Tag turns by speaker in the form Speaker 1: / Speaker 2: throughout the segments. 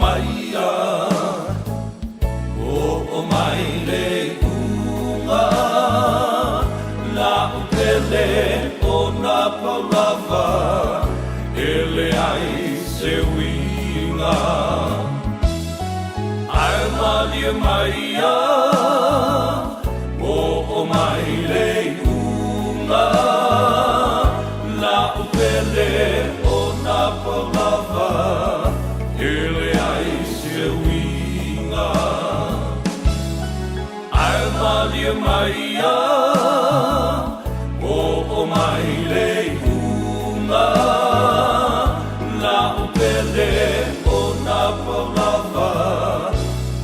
Speaker 1: mai ia, Oo mai le iuga, La'u pele o na paulava, E leai se uiga. Ae malie mai ia, Oo mai le iuga, La'u pele o na paulava, E leai se uiga. Ae malie mai ia, Oo mai le iuga, La'u pele o na paulava,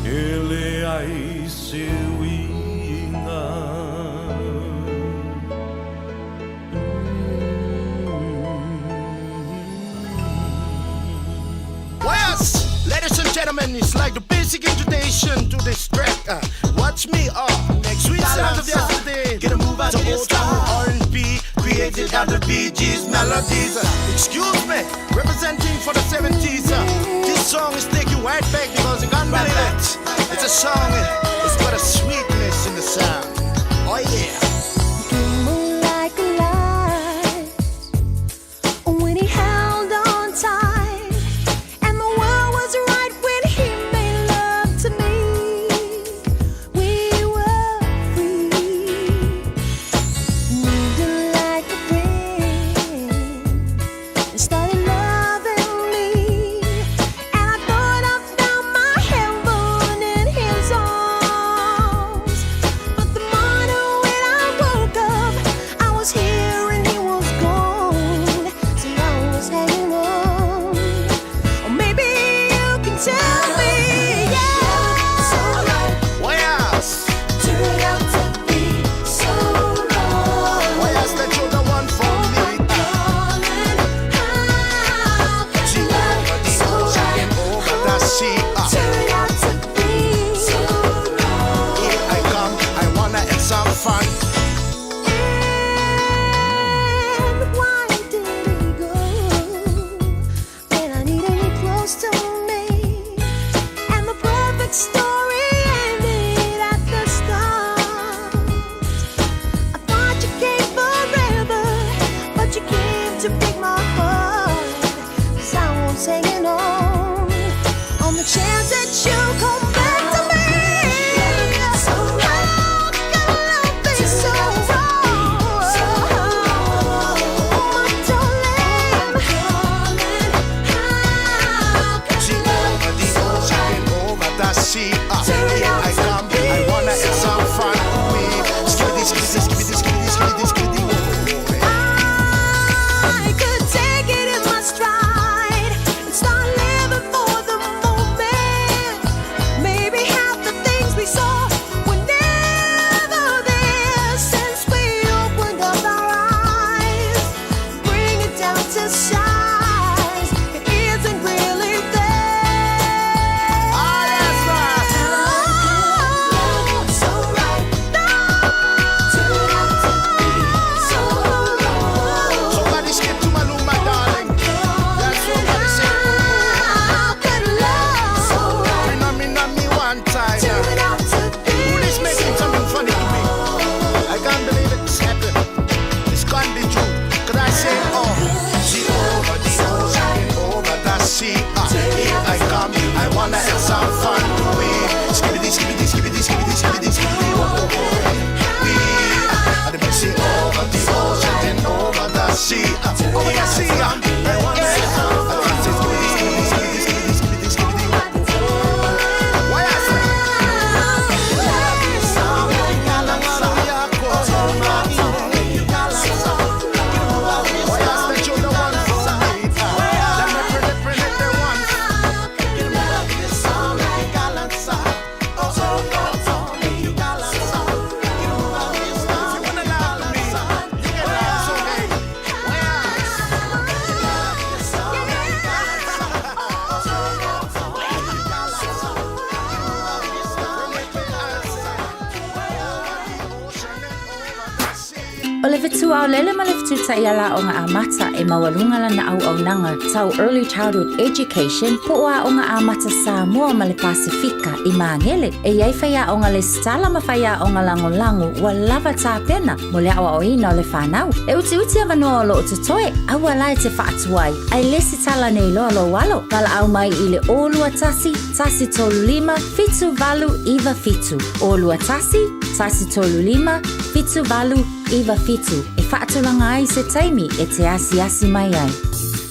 Speaker 1: E leai se uiga.
Speaker 2: Yes, ladies and gentlemen, it's like the basic introduction to this track. Watch me make sweet sounds of yesterday.
Speaker 3: Get a move out
Speaker 2: To
Speaker 3: of your
Speaker 2: old school
Speaker 3: style.
Speaker 2: R&B, created out of Bee Gees melodies. Excuse me, representing for the 70s. This song is taking right back because you can't believe it. It's a song, it's got a sweetness in the sound. Oh yeah.
Speaker 4: Came like a light when he held on tight, and the world was right when he made love to me. We were free, moved like a friend, and started loving me. And I thought I found my heaven in his arms, but the
Speaker 3: fetuaolele ma le fetu-taiala aoga amata e maualuga lana auaunaga tau Early Childhood Education po o Aoga Amata Samoa ma le Pasefika i Magele. E i ai faiaoga lesitala ma faiaoga lagolago ua lava tapena mo le aoaoina o le fanau. E utiuti avanoa o lo o totoe, aua la e te faatuai, ae lesitala nei loa lou alo. Valaau mai i le 021 135 7897, 021 135 7897 e faatulaga ai se taimi e te asiasi mai ai.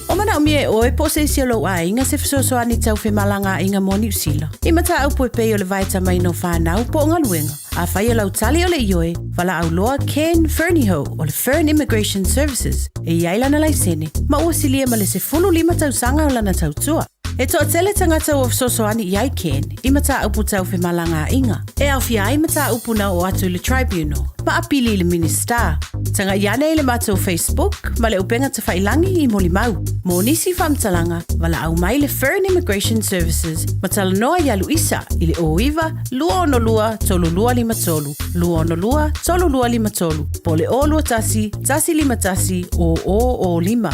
Speaker 5: O manaomia e ʻoe po o se isi o lou aiga se fesoasoani tau femalagaaiga mo Niu Sila. I mataupu e pei o le vaetamaina o fanau po o galuega. Afai o lau tali o le ioe, valaau loa Ken Fernihough o le Fern Immigration Services e i ai lana laisene ma ua silia ma le 15 tausaga o lana tautua. E toatele tagata ua fesoasoani i ai Ken i mataupu tau femalagaaiga, e aofia ai mataupu na oo atu i le Tribunal ma apili i le Minisita. Tagai ane i le matou Facebook ma le upega tafailangi i molimau. Mo nisi faamatalaga, valaau mai le Fern Immigration Services ma talanoa ia Luisa i le 09 262 3253, 262 3253 po o le 021 151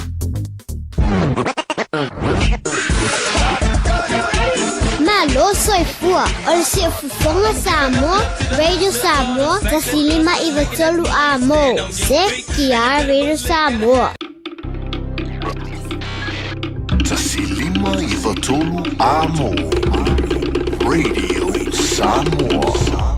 Speaker 5: 0005.
Speaker 6: Malo soifua, o le Siufofoga Samoa, Radio Samoa, 105 93 A mo, CKR Radio Samoa.
Speaker 7: 105 93 A mo, Radio Samoa.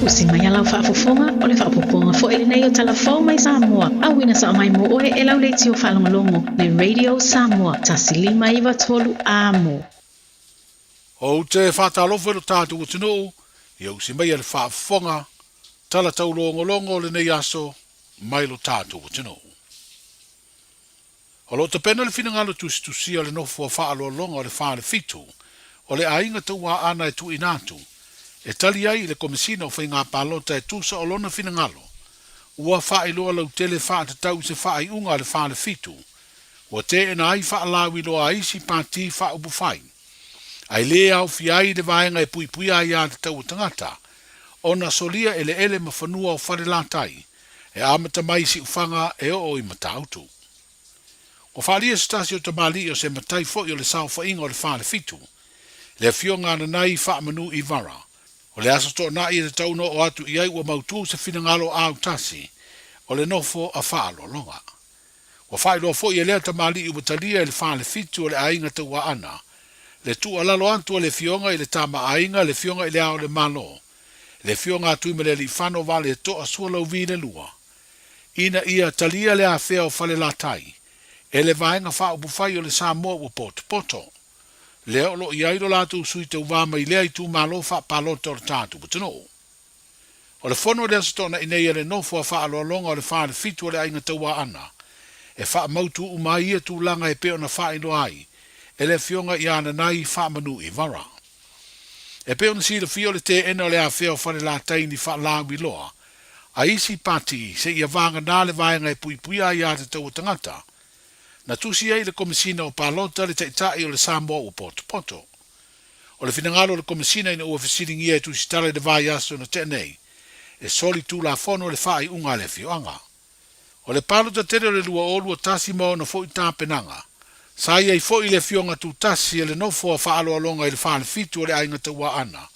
Speaker 8: Usi mai a lau faafofoga, o le faaopoopoga foi lenei o Tala Fou mai Samoa, auina sao mai mo oe e lau leitio faalogologo, le Radio Samoa, 105 93 A mo.
Speaker 9: Ou te faatalofa i lo tatou atunuu, ia usi mai a le faafofoga, tala taulogologo o lenei aso mai lo tatou atunuu. O lo o tapena le finagalo tusitusia o le nofoa faaaloaloga o le Falefitu o le aiga tauaana e tuuina atu e tali ai i le Komesina o Faiga Palota e tusa o lona finagalo ua faailoa lautele faatatau i se faaiuga a le Falefitu ua teena ai faalauiloa a isi pati faaupufai ae le aofia ai le vaega e puipuia ai aiatatau a tagata ona solia eleele ma fanua o Falelatai e amata mai i Siufaga e oo i Matautu. Ua faaalia se tasi o tamalii o se matai foi o le saofaiga o le Falefitu, le Afioga a Nanai Faamanu Ivara. O le aso toonai e tatau ona oo atu i ai ua mautu se finagalo autasi o le nofo a faaaloaloga. Ua faailoa foi e lea tamalii ua talia e le Falefitu o le aiga Tauaana le tuualalo atu a le Afioga i le Tama Aiga, le Afioga i Le Ao o le Malo, le Afioga a Tuimalealiifano Vaaletoa Sualauvi le Lua, ina ia talia le afea o Falelatai e le vaega faaupufai o le Samoa ua potopoto. Lea o lo o i ai lo latou sui tauva mai lea itumalo faapalota o le tatou atunuu. O le fono i le Aso Toonai nei a le nofo a faaaloaloga o le Falefitu o le Aiga Tauaana e faamautu uma ai ia tulaga e pei ona faailoa ai e le Afioga ia Nanai Faamanu Ivara. E pei ona silafia o le teena o le afea o Falelatai ni faalauiloa a isi pati seia vagana le vaega e puipuia ai aiatatau a tagata, na tusi ai le Komesina o Palota le Taitai o le Samoa ua potopoto. O le finagalo o le Komesina ina ua fesiligia e tusitala i le vaiaso na tea nei, e soli tulafono le faaiuga a le afioaga. O le palota tele o le 2021 ma ona foi tapenaga, sa i ai foi le afioga tutasi e le nofo a faaaloaloga i le Falefitu o le Aiga Tauaana,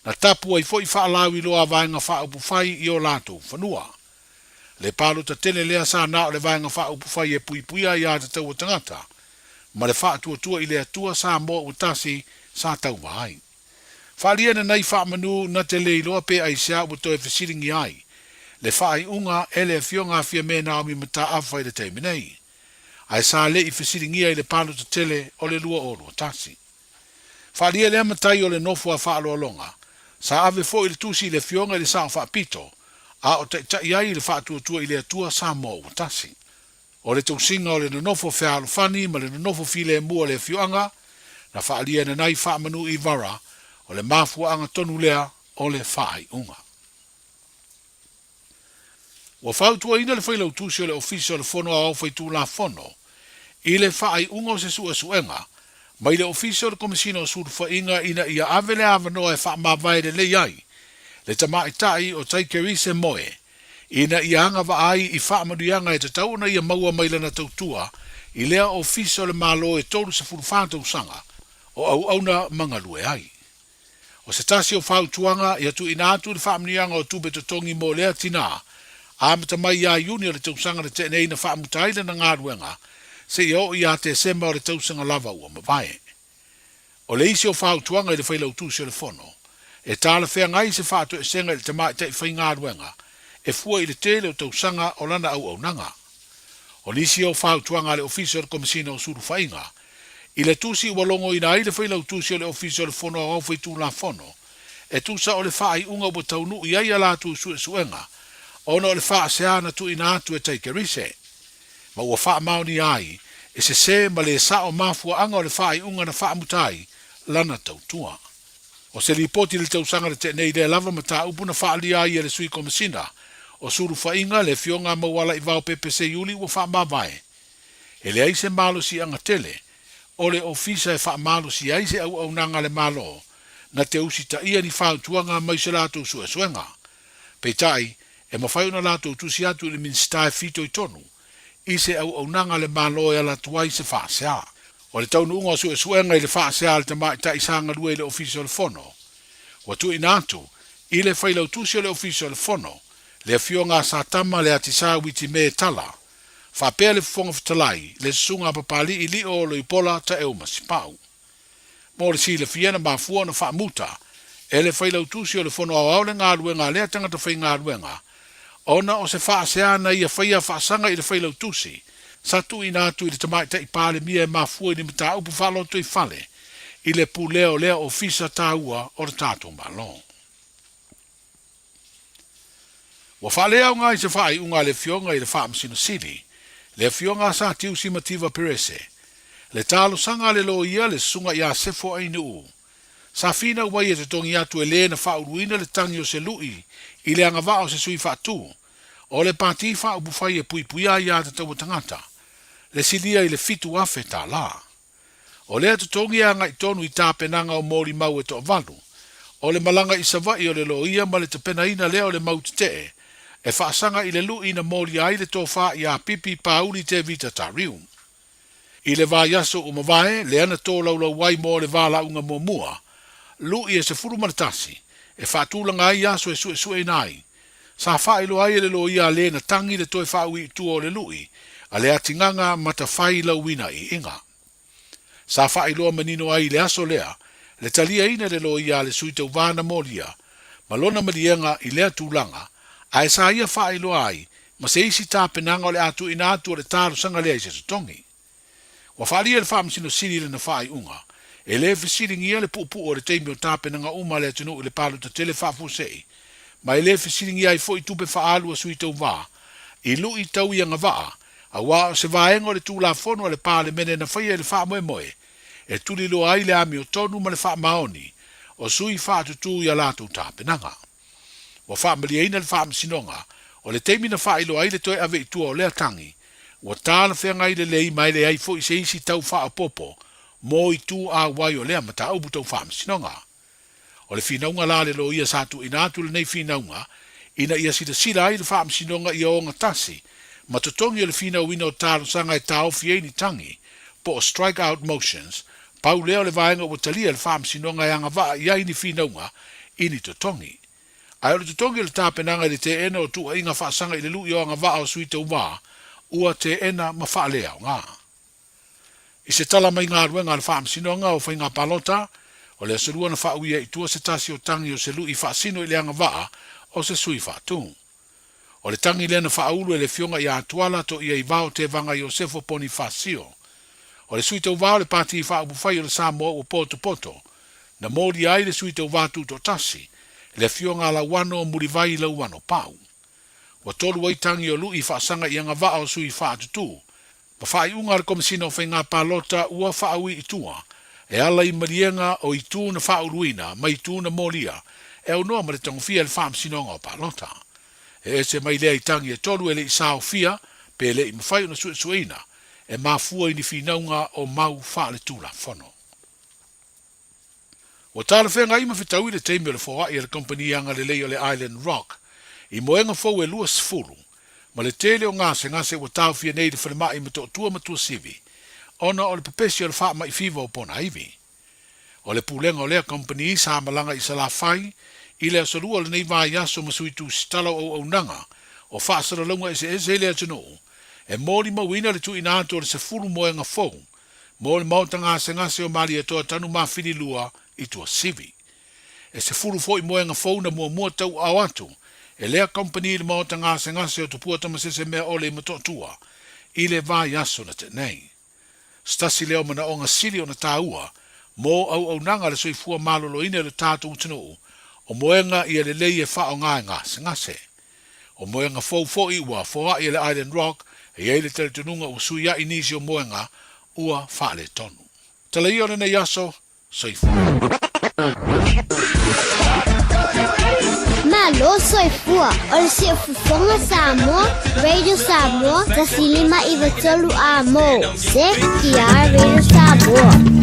Speaker 9: na tapu ai foi faalauiloa a Vaega Faaupufai i o latou fanua. Le palota tele lea sa na o le Vaega Faaupufai e puipuia ai aiatatau a tagata ma le faatuatua i le Atua Samoa ua tasi sa tauva ai. Faaalia nanai faamanu na te le iloa pe aisea ua toe fesiligia ai le faaiuga e le Afioga a Fiame Naomi Mataafa i le taimi nei, ae sa le i fesiligia i le palota tele o le 2021. Faaalia lea matai o le nofo a faaaloaloga, sa ave foi le tusi i le Afioga i le Sao Faapito, a o taitai ai i le faatuatua i le Atua Samoa ua tasi. O le tausiga o le nonofo fealofani ma le nonofo filemu o le afioaga, na faaalia e Nanai Faamanu Ivara, o le mafuaaga tonu lea o le faaiuga. Ua fautuaina le Failautusi o le Ofisa o le Fono Aoao Faitulafono i le faaiuga o se suesuega mai le Ofisa o le Komesina o Sulufaiga ina ia ave le avanoa e faamavae lelei ai le tamaitai o Taikerise Moe, ina ia agavaa ai i faamanuiaga e tatau ona ia maua mai lana tautua i lea ofisa o le Malo e 34 tausaga o auauna ma galue ai. O se tasi o fautuaga ia tuuina atu le faamanuiaga o tupe totogi mo lea tinā, amata mai ia Iuni o le tausaga na tea nei na faamuta ai lana galuega seia oo ia Tesema o le tausaga lava ua mavae. O le isi o fautuaga i le Failautusi o le Fono, e talafeagai se faatoesega i le tamaitai faigaluega e fua i le tele o tausaga o lana auaunaga. O nisi o fautuaga a le Ofisa o le Komesina o Sulufaiga, i le tusi ua logoina ai le Failautusi o le Ofisa o le Fono Aoao Faitulafono, e tusa o le faaiuga ua taunuu i ai a latou suesuega ona o le faasea na tuuina atu e Taikerise, ma ua faamaonia ai e sesē ma le sao mafuaaga o le faaiuga na faamuta ai lana tautua. O se lipoti i le tausaga na tea nei lea lava mataupu na faaalia ai e le Sui Komesina o Sulufaiga, le Afioga a Maualaivao Pepe Seiuli ua faamavae. E leai se malosiaga tele o le Ofisa e faamalosia ai se auaunaga a le Malo na te usitaia ni fautuaga mai se latou suesuega. Peitai, e mafai ona latou tusi atu i le Minisita e fitoitonu i se auaunaga a le Malo e ala atu ai se faasea. O le taunuuga o suesuega i le faasea a le tamaitai sa galue i le Ofisa o le Fono, ua tuuina atu i le Failautusi o le Ofisa o le Fono, le Afioga a Satama Leatisa Witime Tala, faapea le Fofoga Fetalai, le Susuga a Papali'i Lio Loipola Taeu Masipau. Mo le silafia na mafua ona faamuta e le Failautusi o le Fono Aoao le galuega a lea tagata faigaluega ona o se faasea na ia faia faasaga i le Failautusi sa tuuina atu i le Tamaitai Palemia e mafua i ni mataupu faalotoifale i le pulea o lea ofisa taua o le tatou Malo. Ua faaleaoga i se faaiuga a le Afioga i le Faamasino Sili, le Afioga a Satiusi Mativa Perese, le talosaga a le loia le Susuga ia Sefo Ainuu. Sa finau ai e totogi atu e le na faauluina le tagi o se lui i le agavaa o se sui faatu o le Pati Faaupufai e puipuia ai aiatatau a tagata, le silia i le $7,000. O lea totogi e agai tonu i tapenaga o molimau e toavalu, o le malaga i Savaii o le loia ma le tapenaina lea o le mau tetee e faasaga i le lui na molia ai le tofa ia Pipi Pauli Tevita Tariu. I le vaiaso ua mavae, lea na tolaulau ai mo le valaauga muamua, lui e 11, e faatulaga ai aso e suesueina ai. Sa faailoa ai e le loia a le na tagi le toe faaui i tua o le lui a le atigaga matafai lauina i iga. Sa faailoa manino ai i le aso lea le taliaina e le loia a le sui tauva na molia ma lona maliega i lea tulaga, ae sa ia faailoa ai ma se isi tapenaga o le a tuuina atu o le talosaga lea i se totogi. Ua faaalia e le Faamasino Sili lana faaiuga, e le fesiligia le puupuu o le taimi o tapenaga uma a le atunuu i le palota tele faafuasei, ma e le fesiligia ai foi tupe faaalu a sui tauva i lui tau i agavaa, aua o se vaega o le Tulafono a le Palemene na faia i le faamoemoe e tuliloa ai le amiotonu ma le faamaoni o sui faatutū i a latou tapenaga. Ua faamalieina le Faamasinoga o le taimi na faailoa ai le toe ave i tua o lea tagi, ua talafeagai lelei ma e leai foi se isi tau faaopoopo mo itu auai o lea mataupu tau Faamasinoga. O le finauga la a le loia sa tuuina atu lenei finauga ina ia silasila ai le Faamasinoga ia ogatasi ma totogi o le finauina o talosaga e taofi ai ni tagi po o strike out motions Pau lea o le vaega ua talia e le Faamasinoga e agavaa i ai ni finauga i ni totogi. Ae o le totogi o le tapenaga i le teena o tuuaiga faasaga i le lui o agavaa o sui tauva, ua teena ma faaleaoga. I se tala mai galuega a le Faamasinoga o Faiga Palota, o le aso Lua na faauia i tua se tasi o tagi o se lui faasino i le agavaa o se sui faatu. O le tagi lea na faaulu e le Afioga ia Atuala Toiaivao Tevaga Iosefo Ponifasio. O le sui tauva o le Pati Faaupufai o le Samoa ua potopoto, na molia ai le sui tauva tutoatasi, le Afioga a Lauano Mulivai Lauano Pau. Ua tolu ai tagi o lui faasaga i agavaa o sui faatutū, ma faaiuga a le Komesina o Faiga Palota ua faaui i tua e ala i maliega o itu na faauluina ma itu na molia e aunoa ma le tagofia e le Faamasinoga o Palota. E ese mai lea i tagi e tolu e le i saofia pe le i mafai ona suesueina e mafua i ni finauga o mau faaletulafono. Ua talafeagai ma fetaui le taimi o le foai a le kamupani agalelei o le Island Rock i moega fou e 20 ma le tele o gasegase ua taofia nei i le falemai i Motootua ma Tuasivi ona o le pepesi o le faamai fiva o ponaivi. O le pulega o lea kamupani sa malaga i Salafai i le aso Lua o lenei vaiaso ma sui tusitala o auaunaga o faasalalauga eseese i le atunuu e molimauina le tuuina atu o le 10 moega fou mo le maota gasegase o Malietoa Tanumafili 2 i Tuasivi. E 10 foi moega fou na muamua tauaao atu e lea kamupani i le maota gasegase o Tupua Tamasese Meaole i Motootua i le vaiaso na tea nei. Se tasi lea o manaoga sili ona taua mo auaunaga a le soifua maloloina i lo tatou atunuu, o moega ia lelei e faaaoga e gasegase. O moega fou foi ua foai e le Island Rock e i ai le talitonuga ua suiai nisi o moega ua faaletonu. Tala ia o lenei aso, soifua.
Speaker 6: Malo soifua, o le siufofoga Samoa, Radio Samoa, 105 93 A mo, CKR Radio Samoa.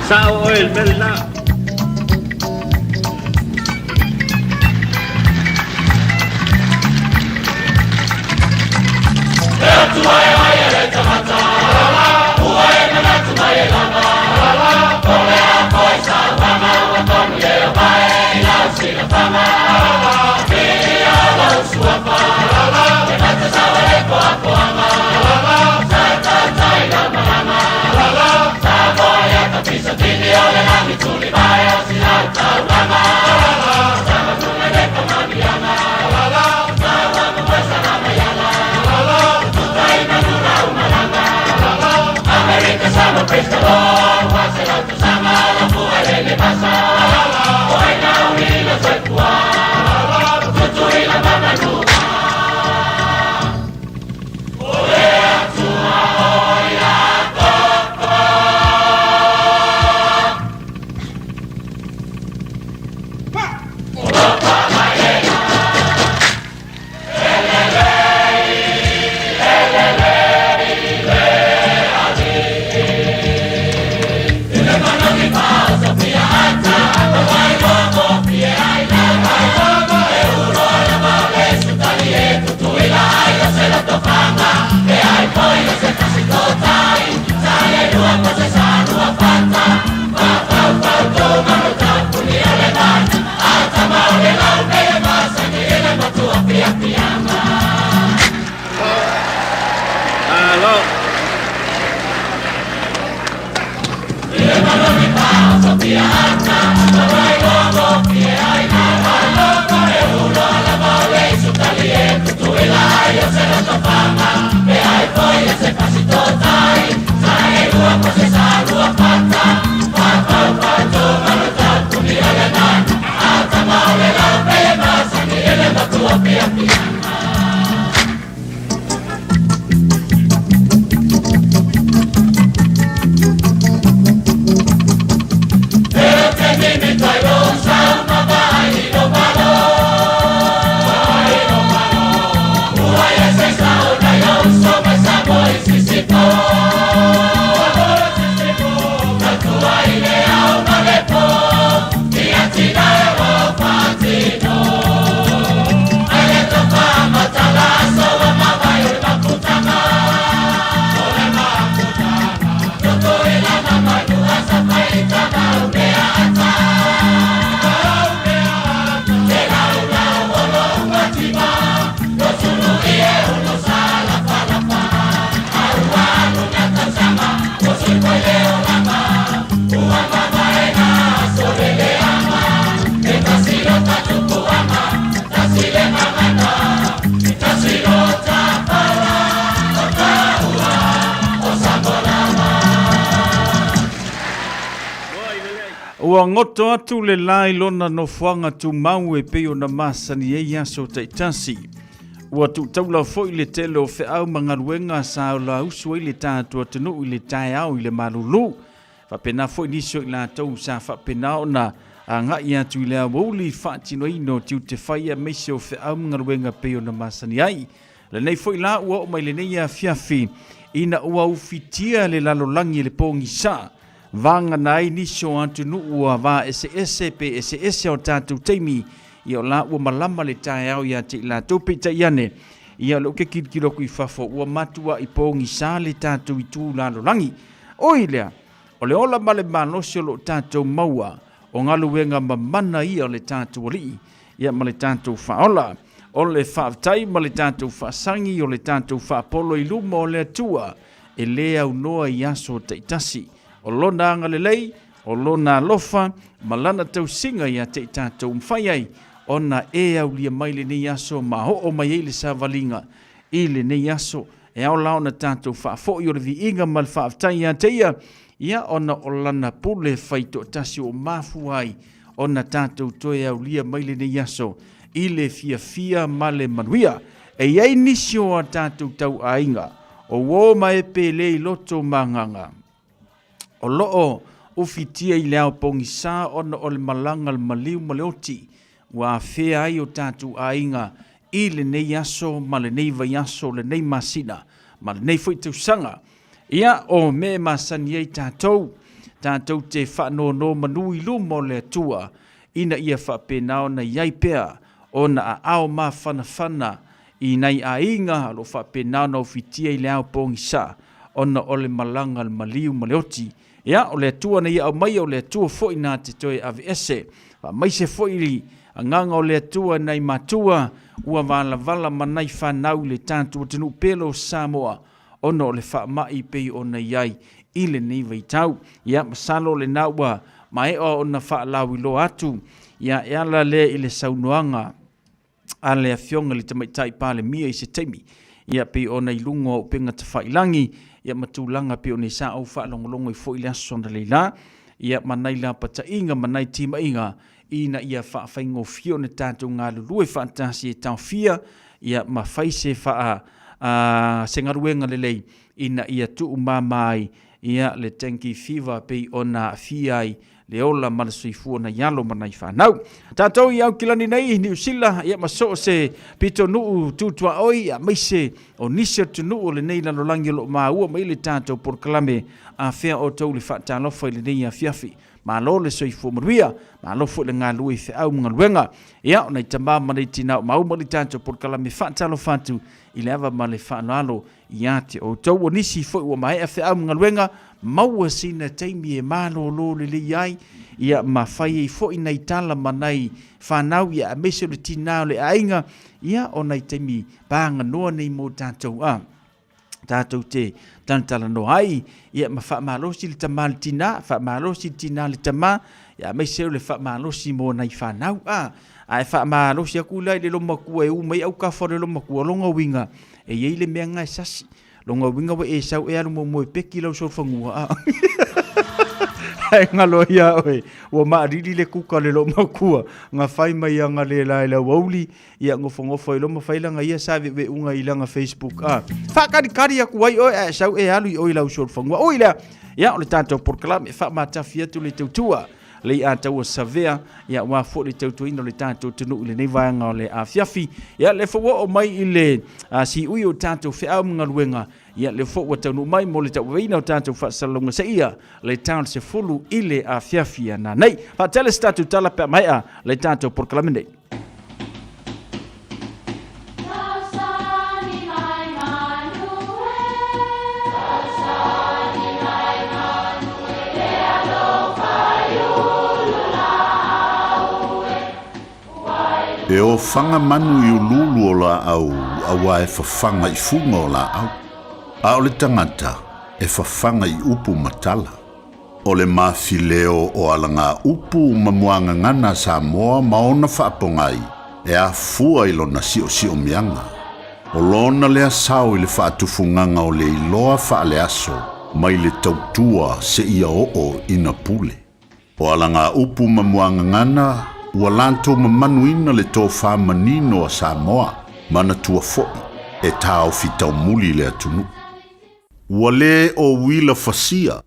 Speaker 10: Sao oe le mea lena. Malo.
Speaker 11: Ua goto atu le la i lona nofoaga tumau e pei ona masani ai aso taitasi. Ua tuutaula foi le tele o feau ma galuega sa lausu ai le tatou atunuu i le taeao i le malulu. Faapena foi nisi o i latou sa faapena ona agai atu i le aoauli i le faatinoina o tiute fai aemaise o feau ma galuega e pei ona masani ai. Lenei foi la ua oo mai lenei afiafi ina ua ufitia le lalolagi e le pogisa, vagana ai nisi o atunuu ua va eseese pe eseese o tatou taimi, ia o la ua malama le taeao ia te i latou. Peitai ane, ia o lea ou te tilotilo atu i fafo ua matuai pogisa le tatou itu lalolagi. Ui lea, o le ola ma le malosi o lo o tatou maua, o galuega mamana ia o le tatou Alii, ia ma le tatou Faaola. O le faafetai ma le tatou faasagi, o le tatou faapolo i luma o le Atua, e lē aunoa i aso taitasi. O Lona agalelei, o Lona alofa ma Lana tausiga ia te i tatou mafai ai ona e aulia mai lenei aso ma oo mai ai le savaliga i lenei aso. E ao la ona tatou faafoi o le viiga ma le faafetai ia te Ia, ia ona o Lana pule faitoatasi ua mafua ai ona tatou toe aulia mai lenei aso i le fiafia ma le manuia. E i ai nisi o a tatou tauaiga o uo ma e pele i loto ma agaga o lo o ufitia i le ao pogisa ona o le malaga a le maliu ma le oti ua afea ai o tatou aiga i lenei aso ma lenei vaiaso, lenei masina ma lenei foi tausaga. Ia, o mea e masani ai tatou, tatou te faanonomanu i luma o le Atua, ina ia faapena ona i ai pea ona aao mafanafana i nai aiga o lo o faapena ona ofitia i le ao pogisa ona o le malaga a le maliu ma le oti. Ia, o le Atua na ia aumaia, o le Atua foi na te toe aveese. Faamaise foi le agaga o le Atua nai matua ua valavala ma nai fanau i le tatou atunuu pele o Samoa ona o le faamai pei ona i ai i lenei vaitau. Ia, masalo lena ua maea ona faalauiloa atu, ia, e ala lea i le saunoaga a le Afioga i le Tamaitai Palemia i se taimi, ia, pei ona i luga o upega tafailagi, ia, ma tulaga pei ona i sa ou faalogologo ai foi i le aso analeila, ia, ma nai lapataiga ma nai timaiga ina ia faafaigofie ona tatou galulue faatasi e taofia, ia, ma fai se faa, se galuega lelei ina ia tuumama ai, ia, le dengue fever pei ona aafia ai le ola ma le soifua nai alo ma nai fanau. Tatou i Aukilani nei, Niu Sila, ia ma so o se pitonuu tutuaoi, aemaise o nisi atunuu o lenei lalolagi o lo o maua mai le tatou polokalame Afea Outou i le Faatalofa i lenei afiafi. Malo le soifua manuia, malo foi le galulue i feau ma galuega. Ia, o nai tama ma nai tina o maua le tatou polokalame faatalofa atu i le ava ma le faaaloalo ia te outou. O nisi foi ua maea feau ma galuega, maua sina taimi e malolo lelei ai, ia ma fai ai foi nai tala ma nai fanau, ia aemaise o le tina o le aiga, ia o nai taimi paganoa nei mo tatou a tatou te talatalanoa ai, ia ma faamalosi le tama le tina, faamalosi le tina le tama, ia aemaise o le faamalosi mo nai fanau a. Ae faamalosi atu la i le lomatua e u mai autafa o le lomatua, lona uiga e i ai le mea lena e sasi. Lona uiga ua e sau e alu muamua e peki lau solofanua a. Ae galo ia oe, ua maalili le kuka o le lomatua, na fai mai ana le la i le aoauli, ia nofonofo ai loa ma fai lana ia saveuveuga i lana Facebook a. Faakalikali atu ai oe ae sau e alu i o i lau solofanua. Ui lea, ia o le tatou polokalame e faamatafi atu le tautua le i'a taua savea, ia aua foi le tautuaina o le tatou atunuu i lenei vaega o le afiafi. Ia le foi ua oo mai i le siui o tatou feau ma galuega, ia le foi ua taunuu mai mo le tauaveina o tatou faasalalauga seia le tau le 10 i le afiafi a nanei. Faatele se tatou tala pe a maea le tatou polokalame nei.
Speaker 7: E ofaga manu i uluulu o laau auā e fafaga i fuga o laau, a o le tagata e fafaga i upu ma tala. O le mafileo o alagaupu ma muagagana a Samoa ma ona faapogai e afua i lona siosiomiaga. O lona lea sao i le faatufugaga o le iloa faaleaso mai le tautua seia oo ina pule. O alagaupu ma muagagana ua latou mamanuina le tofa manino a Samoa, manatua fo'i e taofi taumuli le atunuu. Ua lē o uila fasia,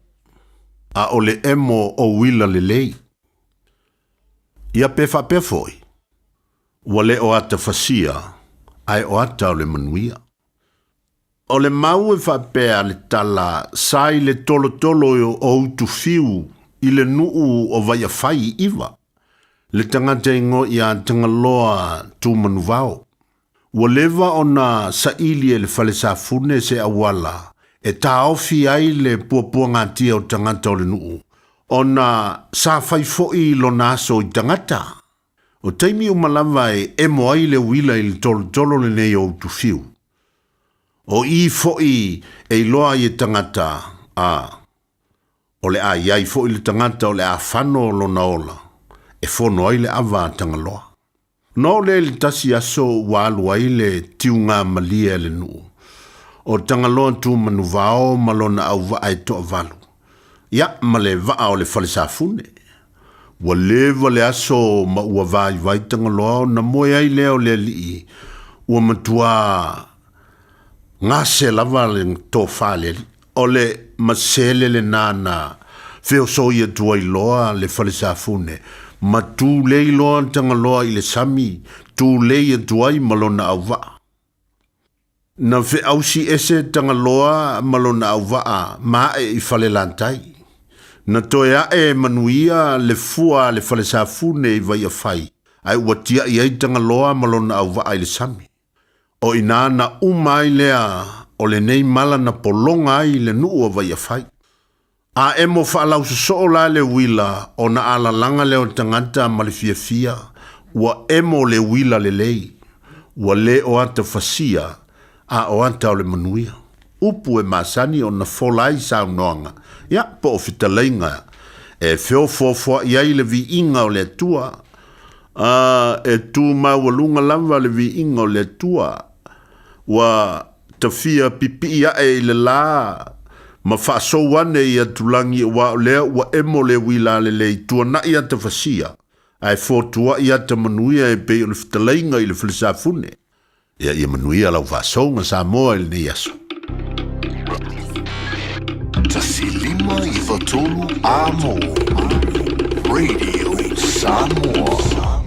Speaker 7: a o le emo o uila lelei. Ia pe faapea foi, ua le o ata fasia, ae o ata o le manuia. O le mau e faapea le tala sa i le tolotolo o Utufiu i le nuu o Vaiafai i Iva, le tagata igoa ia Tagaloa Tumanuvao. Ua leva ona saili e le falesafune se auala e taofi ai le puapuagatia o tagata o le nuu, ona sa fai foi lona aso i tagata. O taimi uma lava e emo ai le uila i le tolotolo lenei o Utufiu. O i foi e iloa ai e tagata, a o le a i ai foi le tagata o le a fano lona ola, e fono ai le ava a Tagaloa. Ona oo lea i le tasi aso ua alu ai le tiuga malie a le nuu, o Tagaloa Tumanuvao ma lona auvaa e toavalu, ia ma le vaa o le falesafune. Ua leva le aso ma ua vaivai Tagaloa ona moe ai lea o le alii, ua matuā gase lava le tofa a le alii. O le masele lenā na feosoi atu ai loa le falesafune, ma tulei loa Tagaloa i le sami, tulei atu ai ma lona auvaa. Na feausi ese Tagaloa ma lona auvaa ma ae i Falelatai. Na toe ae manuia le fua a le falesafune i Vaiafai, ae ua tiai ai Tagaloa ma lona auvaa i le sami. O i ina na uma ai lea o lenei mala na pologa ai le nuu o Vaiafai. A emo faalausosoo la le uila ona alalaga lea o tagata ma le fiafia, ua emo le uila lelei, ua le o ata fasia, a o ata o le manuia. Upu e masani ona fola ai saunoaga, ia, po o fetalaiga e feofoofoai ai le viiga o le Atua, a e tu maualuga lava le viiga o le Atua, ua tafia pipii ae i le lā ma faasou ane i atulagi aua o lea ua emo le uila lelei tuanai ata fasia ae fotuai ata manuia e pei o le fetalaiga i le falesafune. Ia ia manuia lau faasouga Samoa i lenei aso.
Speaker 12: 153 Amo Radio Samoa.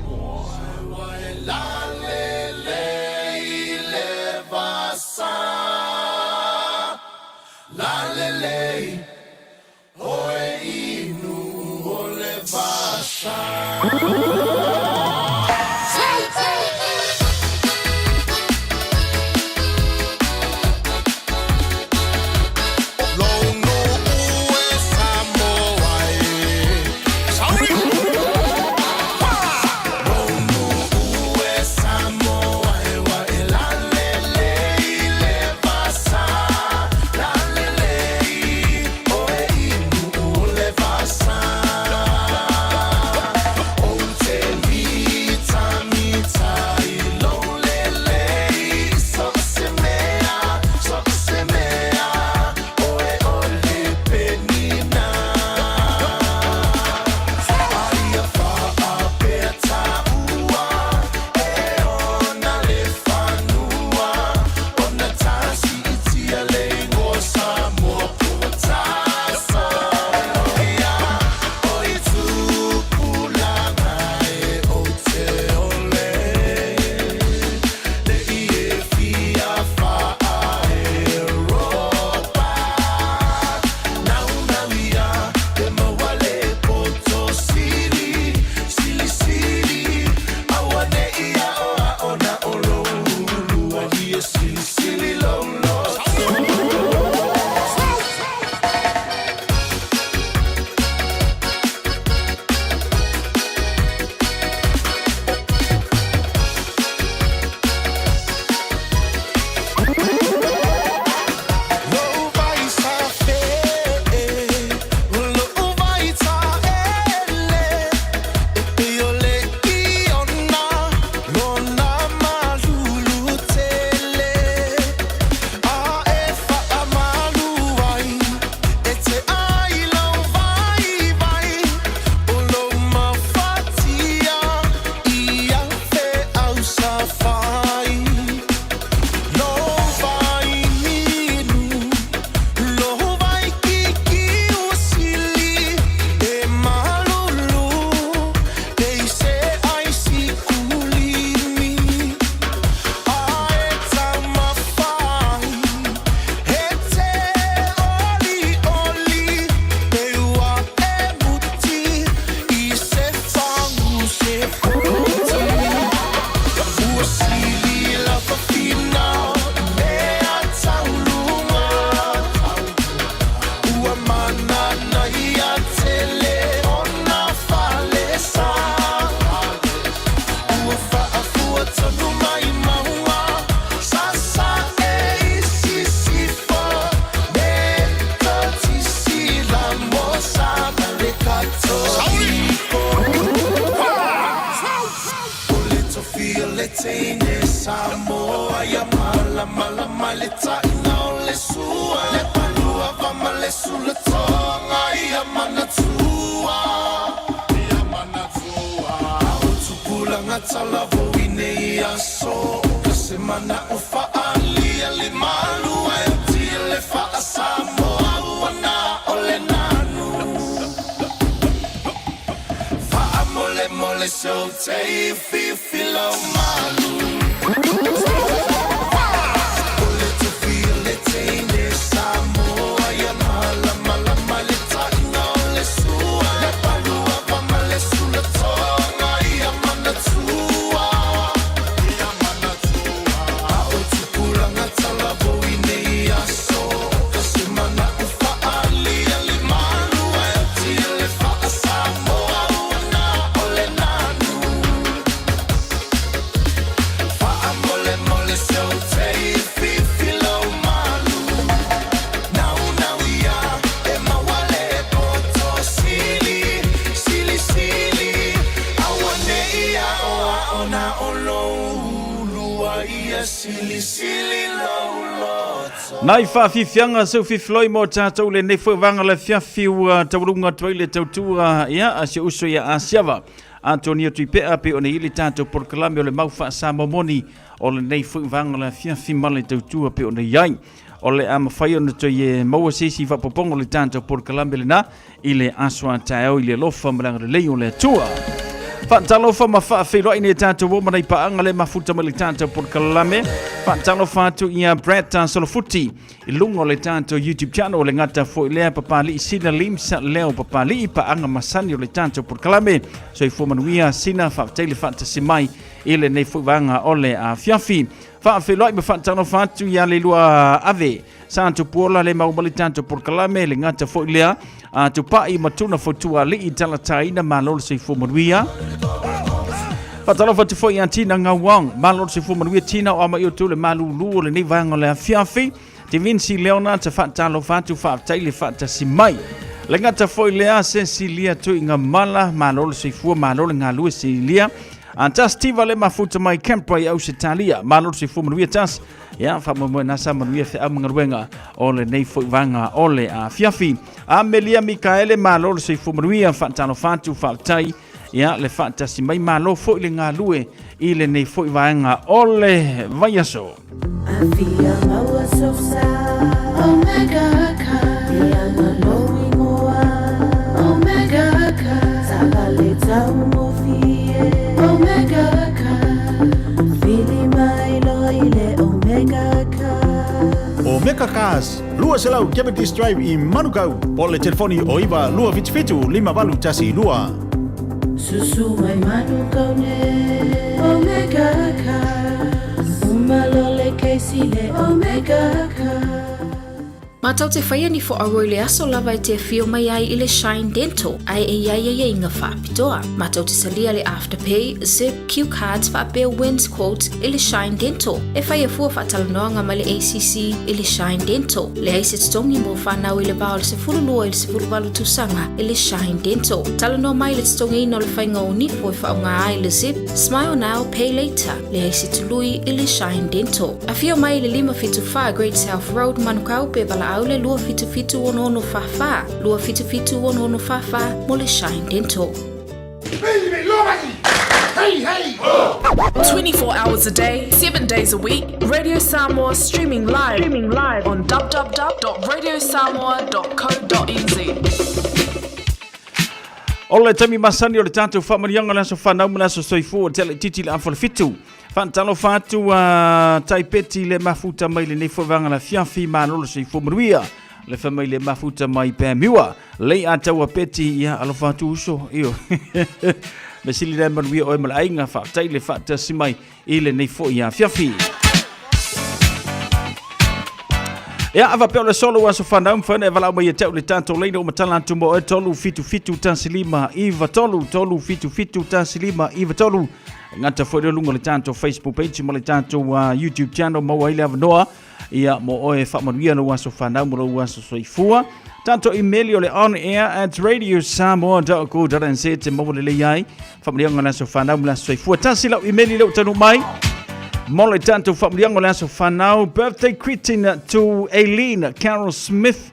Speaker 2: teine Samoa ia malamalama le taina o le sua le palua va ma le sulatoga ia manatua ia manatua o tupulaga talavou i nei aso ka se mana o faalia le malua e tia le faasamoa ua na o le nanu faamolemole seu tei fifi lau malu o le tufi le teine Samoa ia malamalama le taina o le sua le palua va ma le sulatoga ia manatua ia manatua a o tupulaga talavou i nei aso ka se mana o faalia le malua e tia le faasamoa ua na o le nanu faamolemole seu tei fifi lau malu naunau ia e maua le poto sili silisili auanei aoao na o lou ulua ia silisili lou loto.
Speaker 11: Nai faafiafiaga seu fifiloi mo tatou lenei foi vaega le afiafi ua taualuga atu ai le tautua ia a si uso ia Asiava Antonio Tuipea pe ona i le tatou polokalame o le mau faasamoa moni o lenei foi vaega le afiafi ma le tautua pe ona i ai. O le a mafai ona toe maua se isi faaopoopoga o le tatou polokalame lena i le aso a taeao i le alofa ma le agalelei o le Atua. Faatalofa ma faafeiloai nei tatou o manai paaga le mafuta mai le tatou polokalame. Faatalofa atu ia Brett Solofuti i luga o le tatou YouTube channel le gata foi lea Papali'i Sina Limsa Leo Papali'i paaga masani o le tatou polokalame. Soifua manuia Sina, faafetai le faatasi mai i lenei foi vaega o le afiafi. Faafeiloai ma faatalofa atu ia Leilua Ave Sa Tupuola le mau ma le tatou polokalame le gata foi lea a Tupai ma Tuna Fotuali'i talataina malo le soifua manuia. Faatalofa atu foi ia Tina Ngauang, malo le soifua manuia Tina o ama i o tu le malulu o lenei vaega o le afiafi. Te Vinci Leona te faatalofa atu faafetai le faatasi mai. Le gata foi lea Cecilia Tuiga Mala, malo le soifua, malo le galue Cecilia. A Tas Tiva le mafuta mai Canberra i Ausetalia, malo le soifua manuia Tas. Ia, faamoemoe na sa manuia feau ma galuega o lenei foi vaega o le afiafi. Amelia Mikaele, malo le soifua manuia, faatalofa atu, faafetai ia le faatasi mai, malo foi le galue i lenei foi vaega o le vaiaso.
Speaker 4: Afia maua sosa Omega ka Ia malo ingoa Omega ka Taavale taugofie Omega ka Vili mai loa i le Omega ka
Speaker 13: Omega Cars, 200 Cavendish Drive i Manukau, po o le telefoni o 9 277 5812.
Speaker 4: Susu mai Manukau nei Omega Cars Uma loa le kesi le Omega Cars.
Speaker 8: Mātou te whaia ni fo aua i le aso lava e te awhio mai ai i le Shine Dental, ae e iai ai inga whaapitoa. Mātou te salia le Afterpay, Zip, Q Cards whaapea Wins Quotes i le Shine Dental. E whaia fua whaatalanoanga mai le ACC i le Shine Dental. Leai se totogi mo whanau i le va o le 12 i le 18 tausaga i le Shine Dental. Talanoa mai le totogiina o le whainga o nifo e whaonga ai le Zip, Smile Now, Pay Later. Leai se tului i le Shine Dental. Afio mai i le 574 Great South Road, Manukau, pe valaau le 277 6644, 277 6644 mo le Shine Dental.
Speaker 14: 24 hours a day, 7 days a week, Radio Samoa streaming live, streaming live on www.radiosamoa.co.nz.
Speaker 11: O le taimi masani o le tatou faamaliaga o le aso fanau ma le aso soifua te alaititi le afa o le fitu. Faatalofa atu a Taipeti le mafuta mai lenei foi vaega la fiafi malo le soifua manuia. Le fai mai le mafuta mai Pamiua. Lei a taua Peti ia alofa atu uso io. Me sili le manuia oe ma le aiga faafetai le faatasi mai i lenei foi afiafi. Ia, a faapea o le solo aso fanau, mafai ona e valaau mai ia te au le tatou laina ua matala atu mo oe 3 7 7 1 5 9 3 3 7 7 1 5 9 3. Gata foi lea luga o le tatou Facebook page ma le tatou YouTube channel maua ai le avanoa ia mo oe faamanuia lou aso fanau ma lou aso soifua. Tatou email o le onair@radiosamoa.co.nz te maua lelei ai faamanuiaga o le aso fanau ma le aso soifua. Tasi lau email lea ua taunuu mai. Mo le tatou faamuliaga o le aso fanau, birthday greeting to Aileen Carol Smith.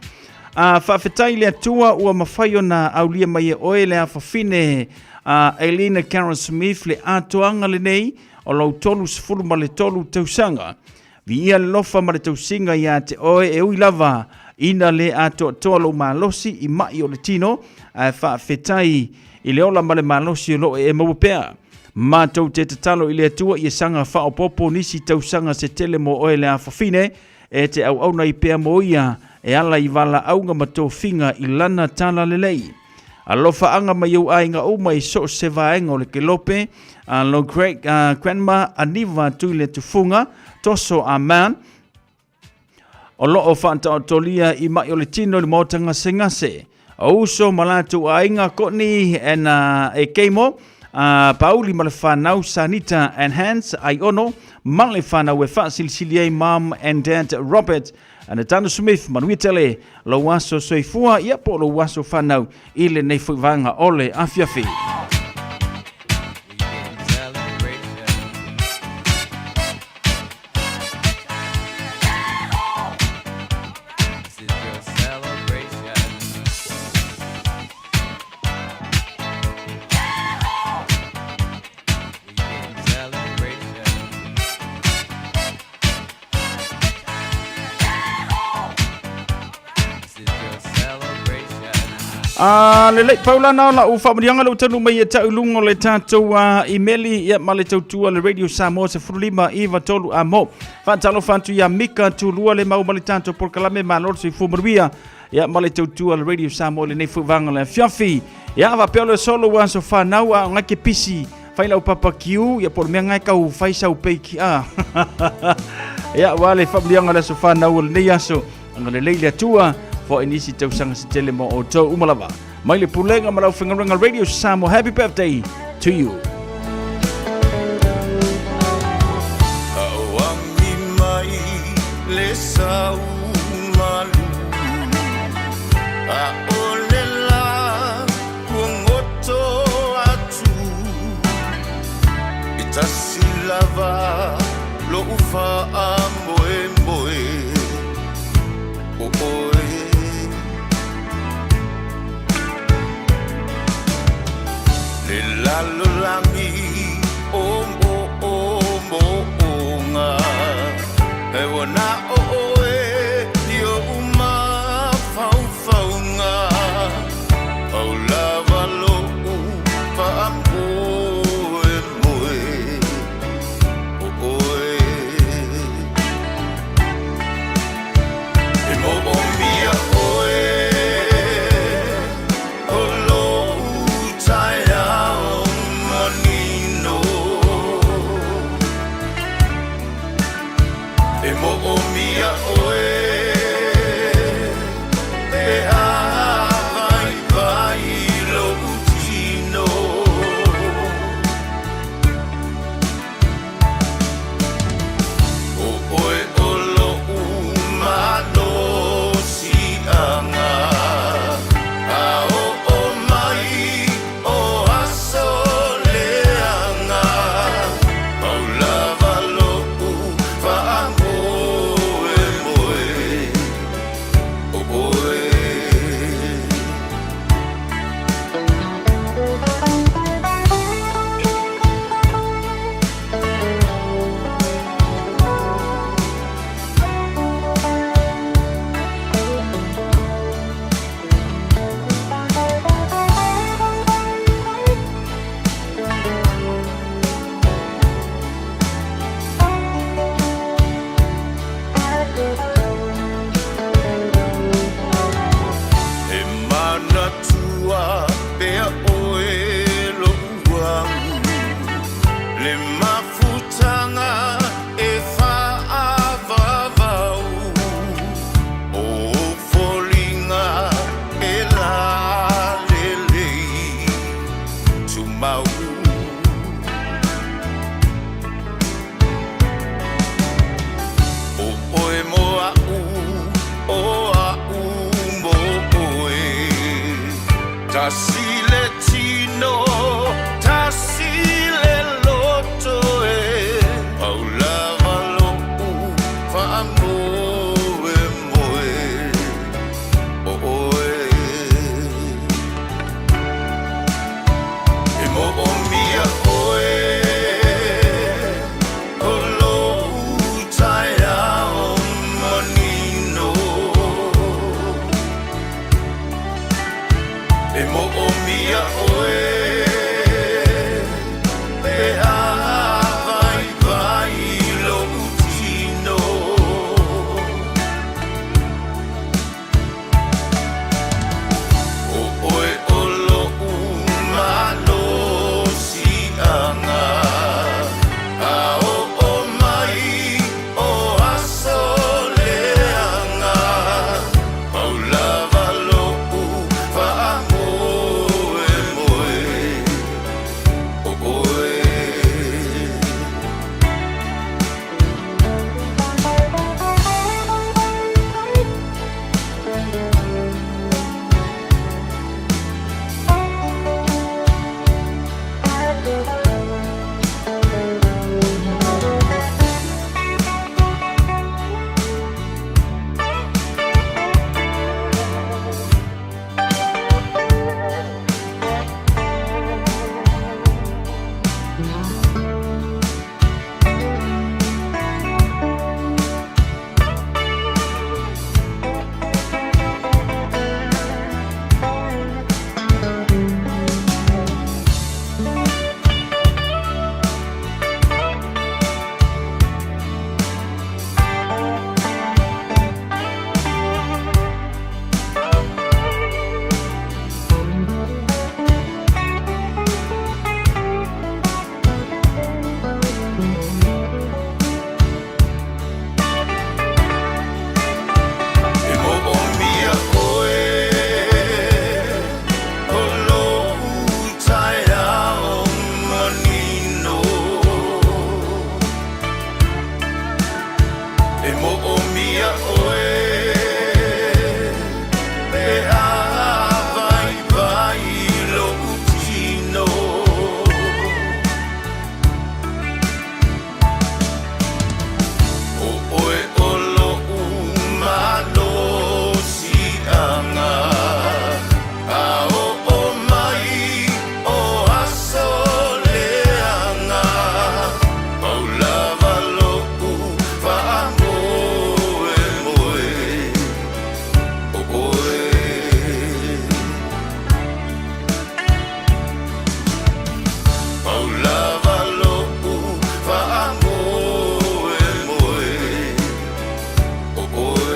Speaker 11: A faafetai le Atua ua mafai ona aulia mai e oe le afafine a Aileen Carol Smith le atoaga lenei o lou 33 tausaga. Viia le lofa ma le tausiga iā te oe e ui lava ina le atoatoa lou malosi i ma'i o le tino, ae faafetai i le ola ma le malosi o lo o e maua pea. Matou te tatalo i le Atua ia saga faaopoopo nisi tausaga se tele mo oe le afafine, e te auauna ai pea mo ia e ala i valaauga ma tofiga i lana talalelei. Alofaaga mai ou aiga uma i so o se vaega o le kelope, a lo great grandma Aniva Tuiletufuga, Toso Aman, o lo o faataotolia i mai o le tino i le maota gasegase. O uso ma latou aiga Courtney and e Keimo, Pauli ma le whanau Sanita and Hans Aiono, ma le whanau e faasilisili ai Mom and Dad Robert and Tana Smith, manuia tele lou aso soifua ia po o lou aso whanau i lenei foi vaega o le afiafi. A lelei paulana o lau faamanuiaga lou taunuu mai e tau i luga o le tatou imeli ia ma le tautua le Radio Samoa 15 9 3 a mo. Faatalofa atu ia Mika Tulua le mau ma le tatou polokalame malo le soifua manuia ia ma le tautua le Radio Samoa i lenei foi vaega o le afiafi. Ia faapea o le solo ua aso fanau a o ngai ke pisi fai lau papa kiu ia po o le mea ngai kau fai sau peiki a. Ia ua le faamanuiaga o le aso fanau o lenei aso. Agalelei le Atua, foai nisi tausaga se tele mo outou uma lava. Mai le pulega ma lau faigaluega Radio Samoa. Happy birthday to you.
Speaker 1: Auami mai le sau malu A o le la kuagoto atu I tasi lava lo'u faamoemoe o oe. Le lalolagi o moomooga, e ua na o oe i oʻu mafaufauga, pau lava loʻu faamoemoe o oe. E moomia oe o lou taeao manino. E moomia oe pe a vaivai lou tino. O oe o loʻu malosiaga, A oo mai o aso leaga, Pau lava loʻu faamoemoe o oe. E manatua pea oe loʻu au, Le mafutaga e fa'avavau, O ou foliga e lalelei tumau. O oe mo a'u, o a'u mo oe, Tasi le tino, tasi le loto e, Pau lava.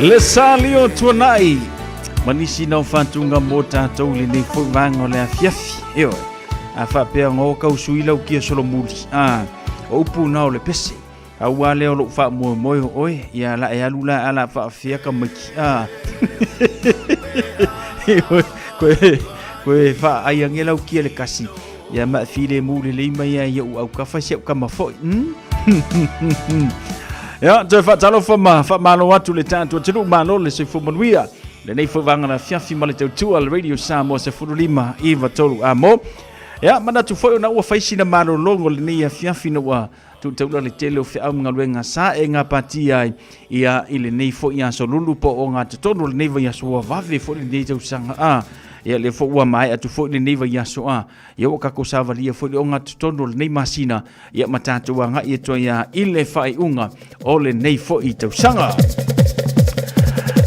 Speaker 11: Le sa lio tuanai ma nisi nao faatuga mo tatou i lenei foi vaega o le afiafi. Ioe, a faapea ona o kausui lau kia solomuli, a o upu na o le pese. Aua lea o lou faamoemoe o oe, ia la e alu la ala faafea ka maiki. A. Ioe, koe koe faaai ange lau kia le kasi. Ia ma file mu lelei mai ai ia'u aukafa si au kama foi. Ia, toe faatalofa ma faamalo atu le tatou atunuu, malo le soifua manuia. Lenei foi vaega na afiafi ma le tautua le Radio Samoa 15 9 3 amo. Ia, manatu foi ona ua fai sina malologo lenei afiafi na ua tuutaula le tele o feau ma galuega sa e gapatia ai ia i lenei foi aso lulu po o gatotonu o lenei vaiaso ua vave foi lenei tausaga a ia lea foi ua maea atu foi lenei vaiaso a ia ua tatou savalia foi le ogatotonu o lenei masina ia ma tatou agai atu ai lava i le faaiuga o lenei foi tausaga.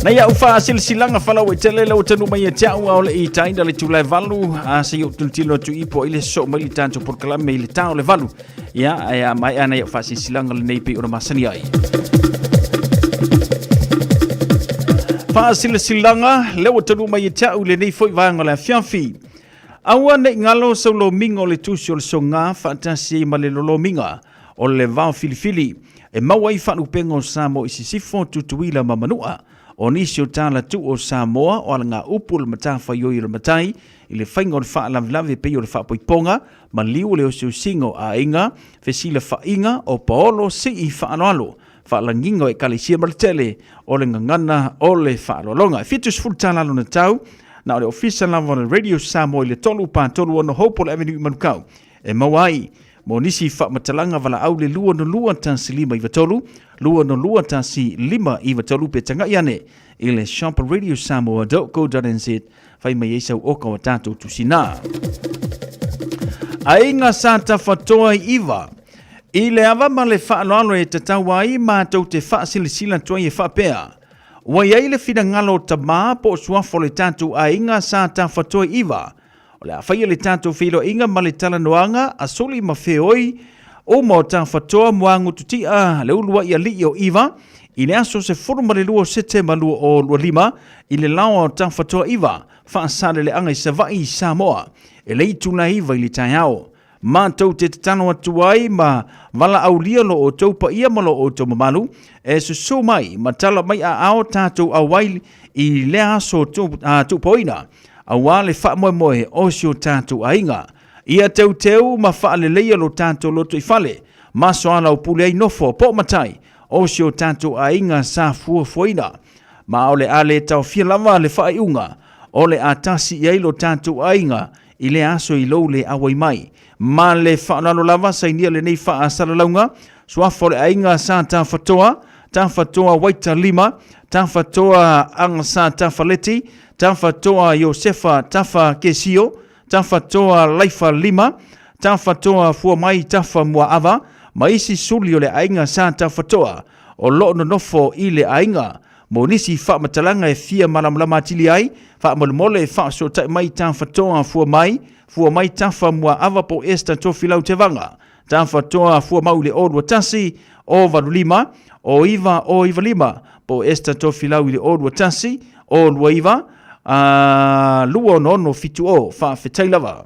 Speaker 11: Na ia au faasilasilaga falauaitele lau tanu mai ia te au a o le i taina le tulae valu a se i ou tilotilo atu i po i le soo mai le tatou polokalame i le ta o le valu ia ae a maea na ia faasilasilaga lenei pei ona masani ai. Faasilasilaga lea ua tanu mai ia te au lenei foi vaega o le afiafi. Aua ne i galo sau lomiga o le tusi o le soga faatasi ai ma le lolomiga o le vao filifili e maua ai faalupega o Samoa i Sisifo, Tutuila ma Manua. O nisi o tala tuu o Samoa o alagaupu o le matafaioi o le matai i le faiga o le faalavelave e pei o le faapoipoga, maliu o le osiosiga o aiga, fesilafaiga o paolo sii faaaloalo, faalagiga o ekalesia ma le tele o le gagana o le faaaloaloga. E 70 tala lona tau, na o le ofisa lava o le Radio Samoa i le 3 4 3 6 Hopewell Avenue i Manukau e maua ai mo nisi faamatalaga valaau le 2 2 1 5 9 3 2 2 1 5 9 3 pe tagai ane i le shop radiosamoa.co.nz fai mai ai sau oka o tatou tusina. Aiga sa tafatoa i iva. I le ava ma le faaaloalo e tatau ai matou te faasilasila atu ai e faapea, ua i ai le finagalo o tamā po o suafa o le tatou aiga sa tafatoa i iva, o le a faia le tatou feiloaiga ma le talanoaga a suli ma feoi uma o tafatoa Muagututia le uluai alii o Iva i le aso 12 o Setema 2025 i le laoa o tafatoa Iva, Faasaleleaga i Savaii i Samoa, e le itula iva i le taeao. Matou te tatalo atu ai ma valaaulia lo outou paia ma lo outou mamalu e susu mai ma tala mai aao tatou auai i lea aso tuupoina, auā le faamoemoe o si o tatou aiga. Ia teuteu ma faaleleia lo tatou lotoifale, ma soalaupule ai nofo po o matai o si o tatou aiga sa fuafuaina. Ma o le a le taofia lava le faaiuga o le a tasi i ai lo tatou aiga i lea aso i lou le auai mai. Ma le faaaloalo lava, sainia lenei faasalalauga, suafa o le aiga Sa Tafatoa, Tafatoa Waita Lima, Tafatoa Agasa Tafaleti, Tafatoa Iosefa Tafa Kesio, Tafatoa Laifa Lima, Tafatoa Fuamai Tafa Muaava, ma isi suli o le aiga Sa Tafatoa o lo o nonofo i le aiga. Mo nisi faamatalaga e fia malamalama atili ai, faamolemole faasootai mai Tafatoa Fuamai, Fuamai Tafa Muaava po o Esther Tofilau Tevaga. Tafatoa Fuamau i le 021 085 0995 po o Esther Tofilau i le 021 029 266 70. Faafetai lava.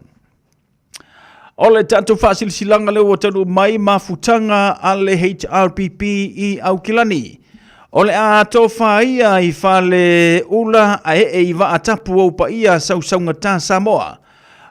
Speaker 11: O le tatou faasilasilaga lea ua taunuu mai mafutaga a le HRPP i Aukilani. O le a tofaia i fale ula a ee i vaa tapu ou paia sausaugata Samoa.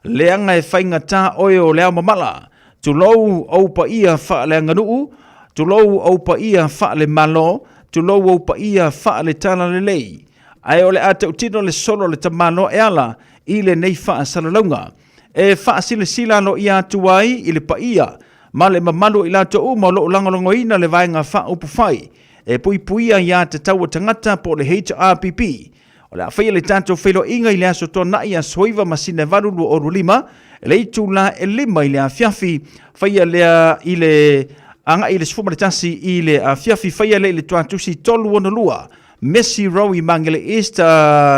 Speaker 11: Leaga e faigata oe o le ao mamala. Tulou ou paia faaleaganuu, tulou ou paia faalemalo, tulou ou paia faaletalalelei. Ae o le a tautino le solo a le tamaloa e ala i lenei faasalalauga. E faasilasila aloaia atu ai i le paia ma le mamalu o i latou uma o lo o lagolagoina le Vaega Faaupufai e Puipuia Aia Tatau a Tagata po o le HRPP. O le a faia le tatou feiloaiga i le Aso Toonai aso 9 masina e 8 2025 i le itula e 5 i le afiafi. Faia lea i le agai i le 11 i le afiafi, faia lea i le Tuatusi 362 Messi Row i Magele East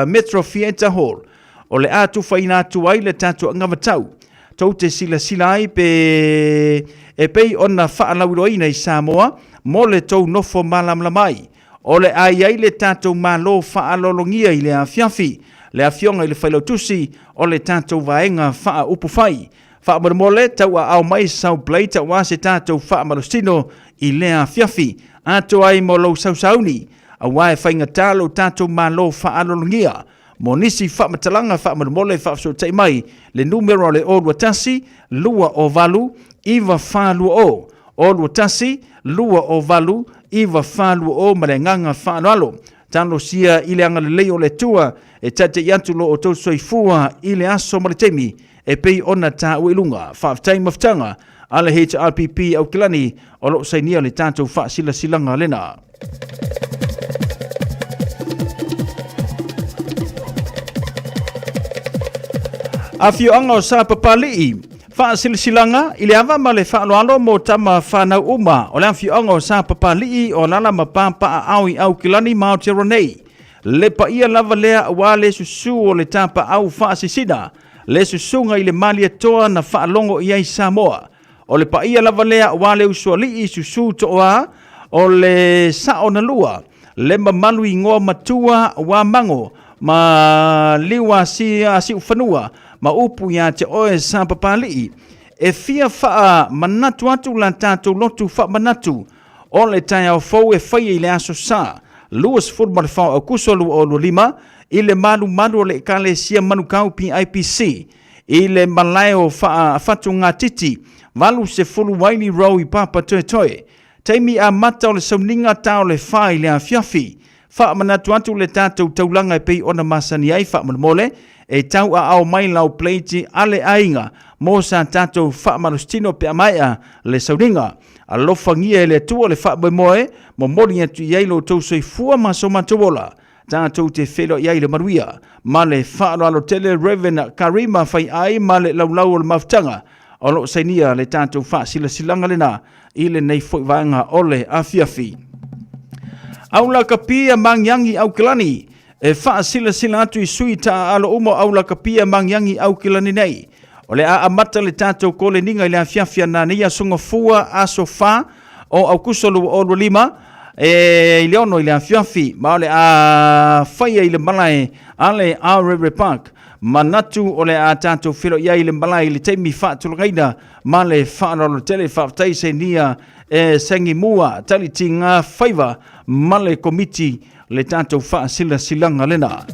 Speaker 11: Metro Theatre Hall. O le a tufaina atu ai le tatou agavatau. Tou te silasila ai pe e pei ona faalauiloaina i Samoa mo le tou nofo malamalama ai. O le a i ai le tatou Malo faaaloalogia i le afiafi, le Afioga i le Failautusi o le tatou Vaega Faaupufai. Faamolemole, tauaao mai sau plate aua se tatou faamalositino i lea afiafi. Atoa ai mo lou sausauni, aua e faigata lo tatou Malo faaaloalogia. Mo nisi faamatalaga faamolemole faafesootai mai le numera o le 021 208 9420, 021 208 9420 ma le agaga faaaloalo. Talosia i le agalelei o le Atua e taitai atu lo outou soifua i le aso ma le taimi e pei ona taua i luga. Faafetai mafutaga a le HRPP Aukilani o lo o sainia le tatou faasilasilaga lena. Afioaga o Sapapalii, faasilasilaga i le ava ma le faaaloalo mo tama whanau uma o le afioaga o Sapapalii o Alala ma Papaaao i Aukilani ma Aotearoa nei. Le paia lava lea aua le susu o le tapaau faasisina, le susuga i le Malietoa na faalogo i ai Samoa. O le paia lava lea aua le usoalii susu toa o le sao na lua, le mamalu igoa matua aua mago ma liu a siufanua ma upu ia te oe Sapapalii. E fia faamanatu atu la tatou lotu faamanatu o le taeao fou e faia i le aso Sa 24 o Aukuso 2025 i le malumalu o le Ekalesia Manukau PIPC i le malae o Fatugatiti 80 Waili Road i Papatoetoe. Taimi amata o le sauniga ta o le 4 i le afiafi. Faamanatu atu le tatou taulaga e pei ona masani ai faamolemole e tauaao mai lau pleiti a le aiga mo sa tatou faamalositino pe a maea le sauniga. Alofagia e le Atua le faamoemoe, momoli atu i ai lo outou soifua ma so matou ola. Tatou te feiloai ai i le manuia ma le faaaloalo tele Rev. Karima Faiai ma le laulau o le mafutaga o lo o sainia le tatou faasilasilaga lena i lenei foi vaega o le afiafi. Aulakapia Magiagi Aukilani e faasilasila atu i sui taaalo uma o Aulakapia Magiagi Aukilani nei. O le a amata le tatou koleniga i le afiafi ana nei aso Gafua aso 4 o Aukuso 2025 e i le 6 i le afiafi ma o le a faia i le malae a le Aurere Park. Manatu o le a tatou feiloai ai i le malae i le taimi faatulagaina ma le faaaloalo tele. Faafetai Senia e Sengimua Talitiga Faiva ma le Komiti le tatou faasilasilaga lena.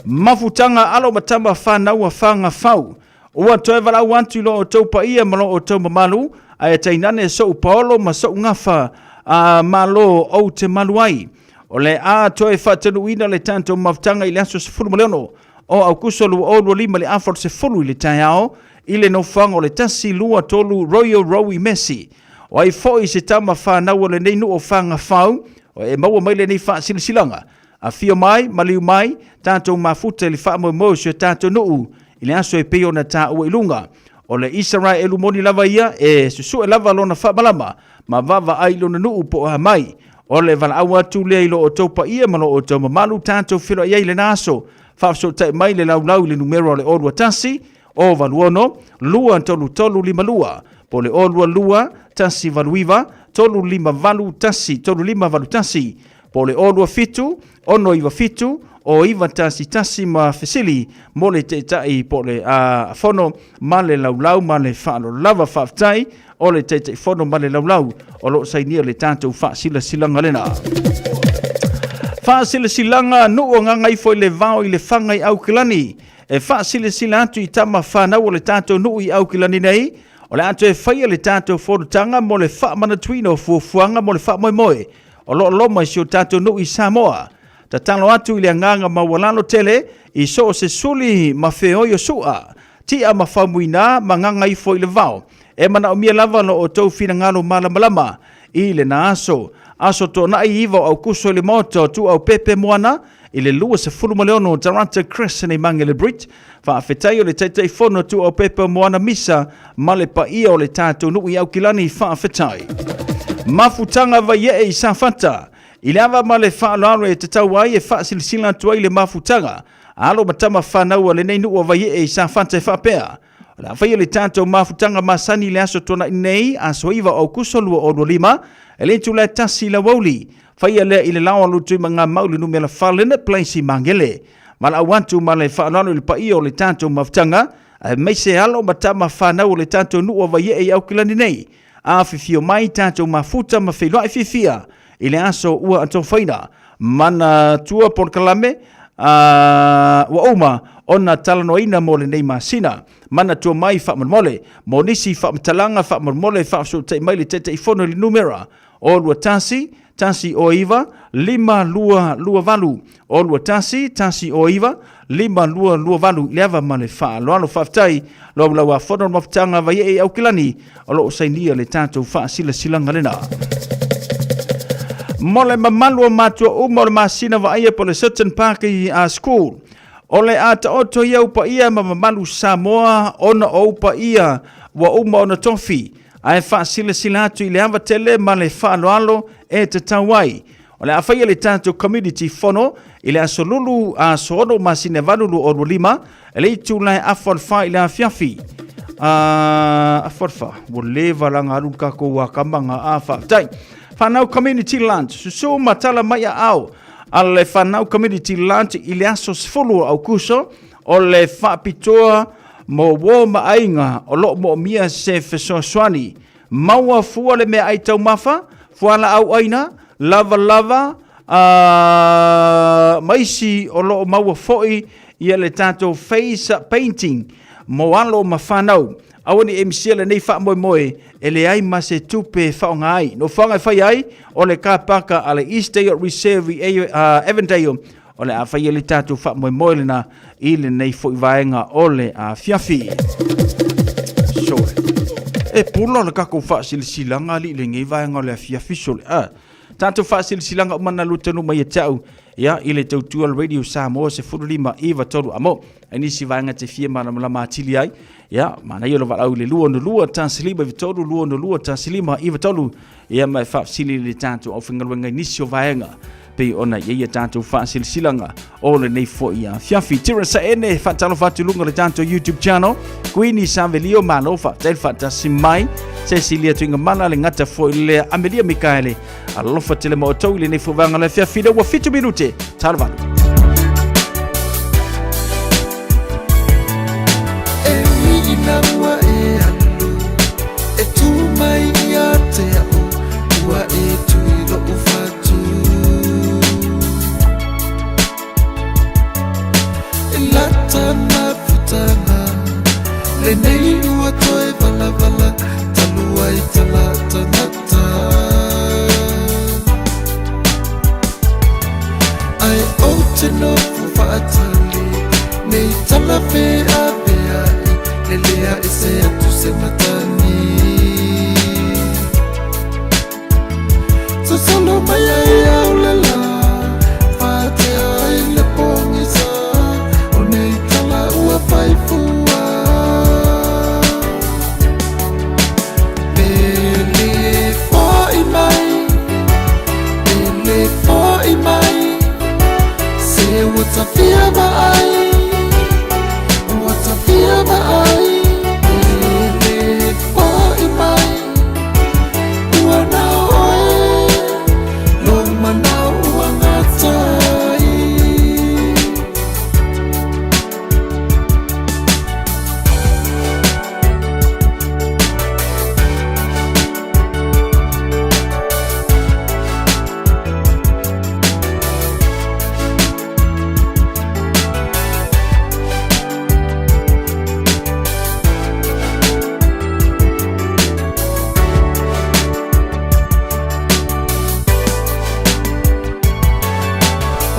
Speaker 11: Mafutaga alo ma tama whanau a whanga fau. Ua toe valaau atu i lo outou paia ma lo outou mamalu, ae tainane sou paolo ma sou gafa a malo ou te malu ai. O le a toe faatanuuina le tatou mafutaga i le aso 16 o Aukuso 2025 i le afa o le 10 i le taeao i le nofoaga o le 123 Royal Row i Messi. O ai foi se tama whanau o lenei nuu o Whangawhau, o e maua mai lenei faasilasilaga. Afio mai, maliu mai, tatou mafuta i le faamoemoe o si o tatou nuu i le aso e pei ona taua i luga. O le Isaraelu moni lava ia e susue lava lona faamalama ma vaavaai i lona nuu po o a mai. O le valaau atu lea i lo outou paia ma lo outou mamalu tatou feiloai ai i lena aso. Faafesootai mai le laulau i le numera o le 021 086 23352 po o le 022 189 358 3581 po o le 027 697 0911 ma fesili mo le taitai po o le fono ma le laulau ma le faaaloalo lava. Faafetai o le Taitaifono ma le laulau o lo o sainia le tatou faasilasilaga lena. Faasilasilaga nuu o Gagaifo i le vao i le faga i Aukilani e faasilasila atu i tama whanau o le tatou nuu i Aukilani nei, o le a toe faia le tatou fonotaga mo le faamanatuina o fuafuaga mo le faamoemoe o lo o loma i si o tatou nuu i Samoa. Tatalo atu i le agaga maualalo tele i so o se suli ma feoi o sua, tia ma faumuina ma gagaifo i le vao. E manaomia lava lo outou finagalo malamalama i lena aso. Aso Toonai 9 o Aukuso i le Maota o Tuuaupepe Moana i le 26 Tarata Crescent i Mangere Bridge. Faafetai o le Taitaifono Tuuaupepe o Moana Misa ma le paia o le tatou nuu i Aukilani. Faafetai. Mafutaga Vaiee i Safata. I le ava ma le faaaloalo e tatau ai e faasilasila atu ai le mafutaga a alo ma tama fanau a lenei nuu o Vaiee i Safata e faapea. O le a faia le tatou mafutaga masani i le aso Tuanai nei, aso 9 o Aukuso 2025, e le itula e 1 i le aoauli. Faia lea i le lao a Lutuimagamau i le numera 4 Leonard Place i Magele. Valaau atu ma le faaaloalo i le paia o le tatou mafutaga, aemaise alo ma tama fanau o le tatou nuu o Vaiee i Aukilani nei. Afifio mai tatou mafuta ma feiloai fiafia i le aso ua atofaina. Manatua polokalame ua uma ona talanoaina mo lenei masina. Manatua mai faamolemole mo nisi faamatalaga faamolemole faafesootai mai le Taitaifono i le numera o 21 109 5228 o 21 109 5228 i le ava ma le faaaloalo. Faafetai Laulau a Fono le Mafutaga Vaiee i Aukilani o lo o sainia le tatou faasilasilaga lena. Mo le mamalu o matua uma o le masina vaaia po le Sutton Park School, o le a taoto ia upaia ma mamalu Samoa ona o upaia ua uma ona tofi, ae faasilasila atu i le ava tele ma le faaaloalo e tatau ai. O le a faia le tatou community fono i le aso Lulu aso 6 masina 8 2025 e le itula e afa o le fa i le afiafi. Afa o le fa, ua leva la galu le tatou akamaga a faafetai. Whanau Community Lunch, susu ma tala mai a ao a le Whanau Community Lunch i le aso 10 o Aukuso o le faapitoa mo uo ma aiga o loo moomia se fesoasoani. Maua fua le meaai taumafa, fualaau aina, lavalava, ma isi o lo o maua foi ia le tatou face painting mo alo ma fanau. Aua ne i e misia lenei faamoemoe e leai ma se tupe e faaaoga ai. Nofoaga e faia ai o le car paka a le Eastdale Reserve i Avondale. O le a faia le tatou faamoemoe lena i lenei foi vaega o le afiafi. Sole. E pula le tatou faasilasilaga alii lenei vaega o le afiafi sole. Tatou faasilasilaga uma na lutanu mai ia te au ia i le tautua le Radio Samoa 15 iva tolu amo. Ai nisi vaega te fia malamalama atili ai ia manaia lo valaau i le 2 2 1 5 3 2 2 1 5 3 ia ma e faafesili i le tatou aufaigaluega i nisi o vaega pei ona i ai a tatou faasilasilaga o lenei foi afiafi. Tira Saene, faatalofa atu i luga o le tatou YouTube channel. Queenie Savelio, malo faafetai le faatasi mai. Cecilia Tuigamala, le gata foi lea Amelia Mikaele. Alofa tele ma outou i lenei foi vaega o le afiafi. Lea ua 7 minute, talo valu.
Speaker 15: E ui ina ua e alu E tū mai ia te au Ua e tui lo'u fatu E lata mafutaga Lenei ua toe valavala Talu ai tala tangata Ae ou te nofo faatali Nei tala feaveai Lelea ese atu se matagi Sosolo mai ai au le la Faatea ai le pogisa O nei tala ua fai fua Pele fo'i mai Pele fo'i mai Se ua tafia vaai Ua tafia vaai Pele fo'i mai Ua nao oe Lou manao ua gata ai.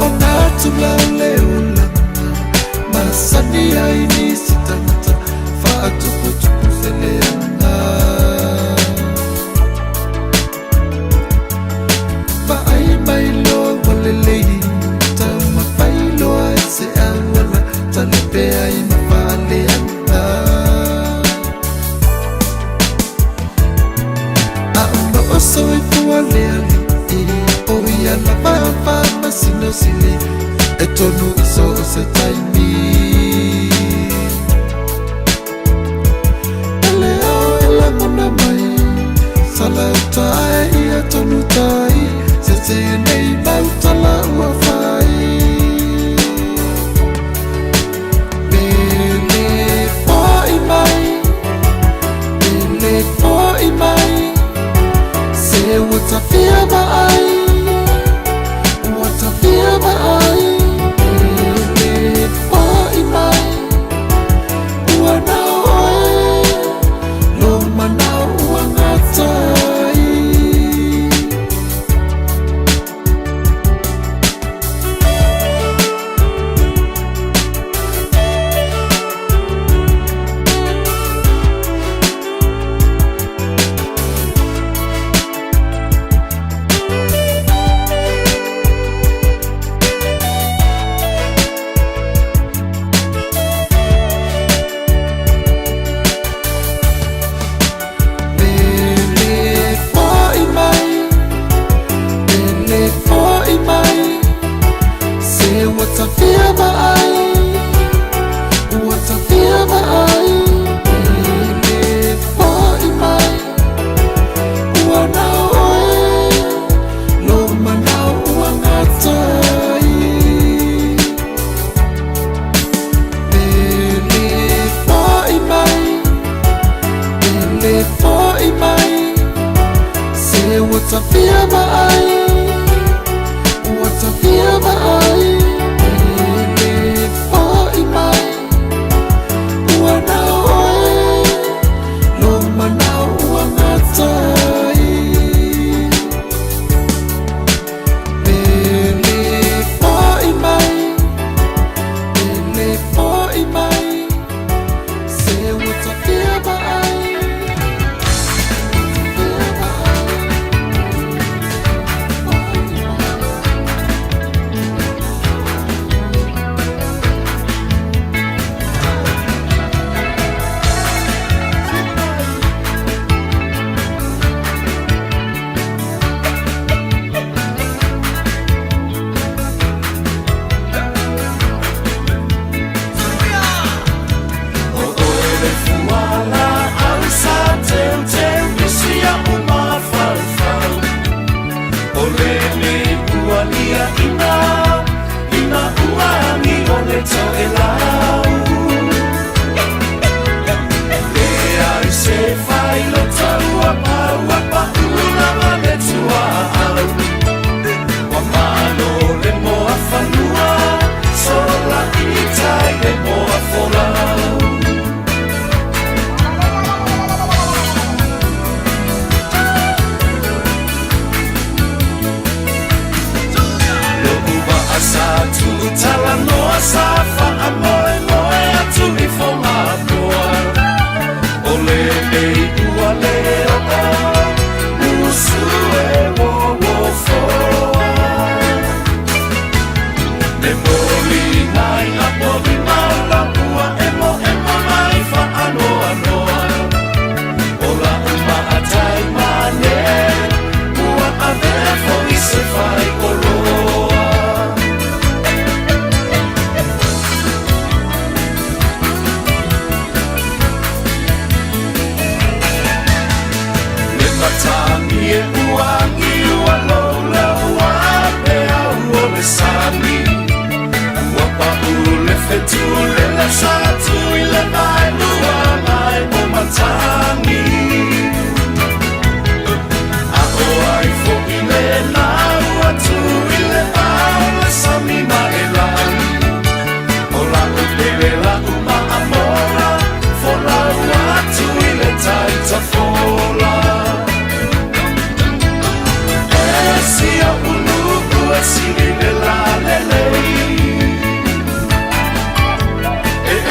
Speaker 15: O nā tula o le olaga Masani ai nisi tangata Faatuputupu se leaga Vaai mai loa ua lelei Taumafai loa i se auala Talepe ai ma faaleaga A o loo soifua le alii O ia lava o faamasino sili E tonu i so o se taimi. tonu tai Se tēnei mau tala ua whai Pele poi mai Pele poi mai Se ua tawhia ma ai Ua tawhia ma ai Pele poi mai Ua nao oe Lo manao ua ngatai. Pele foi mai, pele foi mai, se ua tafia ma ai, ua tafia ma ai. Pele foi mai, ua nao oe, lo manao ua ngatai. Pele foi mai, pele foi mai, se ua tafia ma ai, ua tafia ma ai. Pele foi mai, ua nao oe, lo manao ua ngatai. Pele foi mai, pele foi mai, se ua tafia ma ai.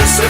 Speaker 1: E se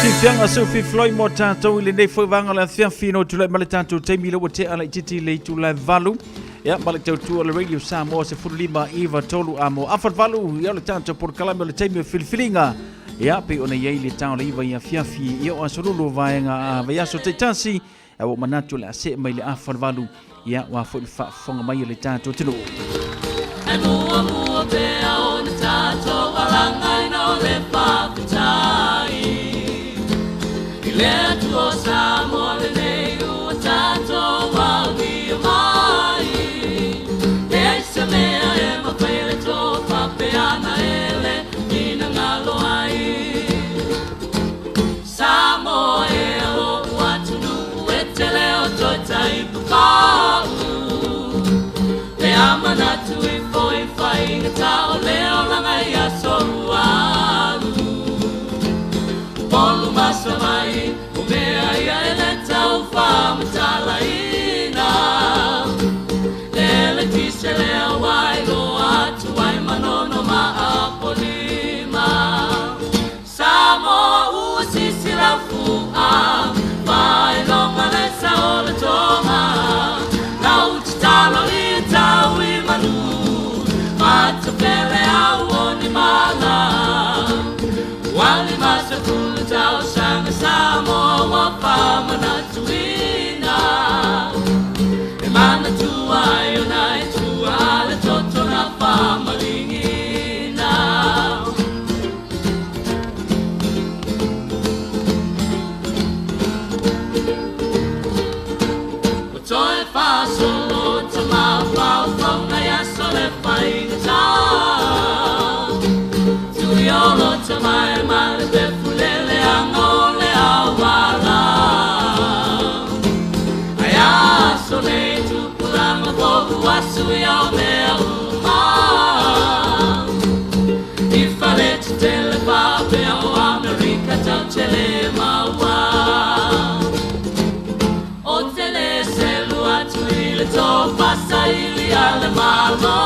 Speaker 11: Fiafiaga seu fiafiloi mo tatou i lenei foi vaega o le afiafi ina ua tulai mai le tatou taimi lea ua tea laitiiti i le itula e 8 ia ma le tautua o le Radio Samoa 15 9 3 a mo afa le 8 ia o le tatou polokalame o le taimi o filifiliga ia pei ona i ai le tao le 9 i afiafi ia o aso lulu o vaega a vaiaso taitasi a ua manatu o le a see mai le afa le 8 ia ua foi le faafofoga mai o le tatou atunuu.
Speaker 16: E muamua pea ona tatou alagaina o le faafetai i le Atua Samoa lenei ua tatou aulia mai. Leai se mea e mafai e le tofa pe ana e le finagalo ai. Samoa e lo'u atunuu e te leo toe taipapau. Le amanatu ifo i faigata o le olaga i aso ua alu. Polu masa mai o mea ia e le tau faamatalaina. Le eletise lea ua iloa atu ai Manono ma Apolima. Samoa ua sisi laufu'a faailoga le sao o le toga. Lau tatalo ia tau i manu matapele au o ni mala. Ua 50 tausaga Samoa ua faamanatuina. E manatua ai ona e tua le toto na faamaligina. Ua toe faasolo tamafaufauga i aso le faigata. Tuiolo tamae ma le pefulele aga o le auala. Ai aso nei tupulaga fou asu ia o mea uma. I fale tetele faapea o Amerika tau tele maua. O te lē selu atu i le tofa saili a le Malo.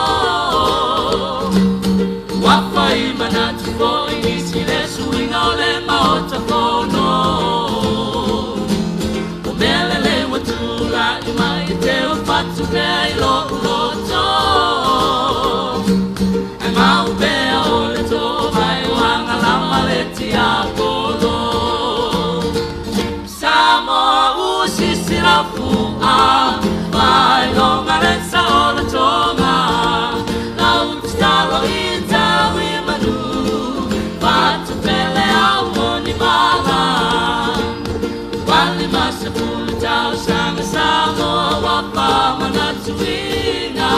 Speaker 16: Ua fai manatu foi nisi le suiga o le Maota Fono. O mea lelei ua tulai mai e te fatu pea i lo'u loto. Ae mau pea o le toomai o agalama le tiapolo. Samoa ua sisi laufu'a faailoga le sao o le toga. Lau tatalo ia tau i manu fatupele au o ni mala. Ua 50 tausaga Samoa ua faamanatuina.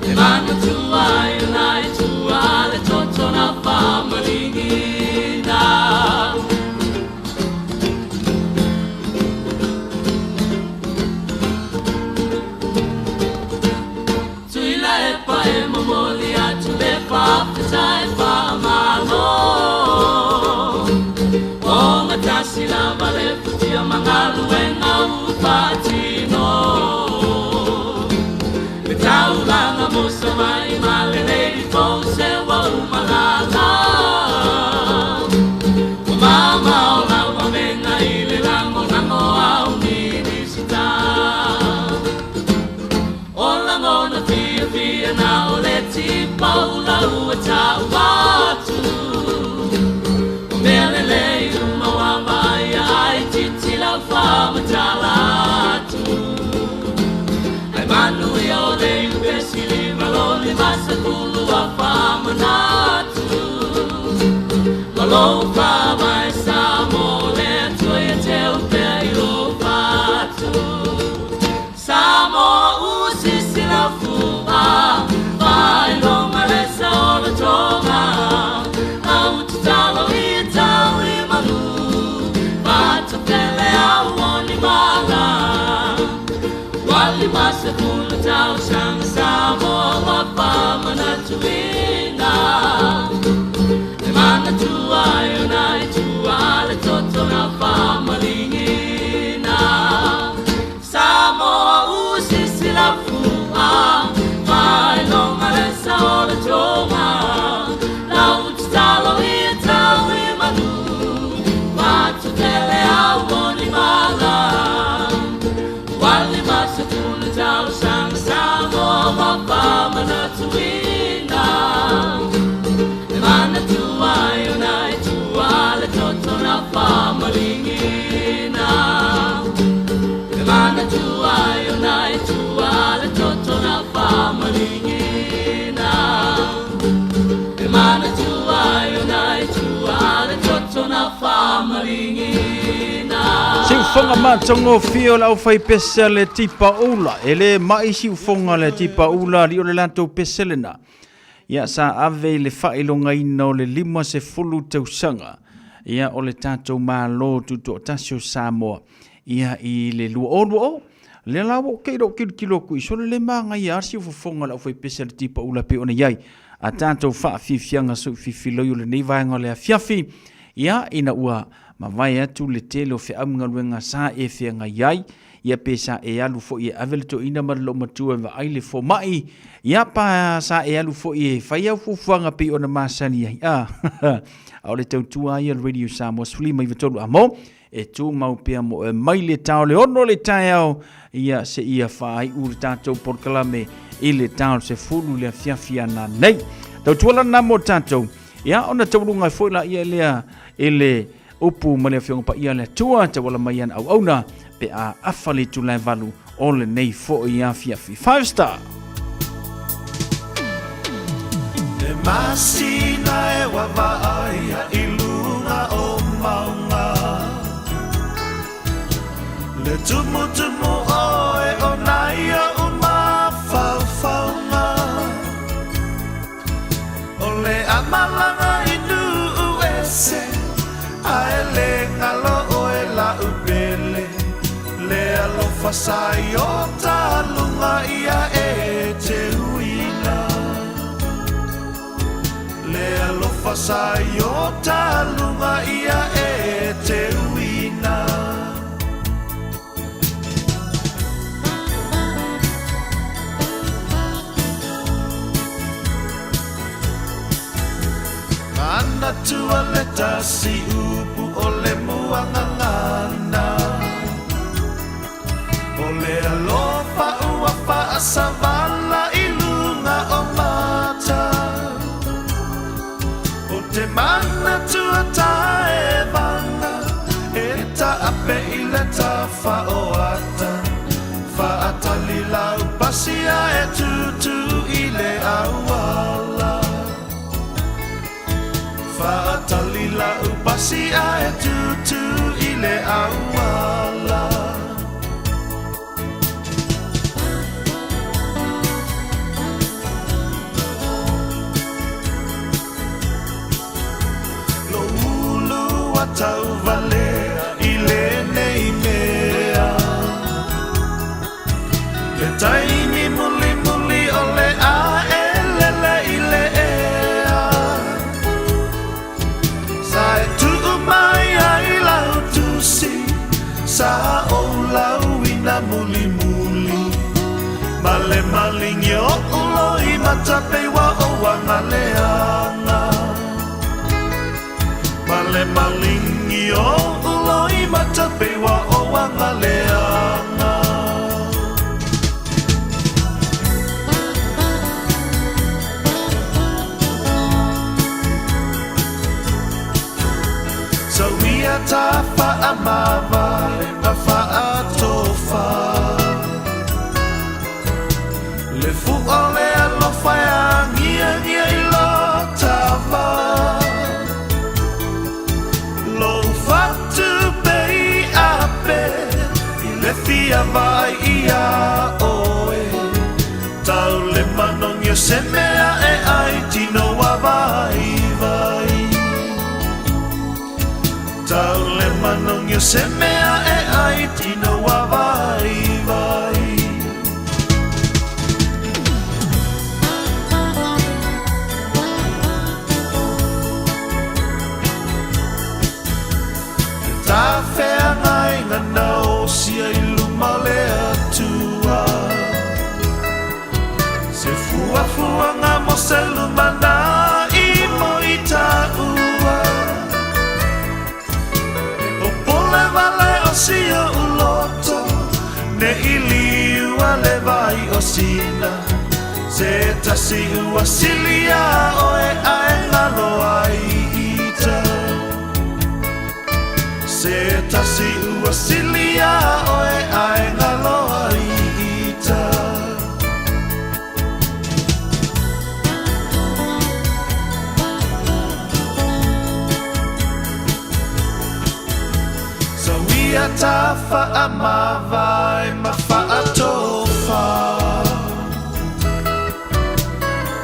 Speaker 16: E manatua ai ona e tua le toto na faamaligina. Tuilaepa e momoli atu le faafetai faamalo. O gatasi lava le futia ma galuega ua faatino. Le taulaga mo Savaii ma le Lady Fose ua uma lala. Ua mamao lau avega i le lagolago au Minisita. O lagona fiafia na o le tipaula ua tau atu. O mea lelei uma ua vaaia ai titi lau faamatala atu. Ae manuia o le iupesili ma lo 50 ua faamanatu. Ma lou faavae Samoa le Atua ia te upea i lou fatu. Samoa ua sisi laufu'a faailoga le sao o le toga. Lau tatalo ia tau i manu fatupele au o ni mala. Ua 50 tausaga Samoa ua faamanatuina. E manatua ai ona e tua le toto na faamaligina. Samoa ua sisi laufu'a faailoga le sao o le toga. Lau tatalo ia tau i manu
Speaker 11: Siufofoga matagofie o le aufaipese a le Tipaula. E le ma'i siufoga a le Tipaula alii o le latou pese lena. Ia sa ave i le faailogaina o le 50 tausaga ia o le tatou Malo Tutoatasi o Samoa ia i le 2020. Lea la ua ok lou tilotilo atu i sole le manaia lava le siufofoga o le aufaipese a le Tipaula e pei ona i ai a tatou faafiafiaga soififiloi o lenei vaega o le afiafi. Ia, ina ua mavae atu le tele o feau galuega sa e feagai ai, ia pe sa e alu foi e ave le toeaina ma le loomatua e vaai le fomai, ia pa sa e alu foi e fai au fuafuaga pei ona masani ai. A, a o le tautua ia le Radio Samoa 153 amo, e tumau pea mo e mai le tao le ono le taeao, ia se ia faaiu le tatou polokalame i le tao se fulu le afiafi ana nei. Tautua lana mo tatou, Ia, ona tauluga ai foi laia lea i le upu ma le Afioga Paia a le Atua, tauala mai ana auauna, pe a afa le itula e valu o lenei foi afiafi. Five star!
Speaker 15: Le masina e waavaaia i luga o mauga Le tumutumu oe o nai oʻu mafaufauga O le a malaga i nuu ese Ae le galo oe la'u pele Le alofa sa i o taluga ia e te uina Le alofa sa i o taluga ia e te uina. Manatua le tasi upu o le muagagana O le alofa ua faasavala i luga o mata O te manatua taevaga e taape i le tafaoata Faatali lau pasia e tutu i le auala Faatali lau pasia e tutu i le auala. Lou ulu ua tauvalea i lenei mea Le taimi mulimuli o le a e lele i le ea Sa e tuu mai ai lau tusi Sa ou lauina mulimuli Ma le maligi oʻu loimata pei ua ou agaleaga Ma le maligi oʻu loimata pei ua ou agaleaga. Tauia ta faamavae ma faatofa Le fua o le alofa e agiagia i lo tava Lou fatu pei ape i le fia vaai ia oe Tau le manogi o se mea e ai tino ua vaivai Tau le manogi o se mea e ai tino ua vaivai. Le tafeagaiga na osia i luma o le Atua Se fuafuaga mo se lumanai mo i taua E popole wale o si oʻu loto Ne i liua le vai o Sina Se tasi ua sili iā oe a e galo ai ita Se tasi ua sili iā oe a e galo ai ita. Ia ta faamavae ma faatofa.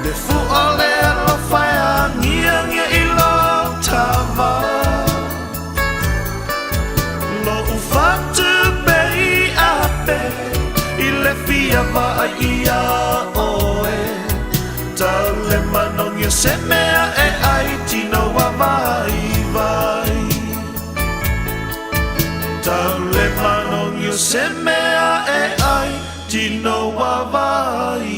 Speaker 15: Le fua o le alofa e agiagi i lou tava. Lou fatu pei ape i le fia vaai ia oe. Tau le manogi o se mea e ai tino ua vaivai. Tau le manogi o se mea e ai tino ua vaivai.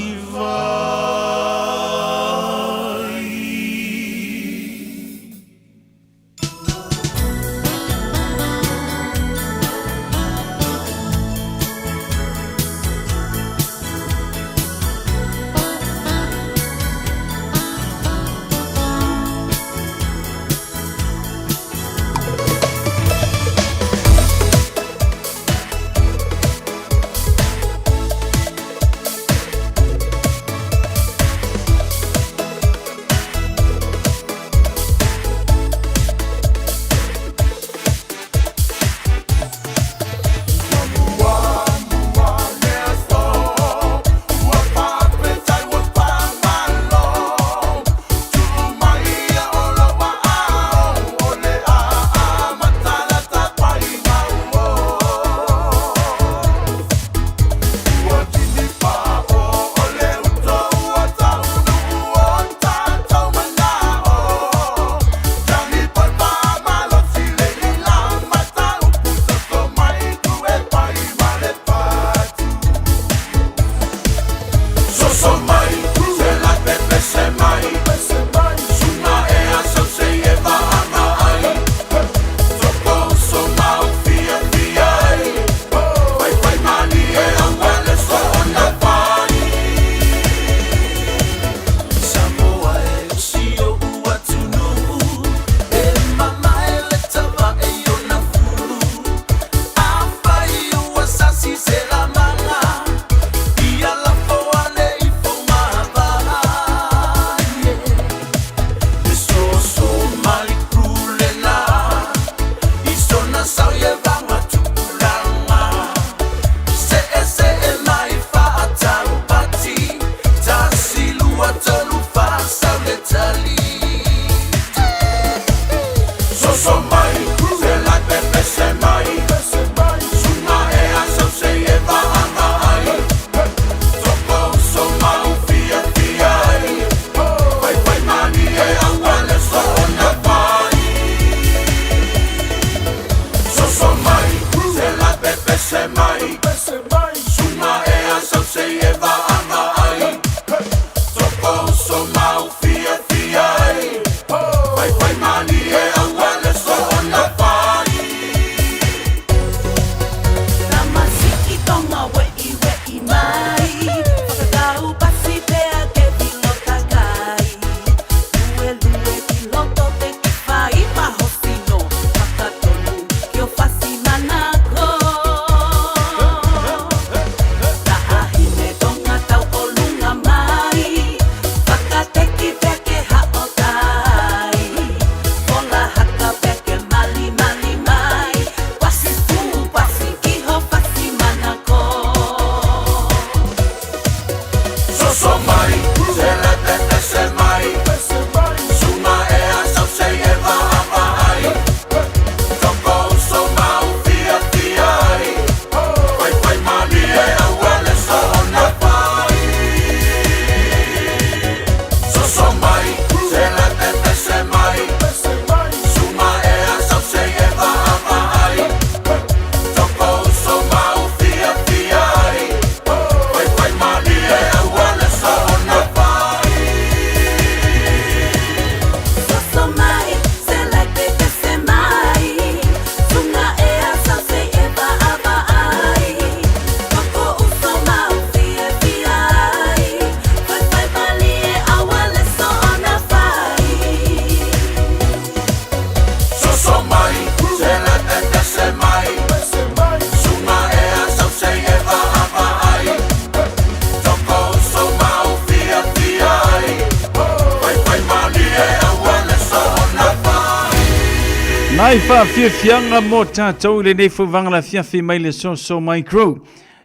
Speaker 11: Ai faafiafiaga mo tatou i lenei fauvaga le afiafi mai le Soso Micro.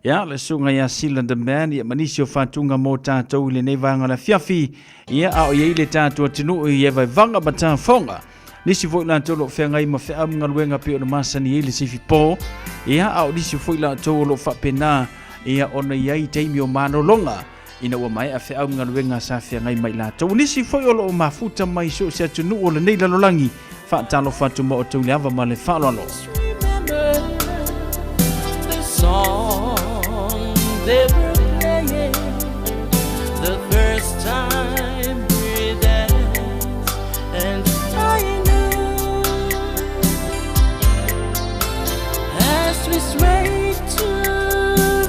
Speaker 11: Ia, le susuga ia Sila the Man, ia ma nisi o faatuga mo tatou i lenei vaega o le afiafi. Ia, a o i ai le tatou atunuu i evaevaga ma tafoga. Nisi foi latou o lo o feagai ma feau ma galuega pei ona masani ai le sifi po. Ia, a o nisi foi latou o lo o faapena ia ona i ai taimi o manologa ina ua maea feau ma galuega sa feagai ma i latou. O nisi foi o lo o mafuta mai so o se atunuu o lenei lalolagi, faatalofa atu ma outou i le ava ma le faaaloalo.
Speaker 16: The song they were playing the first time we danced, and I knew as we swayed to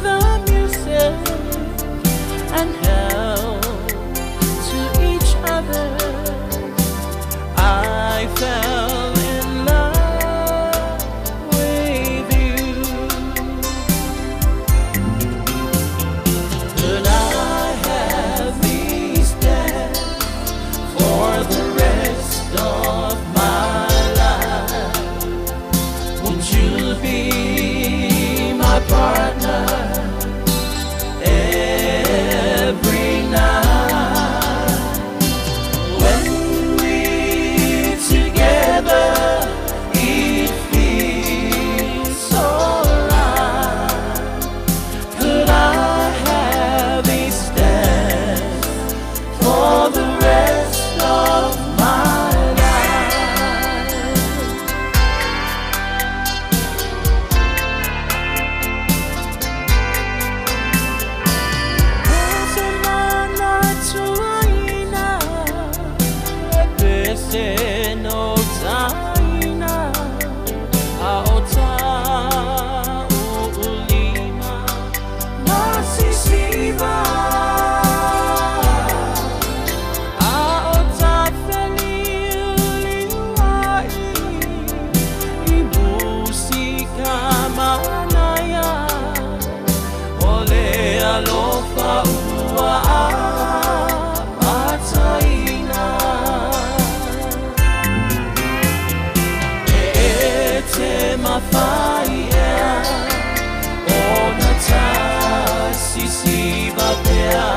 Speaker 16: the music and held to each other, I fell in love with you. Could I have these dance for the rest of my life? Won't you be my partner every night? When we're together, it feels so right. Could I have this dance for the rest of my life? Ole alofa ua amataina. E te mawhai ea, ona tasisiva pea.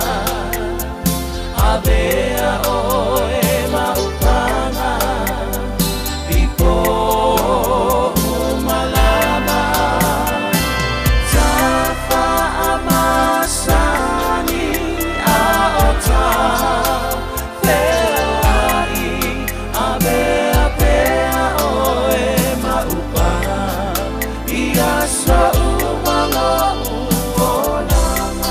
Speaker 16: Avea oe maupanga, i po umalama. Tafa amasani a o ta feoai, avea pea oe maupanga, i aso uma lo'u olaga.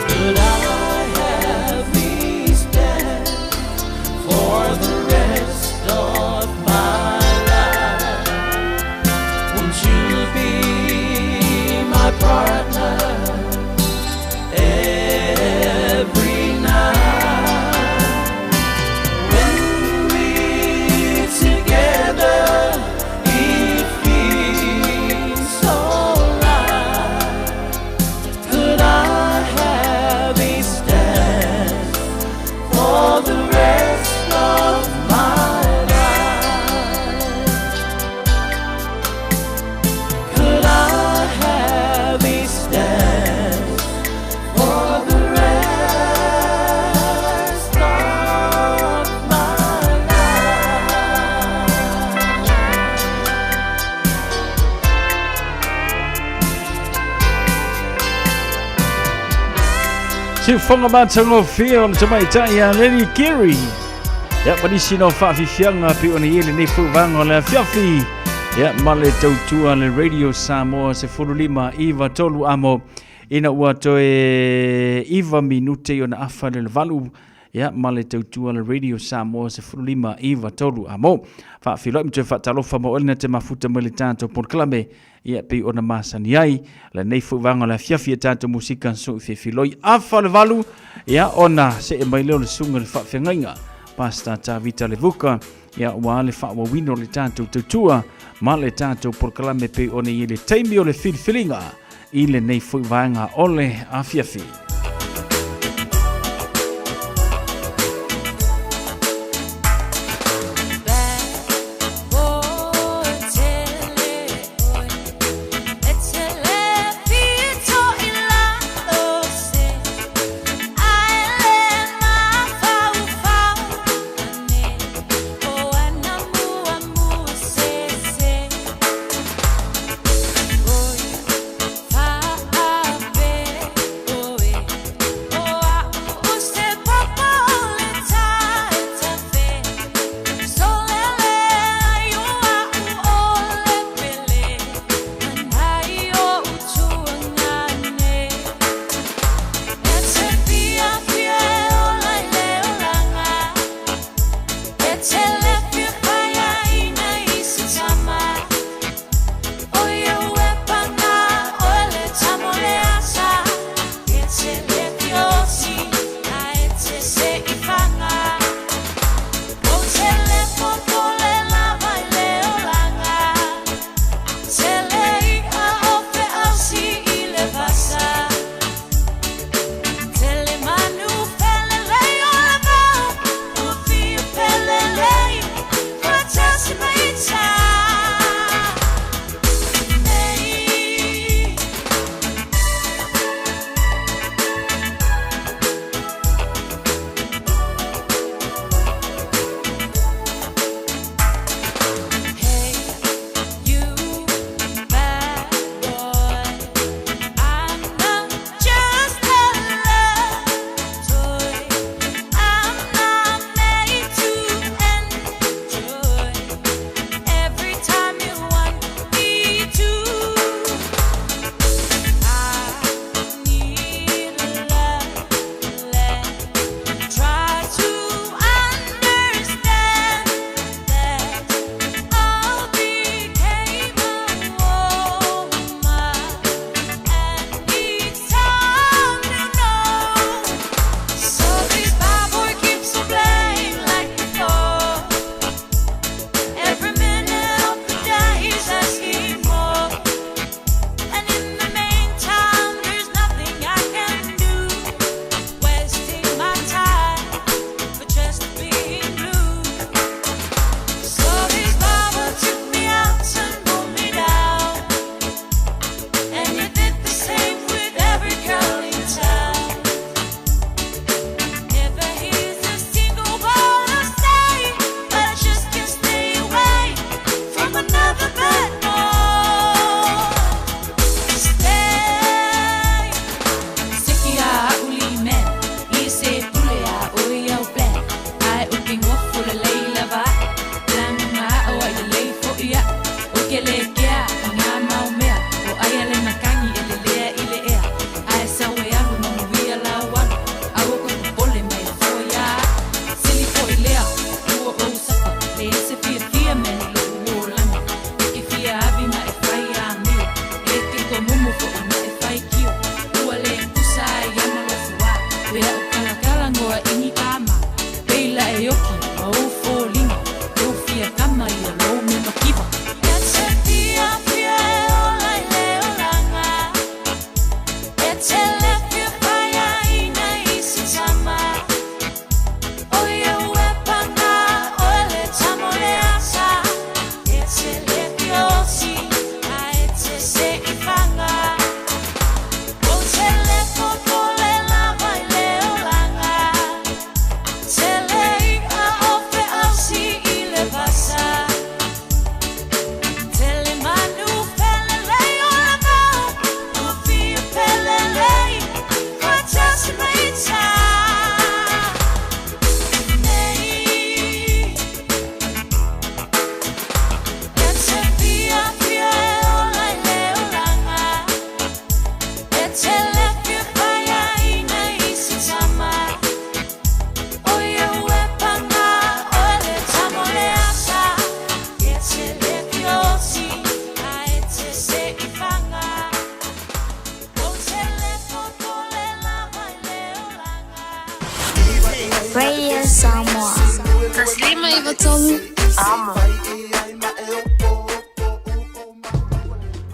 Speaker 16: Could I have these dance for the rest of my life? Won't you be my partner every night? When we're together, it feels so right. Could I have this dance for the rest of my life? Could I have this dance for the rest of my life?
Speaker 11: Siufoga matagofie o le tamaitai ia Lady Gary. Ia, ma nisi na o faafiafiaga pei ona i ai lenei fauvaga o le afiafi. Ia ma le tautua le Radio Samoa 15 iva tolu amo ina ua toe 9 minute i ona afa le 8 ia ma le tautua le Radio Samoa 15 iva tolu amo. Faafeiloai ma toe faatalofa ma oe lena te mafuta mai le tatou polokalame ia pei ona masani ai lenei foi vaega o le afiafi e tatou musika sui fefiloi afa le 8 ia ona see mai lea o le susuga i le faafeagaiga Pastor Tavita Levuka ia ua le faaauauina o le tatou tautua ma le tatou polokalame pei ona i ai le taimi o le filifiliga i lenei foi vaega o le afiafi.
Speaker 6: Radio Samoa. 153 Amo.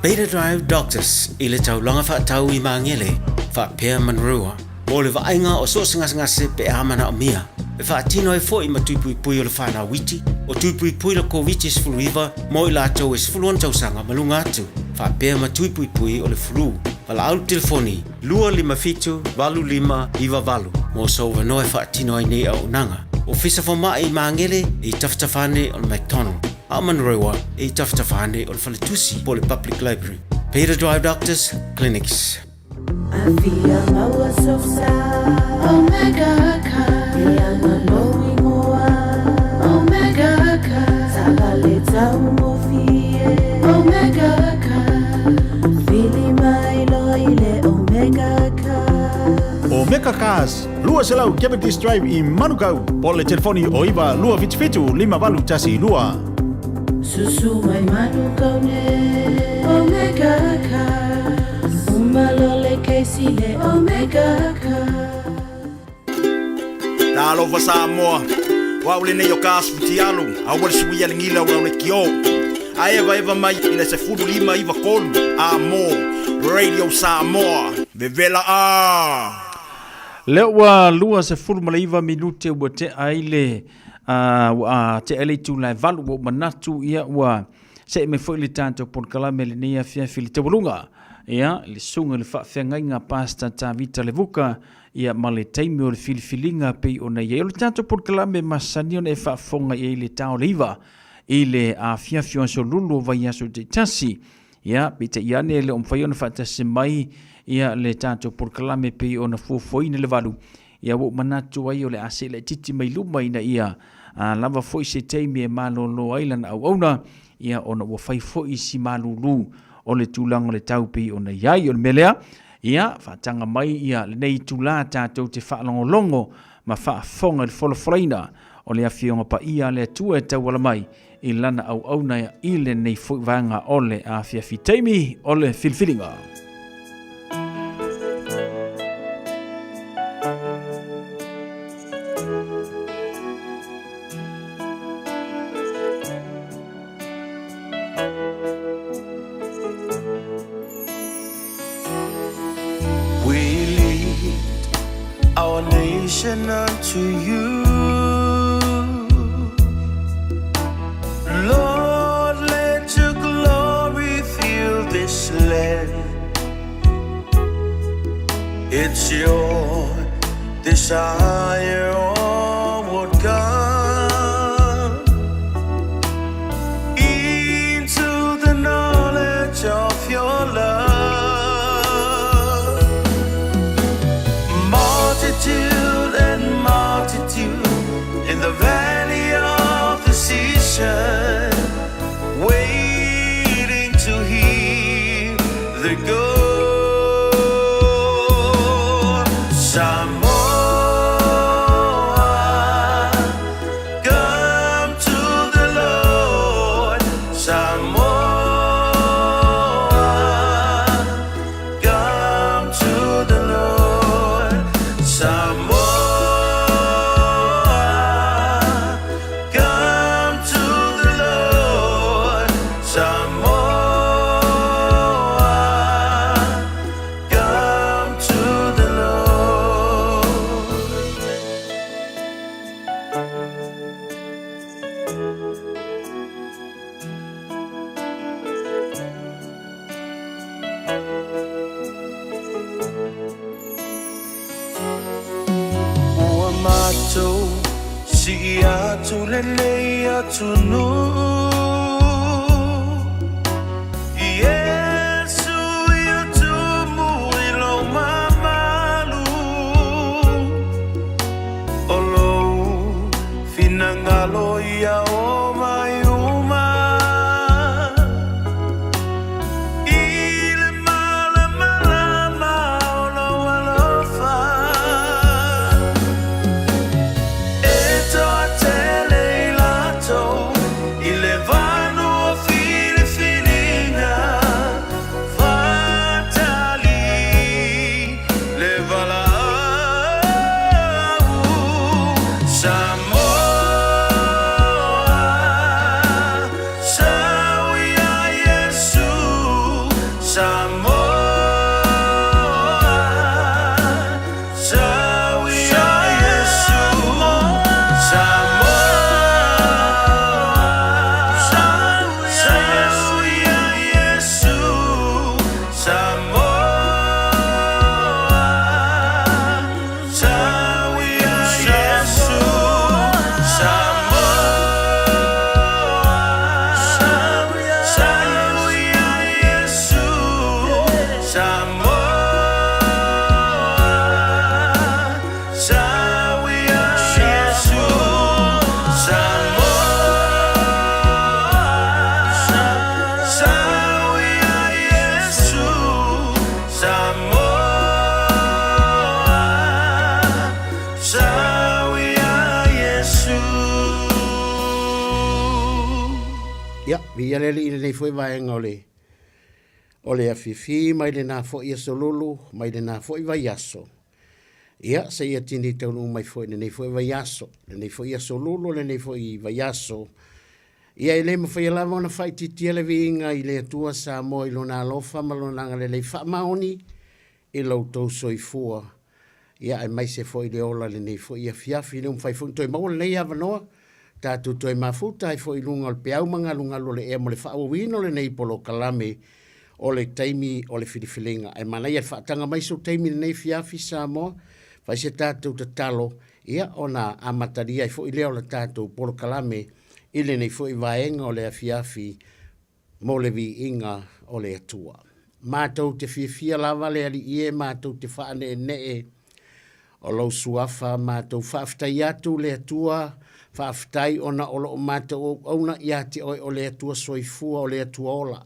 Speaker 17: Beta Drive Doctors i le taulaga faatau i Magele faapea Manurewa mo le vaaiga o so o se gasegase pe a manaomia e faatino ai foi ma tui puipui o le fanau iti o tui puipui le Koviti-19 mo i latou e 16 tausaga ma luga atu faapea ma tui puipui o le flu. Valaau le telefoni 257 8598 mo sou avanoa e faatino ai nei auaunaga. Ofisa Fomai i Magele e i tafatafa ane o le McDonald, a o Manurewa e i tafatafa ane o le Faletusi po o le Public Library. Peter Drive Doctors Clinics.
Speaker 18: Afia maua sosa Omega Car E ana lou ingoa Omega Car Taavale taugofie Omega Car Vili mai loa i le Omega Car.
Speaker 13: Omega Cars, 200 Cavendish Drive i Manukau, po o le telefoni o 9 277 5812.
Speaker 18: Susu mai Manukau nei Omega Cars Uma loa le kesi le Omega Cars.
Speaker 2: Talofa Samoa, o au lenei o Kas Fitialu, aua le suia le gila o lau lekiō. A evaeva mai i le 15 93 A mo Radio Samoa, vevela a!
Speaker 11: Lea ua 29 minute ua tea ai le ua tea ai le itula e 8 ua ou manatu ia ua see mai foi le tatou polokalame lenei afiafi i le taualuga ia le susuga i le faafeagaiga Pastor Tavita Levuka ia ma le taimi o le filifiliga pei ona i ai o le tatou polokalame masani ona e faafofoga i ai le ta o le 9 i le afiafi o aso lulu o vaiaso taitasi. Ia, peitai ane e le o mafai ona faatasi mai ia le tatou polokalame pei ona fuafuaina le 8. Ia ua ou manatu ai o le a see laitiiti mai luma ina ia lava foi se taimi e malolo ai lana auauna, ia ona ua fai foi si malulu o le tulaga o le tau pei ona i ai. O le mea lea, ia faataga mai ia lenei itula tatou te faalogologo ma faafofoga i le folafolaina o le Afioga Paia a le Atua e tauala mai i lana auauna i lenei foi vaega o le afiafi taimi o le filifiliga.
Speaker 15: We lead our nation unto you. Lord, let your glory fill this land. It's your desire, oh God, into the knowledge of your love. Multitude and multitude in the valley of decision, waiting to hear the go. Samoa, come to the Lord. Samoa, come to the Lord. Samoa, come to the Lord. Samoa, come to the Lord. Ua matou sii atu lenei atunuu Iesu ia tumu i lou mamalu O lou finagalo ia omai uma I le malamalama o lou alofa E toatele i latou i le
Speaker 19: Ia, viia le Alii i lenei foi vaega o le o le afiafi mai lena foi aso lulu mai lena foi vaiaso. Ia, seia tini taunuu mai foi i lenei foi vaiaso, lenei foi aso lulu, lenei foi vaiaso. Ia, e le mafaia lava ona faaitiitia le viiga i le Atua Samoa i Lona alofa ma Lona agalelei faamaoni i lo outou soifua, ia aemaise foi le ola i lenei foi afiafi. Le ua mafai foi ona toe maua lenei avanoa, tatou toe mafuta ai foi i luga o le peau ma galugalu o le ea mo le faaauauina o lenei polokalame o le taimi o le filifiliga. Ae manaia le faataga mai sou taimi i lenei afiafi Samoa, fai se tatou tatalo, ia ona amatalia ai foi lea o le tatou polokalame i lenei foi vaega o le afiafi mo le viiga o le Atua. Matou te fiafia lava le Alii e, matou te faaneenee o lou suafa, matou faafetai atu le Atua, faafetai ona o loo matou auauna ia te oe o le Atua soifua, o le Atua ola,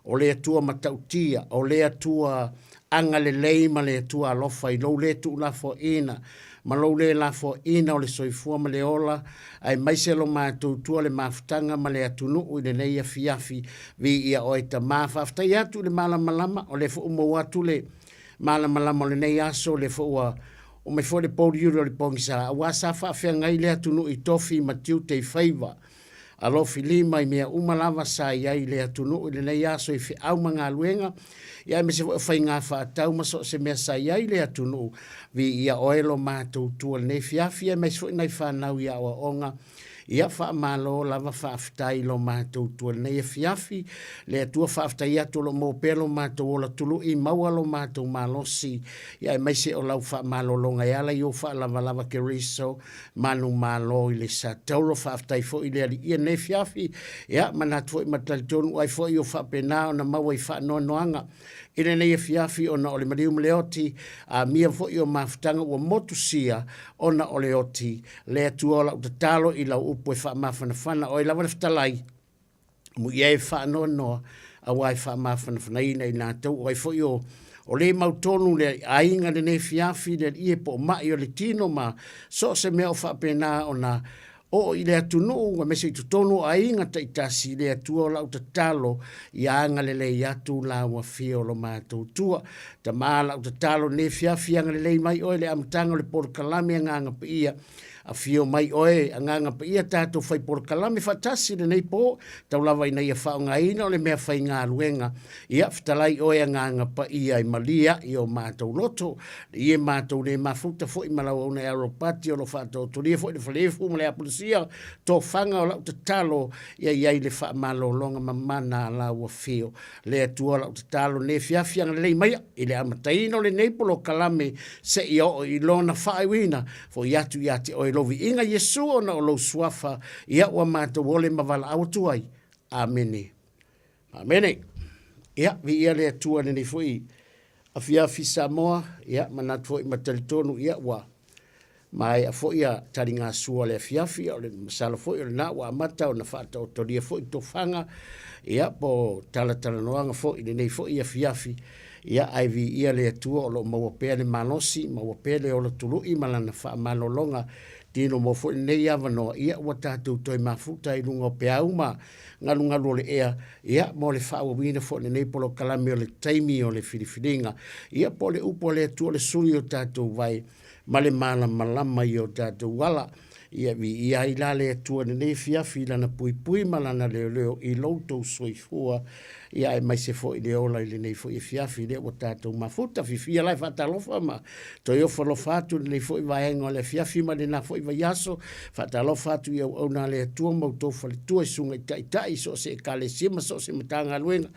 Speaker 19: o le Atua matautia, o le Atua agalelei ma le Atua alofa i lou le tuulafoaiina ma lou le lafoaiina o le soifua ma le ola, aemaise lo matou tua le mafutaga ma le atunuu i lenei afiafi. Viia oe Tama, faafetai atu i le malamalama, o lea foi ua maua atu le malamalama o lenei aso, o lea foi ua oo mai foi le pouliuli o le pogisa, aua sa faafeagai le atunuu i tofi ma tiute i faiva. Alofi lima i mea uma lava sa i ai i le atunuu i lenei aso i feau ma galuega, ia aemaise foi o faiga faatau ma so o se mea sa i ai i le atunuu. Viia oe lo matou tua i lenei afiafi, aemaise foi nai fanau i aoaoga. Ia faamalo lava faafetai i lo matou tua i lenei afiafi. Le Atua faafetai atu o lo o maua pea lo matou ola tului, maua lo matou malosi, ia aemaise o lau faamalologa e ala i ou faalavalava Keriso manumalo i le Satauro. Faafetai foi i le Alii i lenei afiafi. Ia, manatu foi ma talitonu ai foi o faapena ona maua i faanoanoaga i lenei afiafi ona o le maliu ma le oti, amia foi o mafutaga ua motusia ona o le oti. Le Atua o lau tatalo i lau upu e faamafanafana oe lava le fetalai, Amuia e faanoanoa, aua e faamafanafanaina i latou, o ai foi o o le mautonu le aiga lenei afiafi, le alii e po o mai o le tino ma so o se mea o faapena ona oo i le atunuu aemaise i totonu o aiga taitasi, le Atua o lau tatalo ia agalelei atu lau afio o lo matou tua. Tama lau tatalo lenei afiafi, agalelei mai oe i le amataga o le polokalame Agaga Paia. Afio mai oe, Agaga Paia, tatou fai polokalame faatasi i lenei po, tau lava ina ia faaaogaina o le mea faigaluega. Ia, fetalai oe, Agaga Paia, e malie ai o matou loto, i e matou le mafuta foi ma lau auauna e Aropati o lo o faataotolia foi le faleefu ma le apulusia tofaga o lau tatalo, ia i ai le faamalologa mamana a lau afio. Le Atua lau tatalo nei afiafi agalelei maia i le amataina o lenei polokalame seia oo i lona faaiuina, foi atu ia te oe lou viiga Iesu ona o lou suafa, ia ua matou ole ma valaau atu ai. Amene. Amene. Ia, viia le Atua i lenei foi afiafi Samoa, ia manatu foi ma talitonu, ia ua maea foi a taligasua o le afiafi, o le masalo foi o lena ua amata ona faataotolia foi tofaga, ia po talatalanoaga foi i lenei foi afiafi, ia ae viia le Atua o lo o maua pea le malosi, maua pea le ola tului ma lana faamalologa tino mo foi lenei avanoa, ia ua tatou toe mafuta i luga o peau ma galugalu o le ea, ia, mo le faaauauina foi o lenei polokalame o le taimi o le filifiliga, ia, po o le upu a le Atua o le sui o tatou vai ma le malamalama i o tatou ala. Ia viia ai la le Atua i lenei afiafi i Lana puipui ma Lana leoleo i lo outou soifua, ia aemaise foi le ola i lenei foi afiafi lea ua tatou mafuta. Fiafia la e faatalofa ma toe ofo alofa atu i lenei foi vaega o le afiafi ma lena foi vaiaso. Faatalofa atu i auauna a le Atua ma outou faletua i susuga i taitai i so o se Ekalesia ma so o se Matagaluega.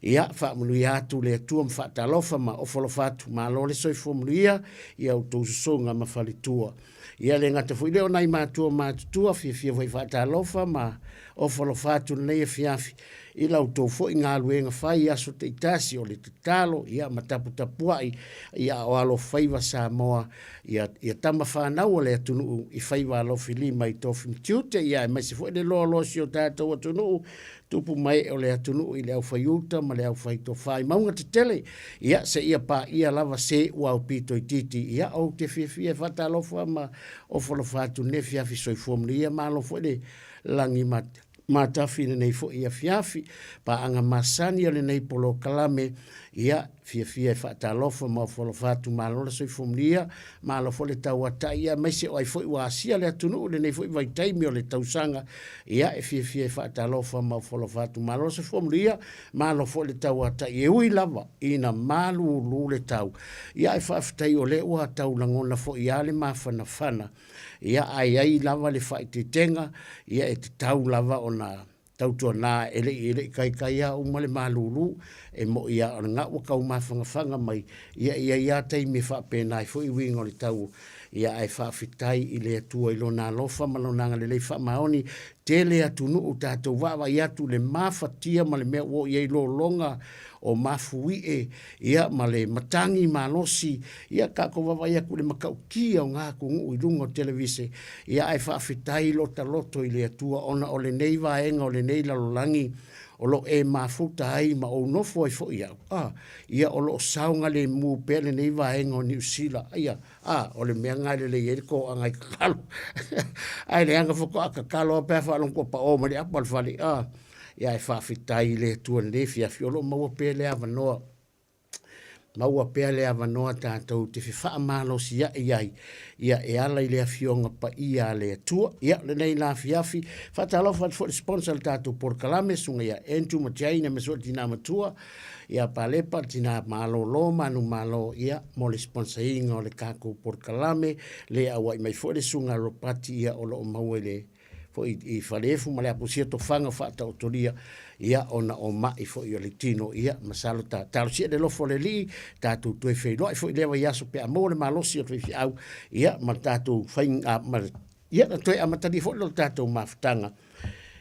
Speaker 19: Ia, faamanuia atu le Atua ma faatalofa ma ofo alofa atu. Malo le soifua manuia i a outou susuga ma faletua. Ia le gata foi lea o nai matua matutua, fiafia foi faatalofa ma ofo alofa atu i lenei afiafi i la outou foi galuega fai i aso taitasi o le tatalo, ia, ma taputapuai ia o alofaiva Samoa, ia, ia tama fanau a le atunuu i faiva alofi lima i tofi ma tiute, ia aemaise foi le loaloa o si o tatou atunuu, tupu ma ee o le atunuu i le aufaiuta ma le aufaitofa i mauga tetele, ia, seia paia lava se ua aupito itiiti. Ia, ou te fiafia e faatalofa ma ofo alofa atu i lenei afiafi soifua manuia, malo foi le lagi ma. matafi i lenei foi afiafi. Paaga masani o lenei polokalame, ia, fiafia e faatalofa ma ofo alofa atu, malo le soifua manuia, malo foi le tauatai, ia, aemaise o ai foi ua asia le atunuu i lenei foi vaitaimi o le tausaga, ia, e fiafia e faatalofa ma ofo alofa atu, malo le soifua manuia, malo foi le tauatai, e ui lava ina malulu le tau, ia, ae faafetai o lea ua tau lagona foi lava le mafanafana, Ia, a i ai lava le faaeteetega, ia e tatau lava ona tautuana e le i, e le i kaikai lava uma le malulu, e mo'i lava o le ga'u ua tau mafanafana mai, ia e i ai lava taimi e faapena ai foi uiga o le tau, ia ae faafetai i le Atua i Lona alofa ma Lona agalelei faamaoni, tele atunuu tatou vaavaai atu i le mafatia ma le mea ua oo i ai lologa o mafuie, ia ma le matagi malosi, ia tatou vaavaai atu i le matautia o na atunuu i luga o televise, ia ae faafetai lota loto i le Atua ona o lenei vaega o lenei lalolagi o lo o e mafuta ai ma ou nofo ai foi au, a, ia o lo o saogalemu pea lenei vaega o Niu Sila, ia, a, o le mea lena e lelei ai le toaga i tatalo. Ae leaga faatoa tatalo lava pe a faalogo atu ua pao mai le apa o le fale, a. Ia ae faafetai i le Atua i lenei afiafi o lo o maua pea le avanoa, maua pea le avanoa tatou te fefaamalosia'i ai, ia e ala i le Afioga Paia a le Atua. Ia, lenei la afiafi, faatalofa atu foi i le sponsor o le tatou polokalame, Susuga ia Andrew ma Jane aemaise foi le tina matua, ia Palepa, le tina malolo, manumalo, ia, mo le sponsor ina o le tatou polokalame, le auai mai foi le Susuga Ropati, ia, o lo o maua i le foi i Faleefu ma le apusia tofaga faataotolia, ia ona o ma'i foi o le tino, ia masalo ta talosia le alofa o le Alii, tatou toe feiloai foi i lea vaiaso pe a maua le malosi o le faifeau, ia ma le tatou faiga, ma le, ia na toe amatalia foi lo tatou mafutaga,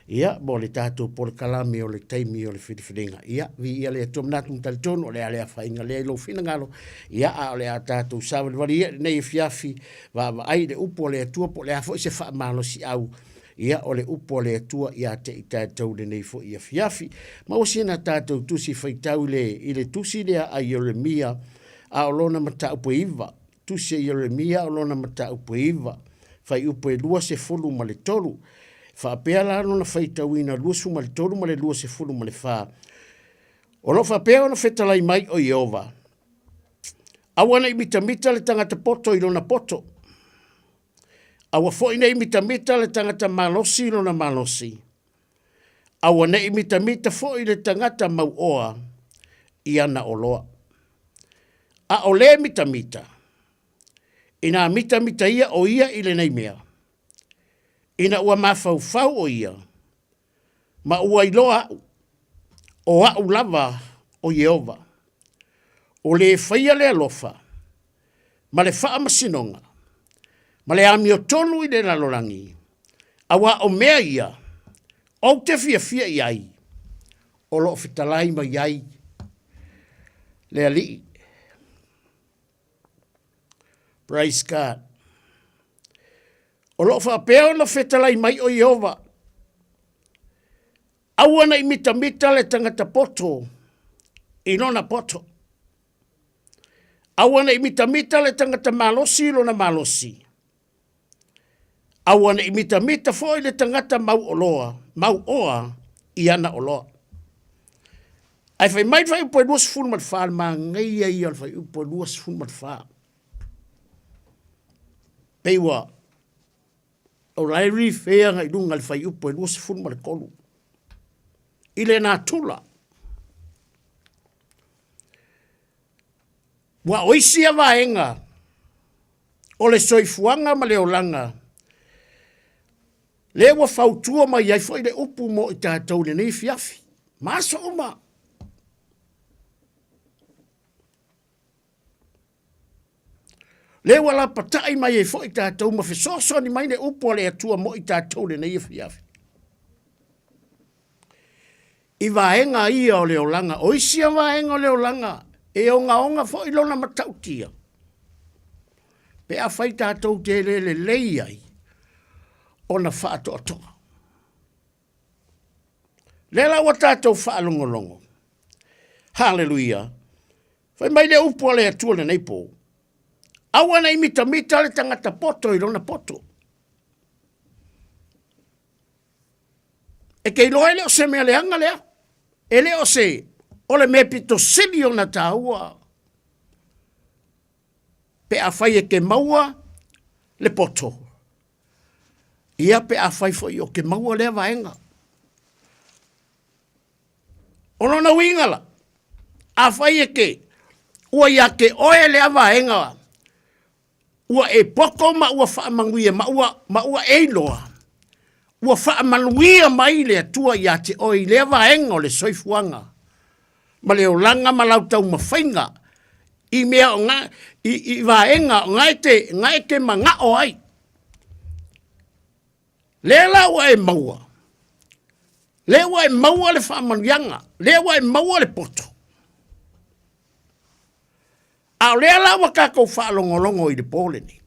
Speaker 19: ia mo le tatou polokalame o le taimi o le filifiliga. Ia, viia le Atua manatu ma talitonu o le a le afaina lea i lou finagalo, ia a o le a tatou savalivali ia i lenei afiafi, Vaavaai i le upu a le Atua po o le a foi se faamalosiau, ia o le upu a le Atua ia te i tatou lenei foi afiafi. Maua sina tatou tusi faitau i le, i le tusi lea a Ieremia, a o lona mataupu e 9. Tusi a Ieremia a o lona mataupu e 9, fuaiupu e 23. Faapea la lona faitauina 23 ma le 24. O lo o faapea ona fetalai mai o Ieova, Aua ne i mitamita le tagata poto i lona poto. Aua foi ne i mitamita le tagata malosi i lona malosi. Aua ne i mitamita foi le tagata mauoa i ana oloa. A o le mitamita, inā mitamita ia o ia i lenei mea, ina ua mafaufau o ia, ma ua iloa aʻu, o aʻu lava o Ieova, o le faia le alofa ma le faamasinoga ma le amiotonu i le lalolagi, auā o mea ia ou te fiafia i ai, o lo o fetalai mai ai le Alii. Praise God. O lo o faapea ona fetalai mai o Ieova, aua ne i mitamita le tagata poto i lona poto. Aua ne i mitamita le tagata malosi i lona malosi. Aua ne i mitamita foi le tagata mauoloa, mauoa i ana oloa. Ae fai mai le fuaiupu e 24, le manaia ia o le fuaiupu e 24. Pei ua o la e refer agai i luga i le fuaiupu e 23. I le natura, ua o isi ia vaega o le soifuaga ma le olaga, lea ua fautua mai ai foi le upu mo i tatou i lenei afiafi, ma aso uma. Lea ua lapatai mai ai foi tatou ma fesoasoani mai le upu a le Atua mo i tatou lenei afiafi. I vaega ia o le olaga, o isi ia vaega o le olaga, e ogaoga foi lona matautia, pe afai tatou te le lelei ai ona faatoatoa. Lea la ua tatou faalogologo. Haleluia. Fai mai le upu a le Atua lenei po. Aua ne i mitamita le tagata poto i lona poto. E te iloa e le o se mea leaga lea. E le o se, o le mea pito sili ona tāua. Pe afai e te maua le poto, ia pe afai foi o ke maua lea vaega. O lona uiga la, afai e te, ua ia te oe lea vaega, ua e poto ma ua faamanuia ma ua, ma ua e iloa, ua faamanuia mai le Atua ia te oe i lea vaega o le soifuaga ma le olaga ma lau taumafaiga i mea o ga, i, i vaega o ga e te, ga e te manao ai. Lea la ua e maua, lea ua e maua le faamanuiaga, lea ua e maua le poto. A o lea la ua tatou faalogologo i le po lenei.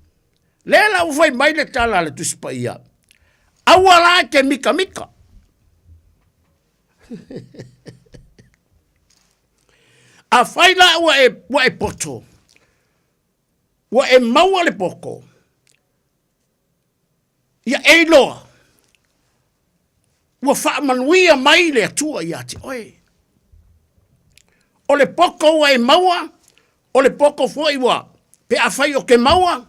Speaker 19: Lea la ua fai mai le tala a le Tusi Paia, aua la e te mikamika. Afai la ua e, ua e poto, ua e maua le poto, ia e iloa, ua faamanuia mai le Atua ia te oe. O le poto ua e maua, o le poto foi ua, pe afai o ke maua,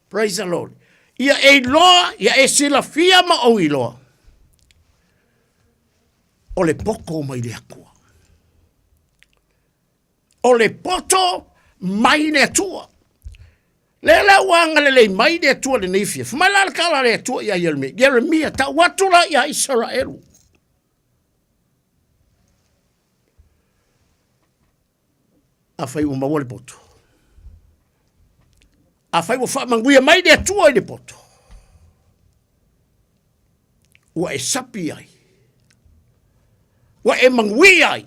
Speaker 19: praise the Lord, ia e iloa, ia e silafia ma ou iloa, o le poto mai le Atua. O le poto mai le Atua. Lea la ua agalelei mai le Atua lenei fia. Fai mai la le tala a le Atua ia Ieremia. Ieremia, tau atu la ia Isaraelu. Afai ua maua le poto. Afai ua faamanuia mai le Atua i le poto. Ua e sapi ai. Ua e manuia ai.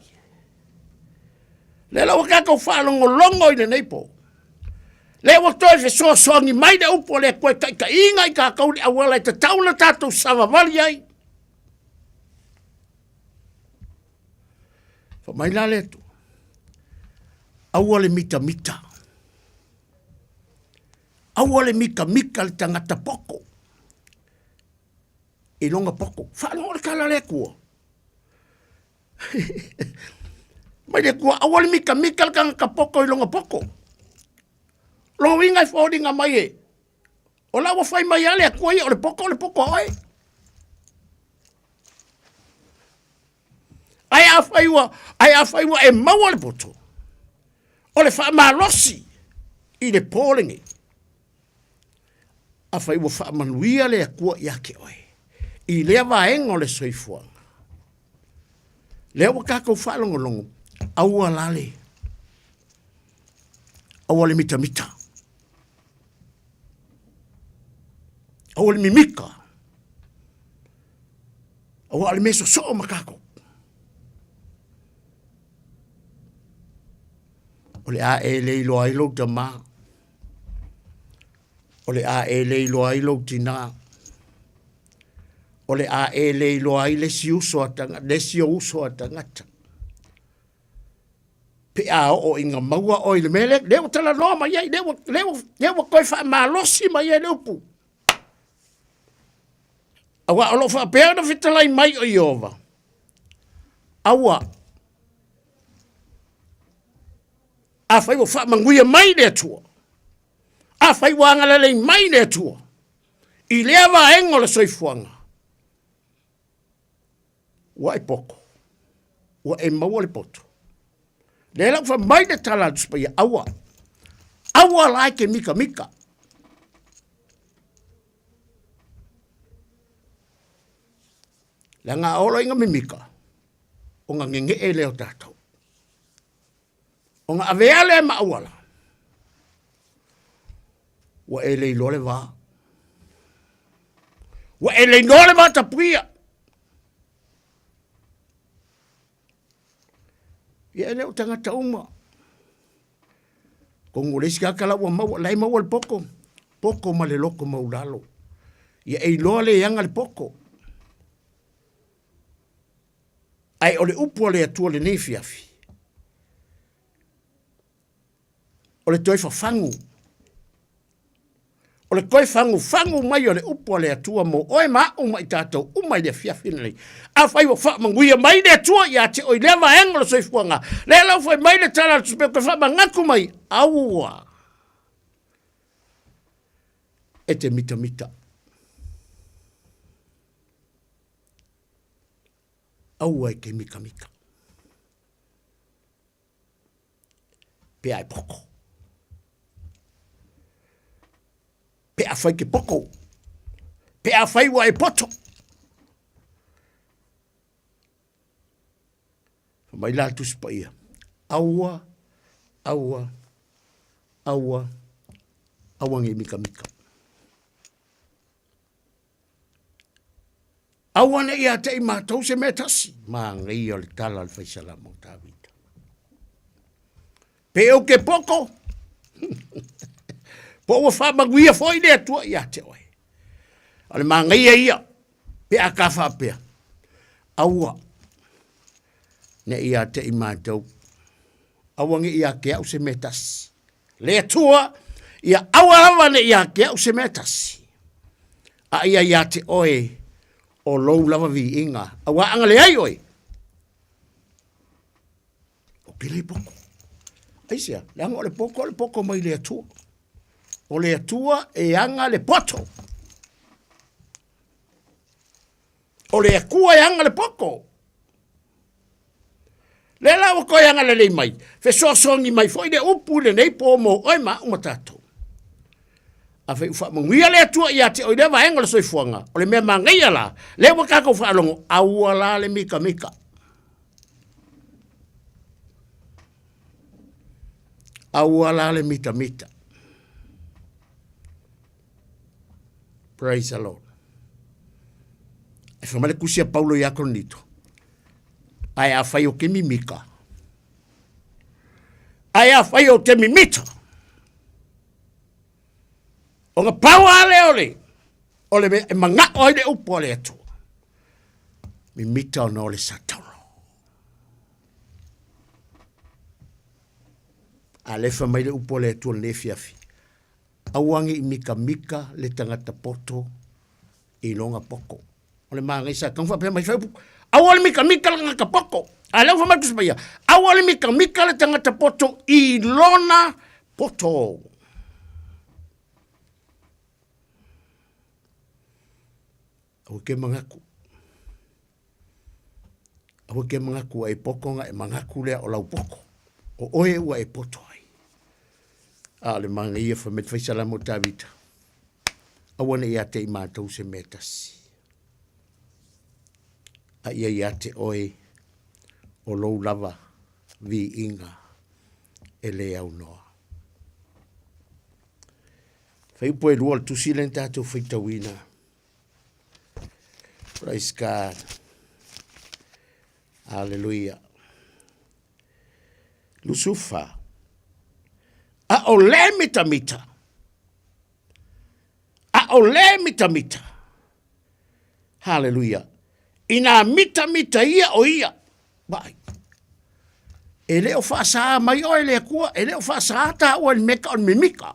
Speaker 19: Lea la ua tatou faalogologo i lenei po. Lea ua toe fesoasoani mai le upu o le Atua e taitaiina i tatou i le auala e tatau ona tatou savavali ai. Fai mai la le Atua, aua le mitamita. Aua le mitamita le tagata poto i lona poto. Faalogo le tala a le Atua. Mai le Atua, aua le mitamita le tagata poto i lona poto. Lona uiga e foliga mai e, o la ua fai mai lava le Atua ia, o le poto o le poto a oe. Ae afai ua, ae afai ua e maua le poto, o le faamalosi i le po lenei, afai ua faamanuia le Atua ia te oe i lea vaega o le soifuaga, lea ua tatou faalogologo, aua la le, aua le mitamita, aua le mimika, aua o le mea sosoo ma tatou. O le a e le iloa ai lou tamā, o le a e le iloa ai lou tinā, o le a e le iloa ai le isi uso a tagata, le isi ou uso a tagata. Pe a oo ina maua oe i le mea lea, lea ua talanoa mai ai, lea ua, lea ua, lea ua toe faamalosi mai ai le upu. Aua o lo o faapea ona fetalai mai o Ieova, aua, afai ua faamanuia mai le Atua, afai ua agalelei mai le Atua i lea vaega o le soifuaga, ua e poto, ua e maua le poto. Lea la ua fai mai le tala a le Tusi Paia, aua, aua la e te mikamika. Leaga a ola ina mimika, ona nene'e lea o tatou. Ona avea lea ma auala, ua e le iloa le va. Ua e le iloa le va tapuia. Ia e le o tagata uma. Atonu o le isi tagata la ua maua, la e maua le poto, poto ma le loto maulalo. Ia e iloa le aga le poto. Ae o le upu a le Atua lenei afiafi, o le toe fafagu. O le toe fagufagu mai o le upu a le Atua mo oe ma a'u ma i tatou uma i le afiafi lenei. Afai ua faamanuia mai le Atua ia te oe i lea vaega o le soifuaga, lea la ua fai mai le tala a le Tusi Paia, toe faamanatu mai, aua e te mitamita. Aua e te mitamita. Pe a e poto. Pe afai ke poto. Pe afai ua e poto. Fai mai la Tusi Paia, aua, aua, aua, aua nei mikamika. Aua ne i ia te i mātou se mea tasi. Māngeia o le tala o le whaisalama o Tāvita. Pe au ke poko, po ua whaamanuia foi le Atua ia te oe. O le māngeia ia, pe a ka whaapea. Aua, ne i ia te i mātou, aua ne i ia ke au se mea tasi. Le Atua, ia aua lava ne i ia te au se mea tasi. A ia ia te oe o lou lava viiga, auā aga leai oe. O ke le poko. Aisea, leaga o le poko, o le poko mai le Atua. O le Atua e aga le poto. O le Atua e aga le poto. Lea la ua toe agalelei mai, fesoasoani mai foi le upu i lenei pō mo oe ma a'u ma tatou. Afai ua faamanuia le Atua ia te oe i lea vaega o le soifuaga, o le mea manaia la, lea ua tatou faalogo, aua la le mikamika. Aua la le mitamita. Praise the Lord. E wha mai le kusi a Paulo ia Korinito. Ae afai o ke mimika. Ae afai o te mimita. O nga pau a le ole, o le mea e mangao ai le upu a le Atua. Mimita ona o le satolo. A lefa mai le upu a le Atua lenei afiafi. Aua ne i mikamika le tagata poto i lona poto. O le māngai sa tau faapea mai fai upu, aua le mikamika le tagata poto. A lea ua fai mai le Tusi Paia, aua le mikamika le tagata poto i lona poto. Aua ke manatu. Aua ke manatu ua e poto na e manatu lea o lau poto. O oe ua e poto ai. A o le manaia fai mai le faisalama o Tavita, aua ne i ia te i mātou se mea tasi. A ia ia te oe o lou lava viiga e le aunoa. Fai upu e lua o le tusi lea na tatou faitauina. Praise God. Hallelujah. Lusufa. A o le mitamita. A o le mitamita. Hallelujah. Ina mitamita ia o ia. Vai. E le o faasā mai oe le Atua, e le o faasā tāua i le mea o le mimika.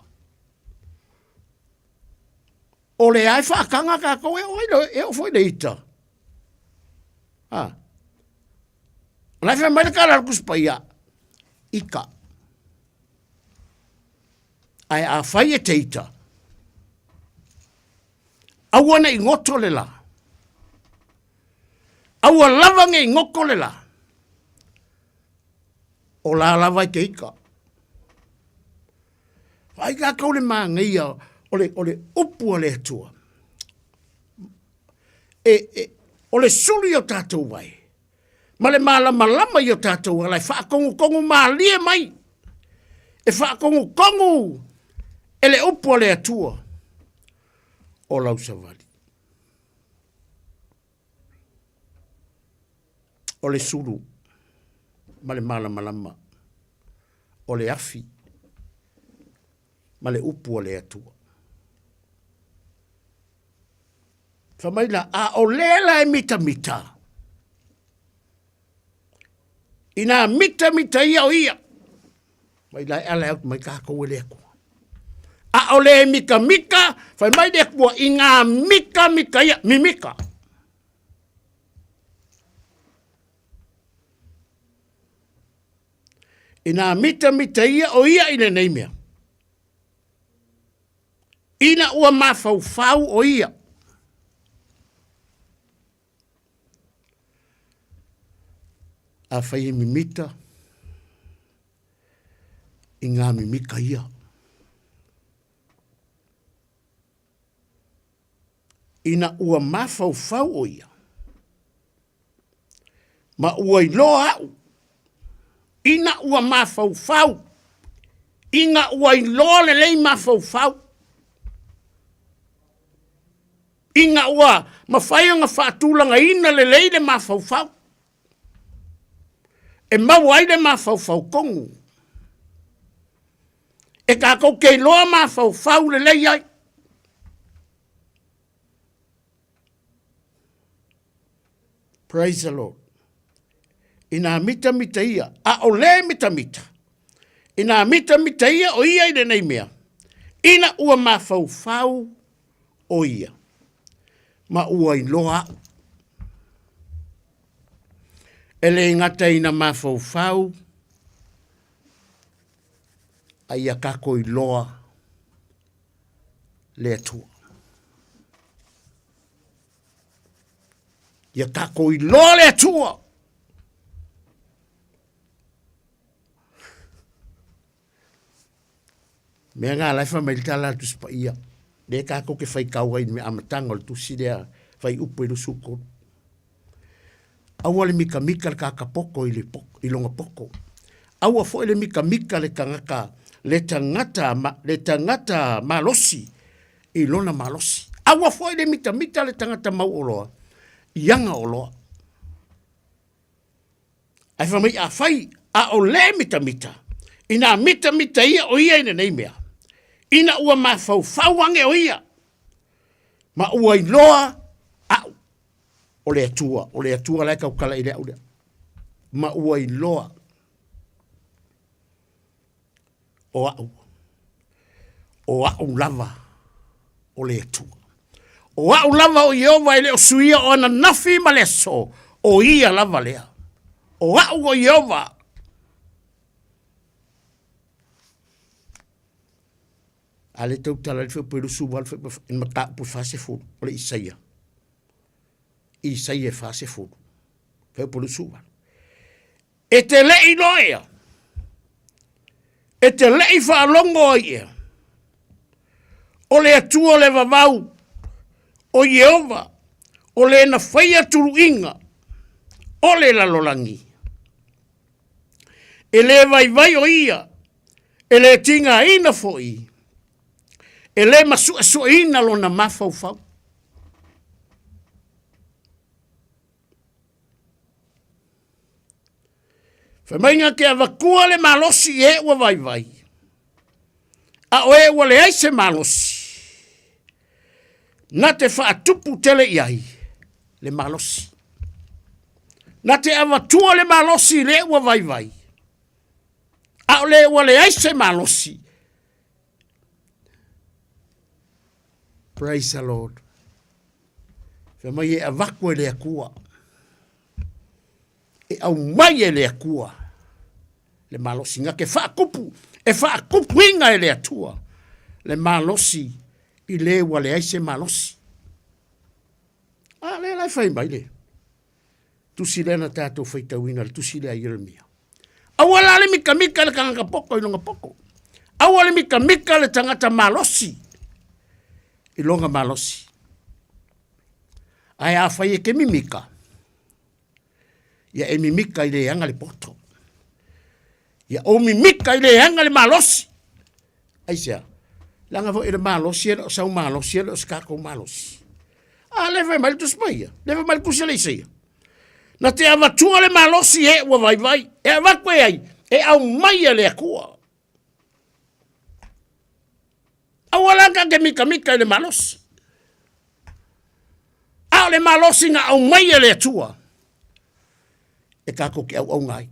Speaker 19: O le ae whaakanga kākou e oi e o foi le ita. Ha. O lai whai mai le kala kuspaia. Ika. Ae a whai e te ita. Aua nei ngoto le la. Aua lava nei ngoko le la. O la lava i te ika. Vaai kākou le māngeia o le, o le upu a le Atua. E, e, o le sulu i o tātou wai, ma le mālamalama i o tātou ala, e whaakongukongu mālie mai, e whaakongukongu e le upu a le Atua o lau savali. O le sulu ma le malamalama, o le afi ma le upu a le Atua. Fai mai la, a o lea la e mitamita, inā mitamita ia o ia, mai la e ala e au mai kākou e le Atua. A o le mikamika, fai mai le Atua i ngā mikamika ia, mimika. I nā mitamita ia o ia i lenei mea. Ina ua mafaufau o ia. A whai e mimita i ngā mimika ia. Ina ua mafaufau o ia, ma ua iloa au, ina ua mafaufau, ina ua iloa lelei mafaufau, ina ua mafai ona faatulagaina lelei le mafaufau, e maua ai le mafaufau tonu, e tatou te iloa mafaufau lelei ai. Praise the Lord. Ina mitamita ia, a o le mitamita, ina mitamita ia o ia i lenei mea, ina ua mafaufau o ia, ma ua iloa au. E le gata ina mafaufau, a ia tatou iloa le Atua. Ia tatou iloa le Atua. Mea ngā lai wha mai le tala atu spaia. Le tātou ke whai kau ai me amatanga o le tusi lea whai upu i lusu kolu. Aua le mikamika le kakapoko i le poko, i longa poko. Aua foi le mikamika le tangata, le tangata, le tangata malosi i lona malosi. Aua foi le mitamita le tangata mau oloa i aga oloa. Ae fai mai afai a o le mitamita, ina mitamita ia o ia i lenei mea, ina ua mafaufau age o ia, ma ua iloa au o le Atua, o le Atua la e tautala i le au lea, ma ua iloa o au, o au lava o le Atua. O au lava o Ieova e le o suia o ananafi ma le aso, o ia lava lea. O au o Ieova. A le tautala le feupu e lusu walu feupu e mataupu e 40, o le Isaia. Isaia e 40, feupu e lusu walu. E te le i loa ea, e te le i faalogo ai ea, o le Atua o le vavau, o Ieova, o le na faia tuluiga o le lalolagi. E le vaivai o ia, e le tigaina foi, e le masuesueina lona mafaufau. Fai mai na te avatua le malosi i e ua vaivai, a o e ua leai se malosi, na te faatupu tele i ai le malosi. Na te avatua le malosi i le ua vaivai, a o le ua leai se malosi. Praise the Lord. Fai mai e avatu e le Atua. E aumai e le Atua le malosi. Na te faatupu, e faatupuina e le Atua le malosi i le ua leai se malosi. A lea la e fai mai le tusi lea na tatou faitauina, le tusi lea a Ieremia. Aua la le mikamika le tagata poto i lona poto. Aua le mikamika le tagata malosi i lona malosi. Ae afai e ke mimika, ia e mimika i le aga le poto. Ia o mimika i le aga le malosi. Aisea? Leaga foi le malosi e le o sau malosi e le o se tatou malosi. A le fai mai le Tusi Paia, le fai mai le Tusi a le Isaia. Na te avatua le malosi e ua vaivai, e avatu e ai, e aumai e le Atua. Aua la ta te mikamika i le malosi. A o le malosi na aumai e le Atua, e tatou te auauna ai.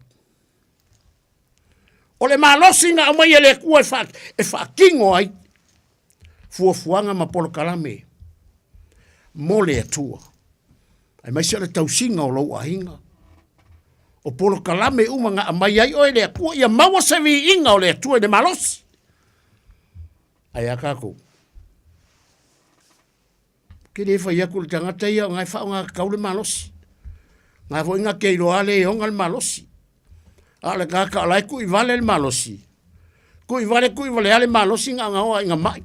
Speaker 19: O le malosi na aumai e le Atua e, fa, e faatino ai. fuafuaga ma polokalame mo le Atua. Aemaise o le tausiga o lou aiga. O polokalame uma na aumai ai oe e le Atua ia maua se viiga o le Atua i le malosi. Ae a kākou? Ke le fai atu le tagata ia o ngai whaonga kau le malosi. Ngā foi ngā ke iloa le ionga le malosi. A o le kaka o lai kui vale le malosi. Kui vale, kui vale ale malosi ngā ngā oa inga mai.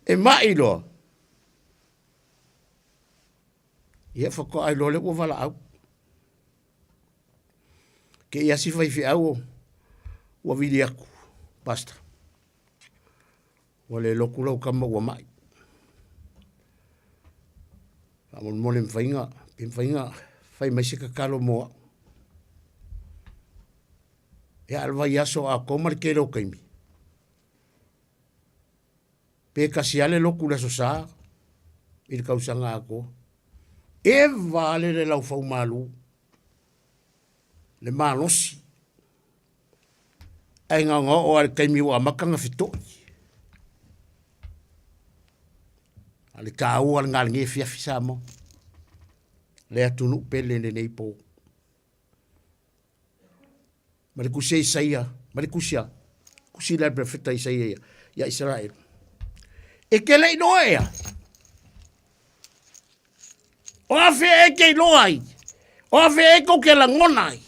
Speaker 19: E mai loa. Ia whakoa ai loa le ua wala au. Ke ia si whai whiau o ua vili aku, pastor. Ua le loku lau kama ua mai. Faamolemole mawhainga, pe mawhainga whai mai se kakalo mo au. Ia alwa ia so a koma le kele o kaimi. Pe kasi ale loku le aso sa i le kausaga atoa. Eva ale le laufau malu, le malosi. Ae gaogao'o lava i le taimi ua amata ona feto'i. A o le taua o le galege afiafi Samoa, le atunuu pele i lenei po. Ma le tusi a Isaia, ma le tusi a, tusi le perofeta Isaia ia, ia Isaraelu. E te le iloa ea, o afea e te iloa ai, o afea e tou te lagona ai.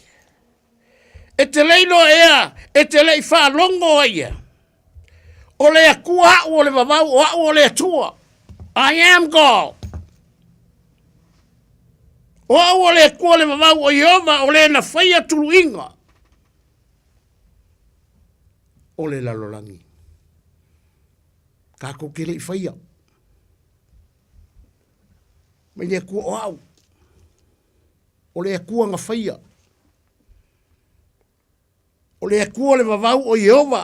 Speaker 19: E te le iloa ea, e te le i faalogo ai ea. O le Atua a'u o le vavau, o a'u o le Atua. I am God. O a'u o le Atua o le vavau, o Ieova, o le na faia tuluiga o le lalolagi. Kākou ke le i faia. Mai le Atua o a'u. O le Atua na faia. O le Atua o le vavau o Ieova,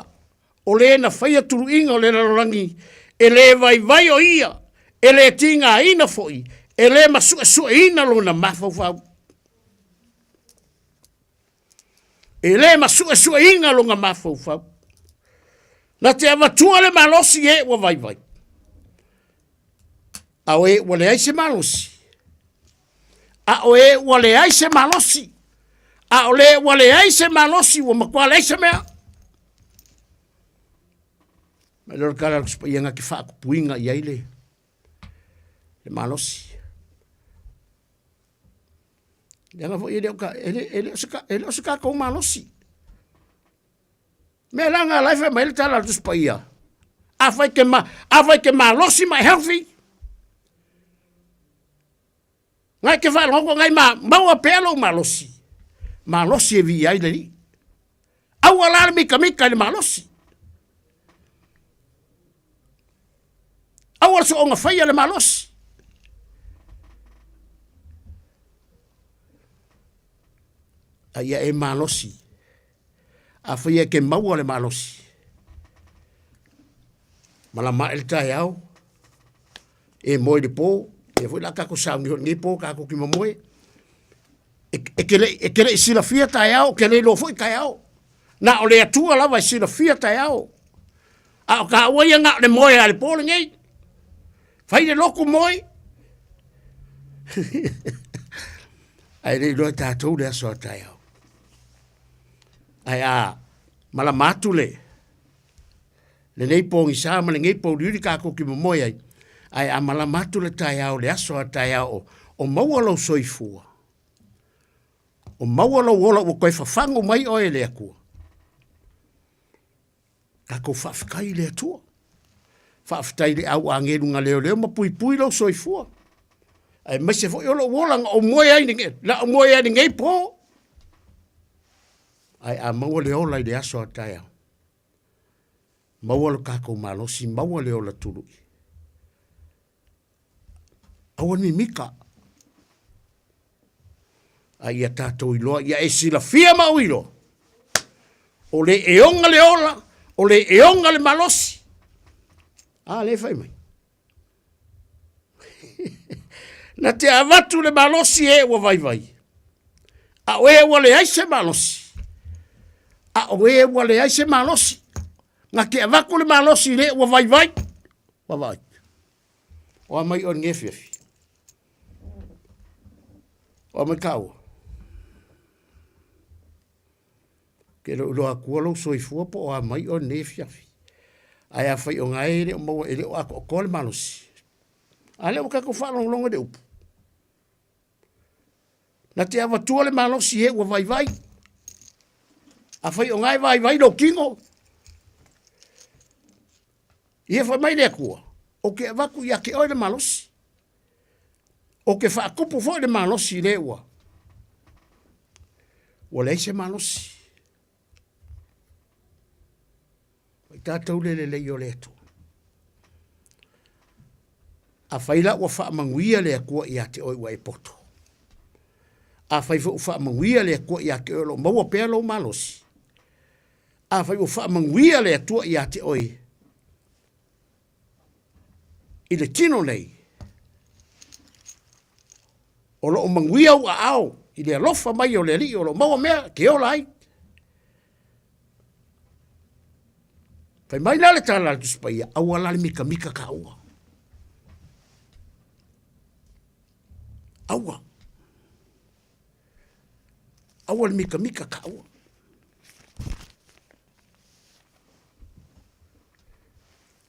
Speaker 19: o le na faia tuluiga o le lalolagi, e lē vaivai o ia, e lē tigaina foi, e lē masuesueina lona mafaufau. E lē masuesueina lona mafaufau. Na te avatua le malosi e ua vaivai. A o e ua leai se malosi, a o e ua leai se malosi, a o le ua leai se malosi, ua matua leai se mea. Mai leo le tala a le Tusi Paia na te faakupuina i ai le, le malosi. Leaga foi e le o, ka, e le, e le o se, e le o se tatou malosi. Mea la nga lai fai mai le tala a le Tusi Paia. Afai ke ma, afai ke malosi ma e healthy. Ngai ke faalogo ngai ma maua pea lou malosi. Malosi e vi ai le alii. Aua la le mikamika i le malosi. Aua le soonga faia le malosi. A ia e malosi. Afai e ke maua le malosi, malama e le taeao, e moe i le po, ia foi la kako sauni hoi nei po kako ki mamoe. E, e ke le, e ke le i silafia taeao, ke le iloa foi taeao. Na o le Atua lava e silafia taeao. A o ka ua ia na o le moe a le po lenei. Fai le loku moe. Ae le iloa e tatou le aso a taeao. Ae a malama atu le lenei pogisa ma lenei pouliuli kākou ki momoe ai, ae a malama atu le taeao le aso a taeao o, o maua lou soifua, o maua lou ola ua toe fafagu mai oe e le Atua. Tatou faafetai i le Atua. Faafetai i le au agelu na leoleo ma puipui lou soifua. Aemaise foi o lou ola na ou moe ai la ou moe ai lenei po. Ae a maua le ola i le aso a taeao, maua lo tatou malosi, maua le ola tului. Aua le mimika. A ia tatou iloa, ia e silafia ma ou iloa, o le eoga le ola, o le eoga le malosi. A le fai mai. Na te avatu le malosi e ua vaivai, a o e ua leai se malosi. A o e ua leai se malosi, na te avatu le malosi i le ua vaivai, ua vaai. O a mai oe lenei afiafi? O a mai kāua? Ke le o iloa atua lou soifua po o a mai oe lenei afiafi. Ae afai o na e le o maua e le o atoatoa le malosi. A lea ua tatou faalogologo i le upu. Na te avatua le malosi e ua vaivai. Afai o na e vaivai lou tino, ia fai mai le Atua, ou te avatu ia te oe le malosi. Ou te faatupu foi le malosi le ua. Ua leai se malosi. Mai tatou le lelei o le Atua. Afai la ua faamanuia le Atua ia te oe ua e poto. Afai foi ua faamanuia le Atua ia te oe o lo o maua pea lou malosi. Afai ua faamanuia le Atua ia te oe i le tino nei, o lo o manuia ou aao i le alofa mai o le Alii o lo o maua mea ke ola ai. Fai mai la le tala a le Tusi Paia, aua la le mikamika kāua. Aua. Aua le mikamika kāua.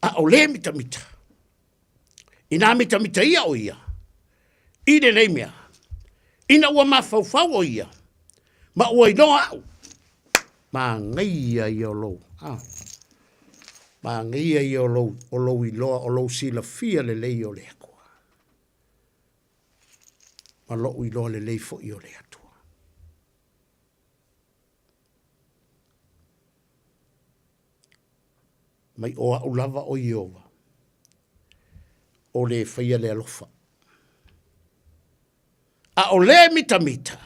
Speaker 19: A o le mitamita, inā mitamita ia o ia, i lenei mea, ina ua mafaufau o ia, ma ua iloa au, manaia ia o lou, ah, manaia ia o lou, o lou iloa, o lou silafia lelei o le Atua. Ma lou iloa lelei foi o le Atua. Mai o au lava o Ieova, o le faia le alofa. A o le mitamita,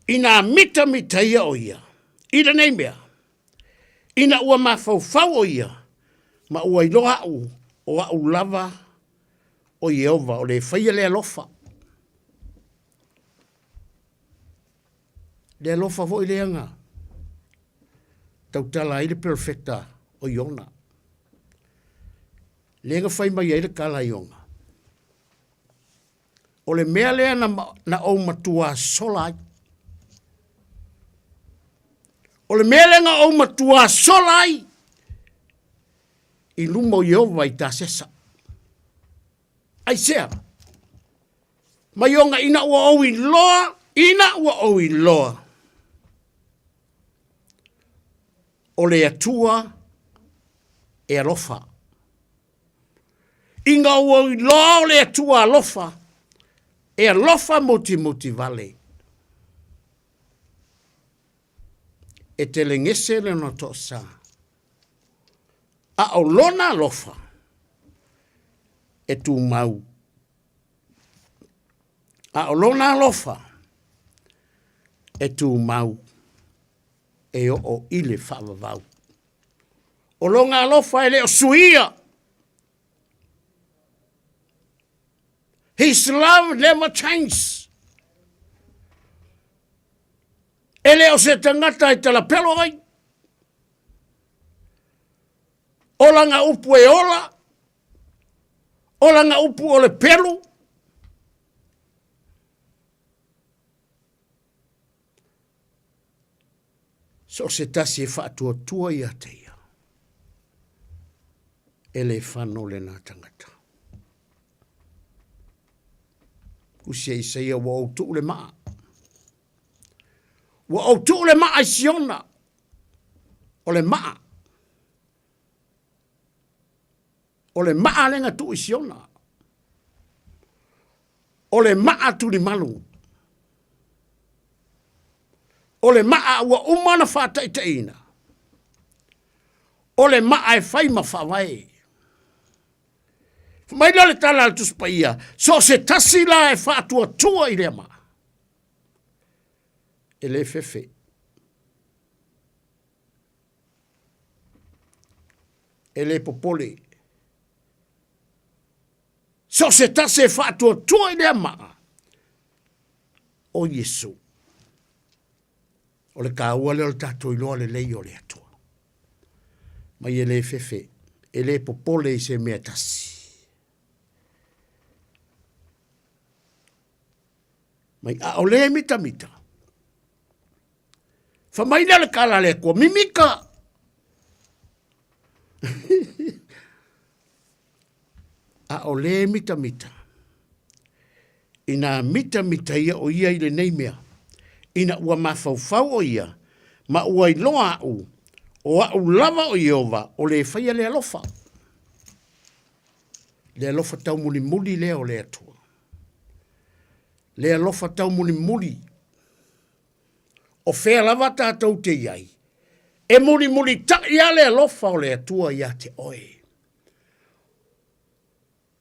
Speaker 19: inā mitamita ia o ia, i lenei mea, ina ua mafaufau o ia, ma ua iloa au, o au lava o Ieova, o le faia le alofa. Le alofa foi lea na tautala ai le perofeta o Iona. Lea na fai mai ai le tala a Iona. O le mea lea na, na ou matuā sola ai. O le mea lea na ou matuā sola ai i luma o Ieova i Tasesa. Aisea? Mai ona ina ua ou iloa, ina ua ou iloa, o le Atua e alofa. Ina ua ou iloa o le Atua alofa, e alofa mutimoti vale. E telegese lona toasa, a o lona alofa e tumau. A o lona alofa e tumau e oo i le faavavau. O lona alofa e le o suia. His love never changes. E le o se tagata e talapelo ai. O lana upu e ola, o lana upu o le pelu. So o se tasi e faatuatua ia te ia, e le fano lena tagata. Tusi e Isaia ua ou tuu le maa. Ua ou tuu le maa i Siona, o le maa. O le maa lea na tuu i Siona. O le maa tulimalu. O le maa ua uma ona faataitaiina. O le maa e fai ma faavae. Fai mai lea o le tala a le Tusi Paia, so o se tasi la e faatuatua i lea maa, e le fefe. E le popole. So o se tasi e faatuatua i lea maa, o Iesu. O le kāua lea o le tatou iloa lelei o le Atua. Mai e le fefe, e le popole i se mea tasi. Mai a o le mitamita. Fa mai lea le kala le Atua, mimika. A o le mitamita, inā mitamita ia o ia i lenei mea, ina ua mafaufau o ia, ma ua iloa aʻu, o aʻu lava o Ieova, o le faia le alofa. Le alofa taumulimuli lea o le Atua. Le alofa taumulimuli. O fea lava tatou te i ai, e mulimulitaʻi lava le alofa o le Atua iā te oe.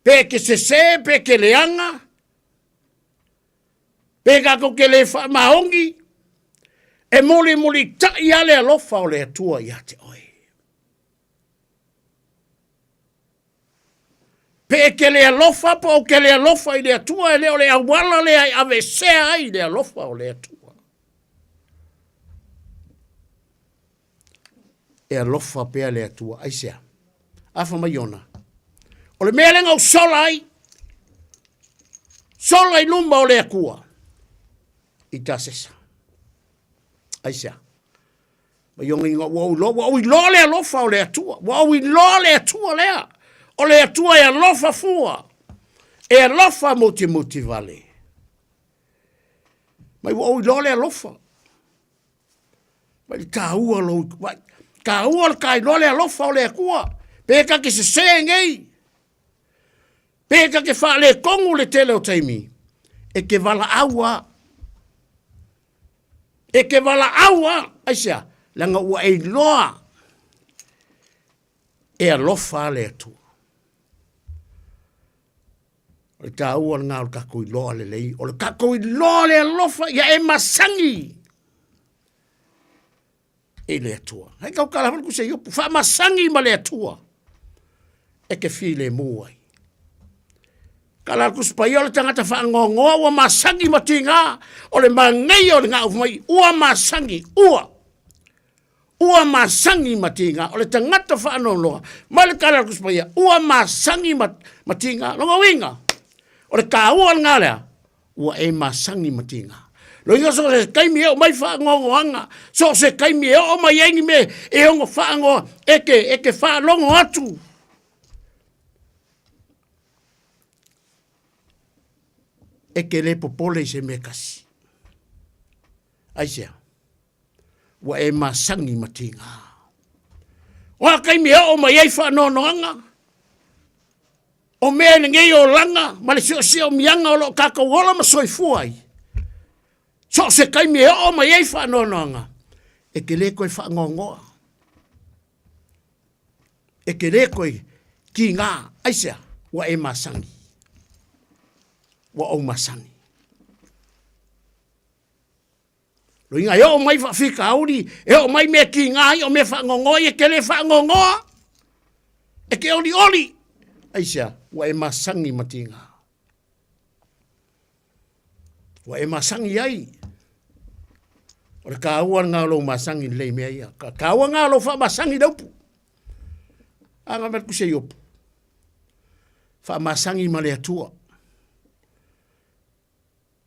Speaker 19: Pe e te sesē, pe e te leaga, pe tatou te le faamaoni, e mulimulitaʻi lava le alofa o le Atua iā te oe. Pe e te le alofa po o te le alofa i le Atua, e le o le auala lea e aveesea ai le alofa o le Atua. E alofa pea le Atua. Aisea? Afa mai ona. O le mea lea na ou sola ai, sola i luma o le Atua, i Tasesa. Aisea? Mai ona ina ua ou iloa, ua ou iloa le alofa o le Atua, ua ou iloa le Atua lea, o le Atua e alofa fua, e alofa muti vale. Mai ua ou iloa le alofa. Mai le tāua lou, mai, tāua le kailoa le alofa o le Atua, pe ta te sesē nei, pe ta te faaletonu le tele o taimi, e te valaau lava. E te valaau lava, aisea? Leaga ua e iloa e alofa le Atua. O le tāua lena o le tatou iloa lelei, o le tatou iloa le alofa ia e masani i le Atua. Hei kau kala hoi kuse iopu, faamasani ma le Atua e ke filemu ai. Kala le Tusi Paia o le tagata faanoanoa ua masani ma tiga, o le manaia o le gau mai, ua masani, ua. Ua masani ma tiga, o le tagata faanoanoa, mai le kala le Tusi Paia, ua masani ma, ma tiga. Lona uiga, o le tāua lena lea, ua e masani ma tiga. Loiga so se taimi e oo mai faanoanoaga, so se taimi e oo mai ai ni mea e ono faanoa, e te, e te faalogo atu. E te le popole i se mea kasi. Aisea? Ua e masani ma tiga. O a taimi e oo mai ai faanoanoaga, o mea i lenei olaga ma le seoseomiaga o lo o tatou ola ma soifua ai, so o se taimi e oo mai ai faanoanoaga, e te le toe faanoanoa, e te le toe kīgā, aisea? Ua e masani, ua ou masani. Loiga e oo mai faafitauli, e oo mai mea kīgā ai, o mea faanoanoa ia e te le faanoanoa, e te olioli. Aisea? Ua e masani ma tigā. Ua e masani ai. O le kāua lena o lou masani lelei mea ia. Ka kāua lena o lou faamasani le upu. A nga mea kuse i upu. Faamasani ma le Atua.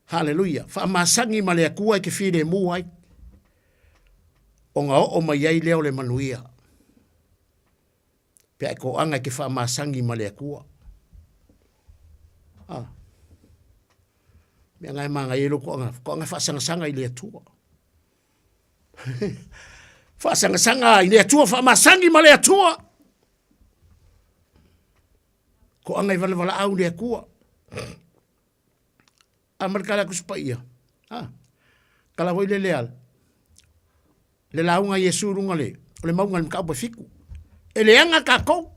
Speaker 19: Haleluia! Faamasani ma le Atua e te filemu ai, ona oo mai ai lea o le manuia. Pe a e toaga e te faamasani ma le Atua. Ah. Mea ngai manaia ai lou toaga, toaga faasagasanga i le Atua. Faasagasanga i le Atua, faamasani ma le Atua. Toaga i valevalaau i le Atua. A ma le kala kusi paia. A. Kala foi le lea. Le lauga Iesu lunga le, o le mauga le mkau fiku. E leaga tatou.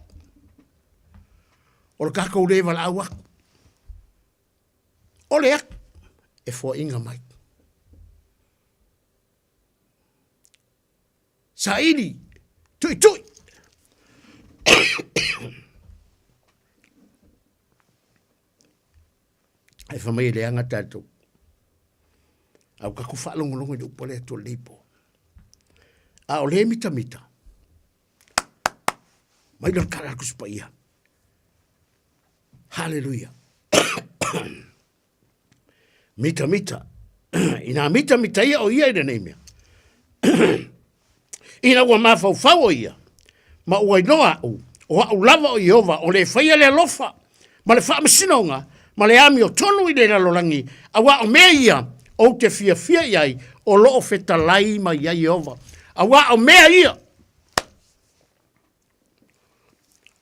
Speaker 19: O le tatou le valaau aku. O le aku e foaiina mai. Saili, tuitui. Ae fai mai e leaga tatou. A ua tatou faalogologo i le upu a le Atua i lenei po. A o le mitamita, mai le kala ku paia. Hallelujah. Mita mita. Ina mita mita ia o ia i lenei mea. Ina ua mafaufau o ia, ma ua iloa au, o au lava o Iehova, o le faia le alofa, ma le faamasinoga, ma le amiotonu i le lalolagi, auā o mea ia ou te fiafia i ai, o lo o fetalai mai ai Iehova. Auā o mea ia,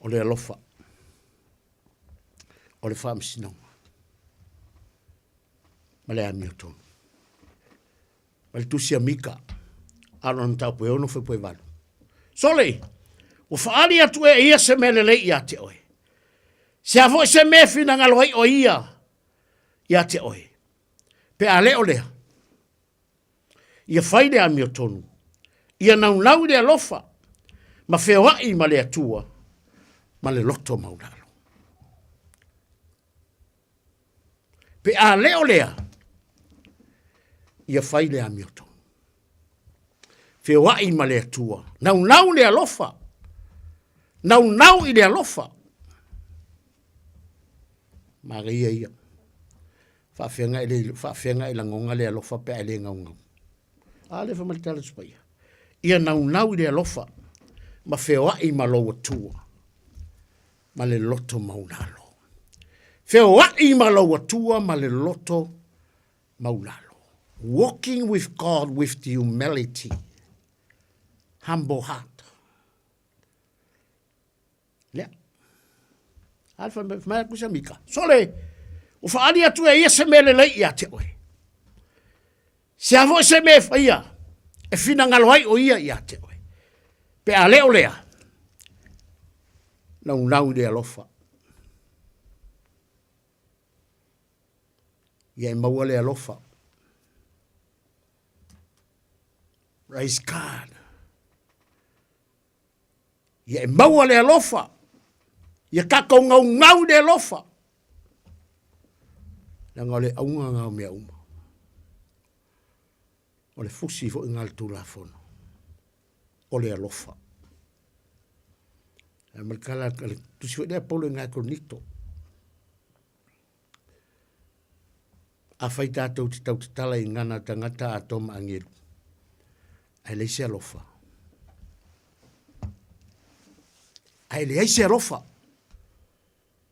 Speaker 19: o le alofa, o le faamasinoga, ma le amiotonu. Ma le tusi a Mika, a lona mataupu e 6 fuaipua e 8. Sole, ua faaali atu ea e ia se mea lelei ia te oe. Se a foi se mea e finagalo ai oe ia ia te oe. Pe a le o lea, ia fai le amiotonu, ia naunau i le alofa, ma feoai ma le Atua, ma le loto maulalo. Pe a le o lea, ia fai le amiotonu. Feoai ma le Atua, naunau le alofa, naunau i le alofa. Manaia ia. Faafeaga e le, faafeaga e lagoga le alofa pe a e le gaugau. A le fai mai le tala tusi paia. Ia naunau i le alofa ma feoai ma lou Atua ma le loto maulalo. Feoai ma lou Atua ma le loto maulalo. Walking with God with the humility. Humble heart. Lea. A le fai mai atu se mika. Sole, ua faali atu e ia se mea lelei ia te oe. Se a foi se mea e faia, e finagalo ai o ia ia te oe. Pe a le o lea, naunau i le alofa. Ia e maua le alofa. Praise God. Ia e maua le alofa. Ia tatou ngaungau i le alofa. Leaga o le auga nga o mea uma. O le fusi foi nga le Tulafono. O le alofa. E ma le tala, le tusi foi lea Paulo i ngai Korinito. Afai tatou te tautatala i gana tagata atoa ma agelu, ae leai se alofa. Ae leai se alofa.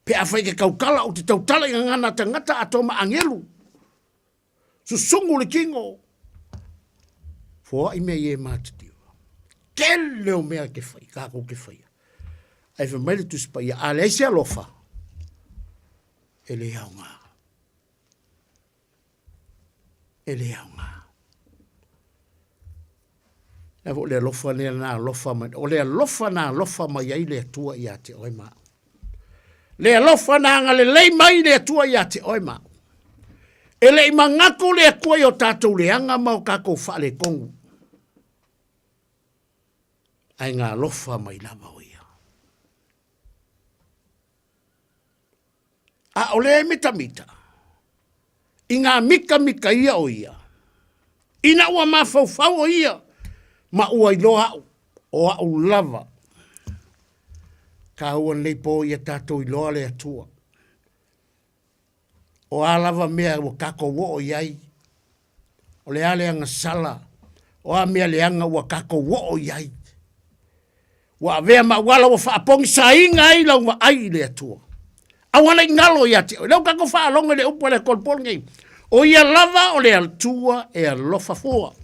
Speaker 19: Pe afai ke tautala ou te tautala i gagana tagata atoa ma agelu, susugu le tino, foai mea i e matitiva. Tele o mea ke whai, kākou ke whaia. Ae fai mai le Tusi Paia, a leai se alofa, e le aoga. E le aoga. Lea foi le alofa lea na alofa mai, o le alofa na alofa mai ai le Atua ia te oe ma au. Le alofa na agalelei mai le Atua ia te oe ma au. E le i manatu le Atua i o tatou leaga ma o tatou faaletonu. Ae na alofa mai lava o ia. A o le mitamita, i ngā mikamika ia o ia, ina ua mafaufau o ia, ma ua iloa au, o au lava. Tāua nei pō ia tātou iloa le Atua. O a lava mea ua tatou oo i ai, o le a le agasala, o a mea leaga ua tatou oo i ai. Ua avea ma auala ua faapogisaina ai lau vaai i le Atua. Aua ne i galo ia te oe. Lea ua tatou faalogo i le upu a le Atua i le po lenei. O ia lava o le Atua e alofa fua.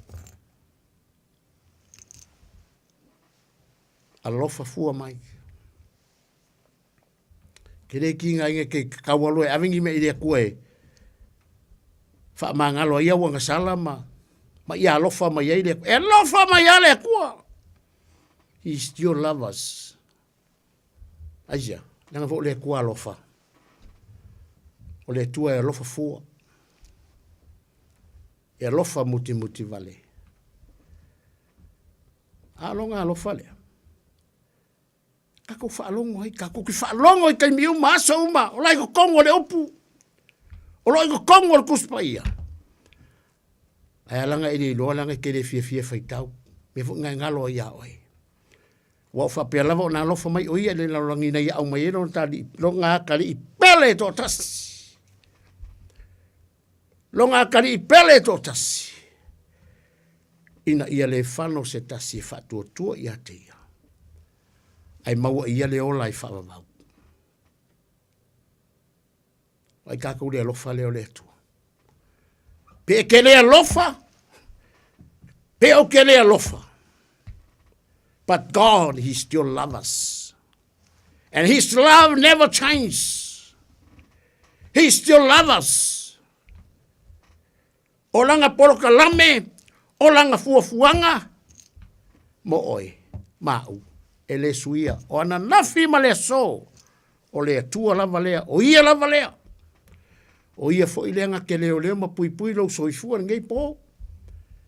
Speaker 19: Alofa fua mai. Ke le kiga inga ke kau alo e ave ni mea i le Atua e faamagalo ai au agasala ma, ma ia alofa mai ai le Atua. E alofa mai a le Atua! He still love us. Aisia, leaga foi o le Atua alofa. O le Atua e alofa fua. E alofa mutimuti vale. A loga alofa lea. Tatou faalogo ai, tatou te faalogo i taimi uma, aso uma, o la i totonu o le upu, o lo o i totonu o le Tusi Paia. Ae a laga e le iloa, leaga e te le fiafia e faitau. Mea foi nga e galo ai iā oe. Ua ou faapea lava ona alofa mai o ia i le lalolagi ina ia aumai ai lona talii, lona atalii pele e toatasi. Lona atalii pele e toatasi. Ina ia le fano se tasi e faatuatua ia te ia, ae maua e ia le ola e faavavau. Ai kākou le alofa lea o le Atua. Pe e ke le alofa, pe o ke le alofa. But God, He still loves us. And His love never changes. He still loves us. O lana polokalame, o lana fuafuaga mo oe ma a'u, e le suia. O ananafi ma le aso, o le Atua lava lea, o Ia lava lea. O Ia foi lea na te leoleo ma puipui lou soifua i lenei po.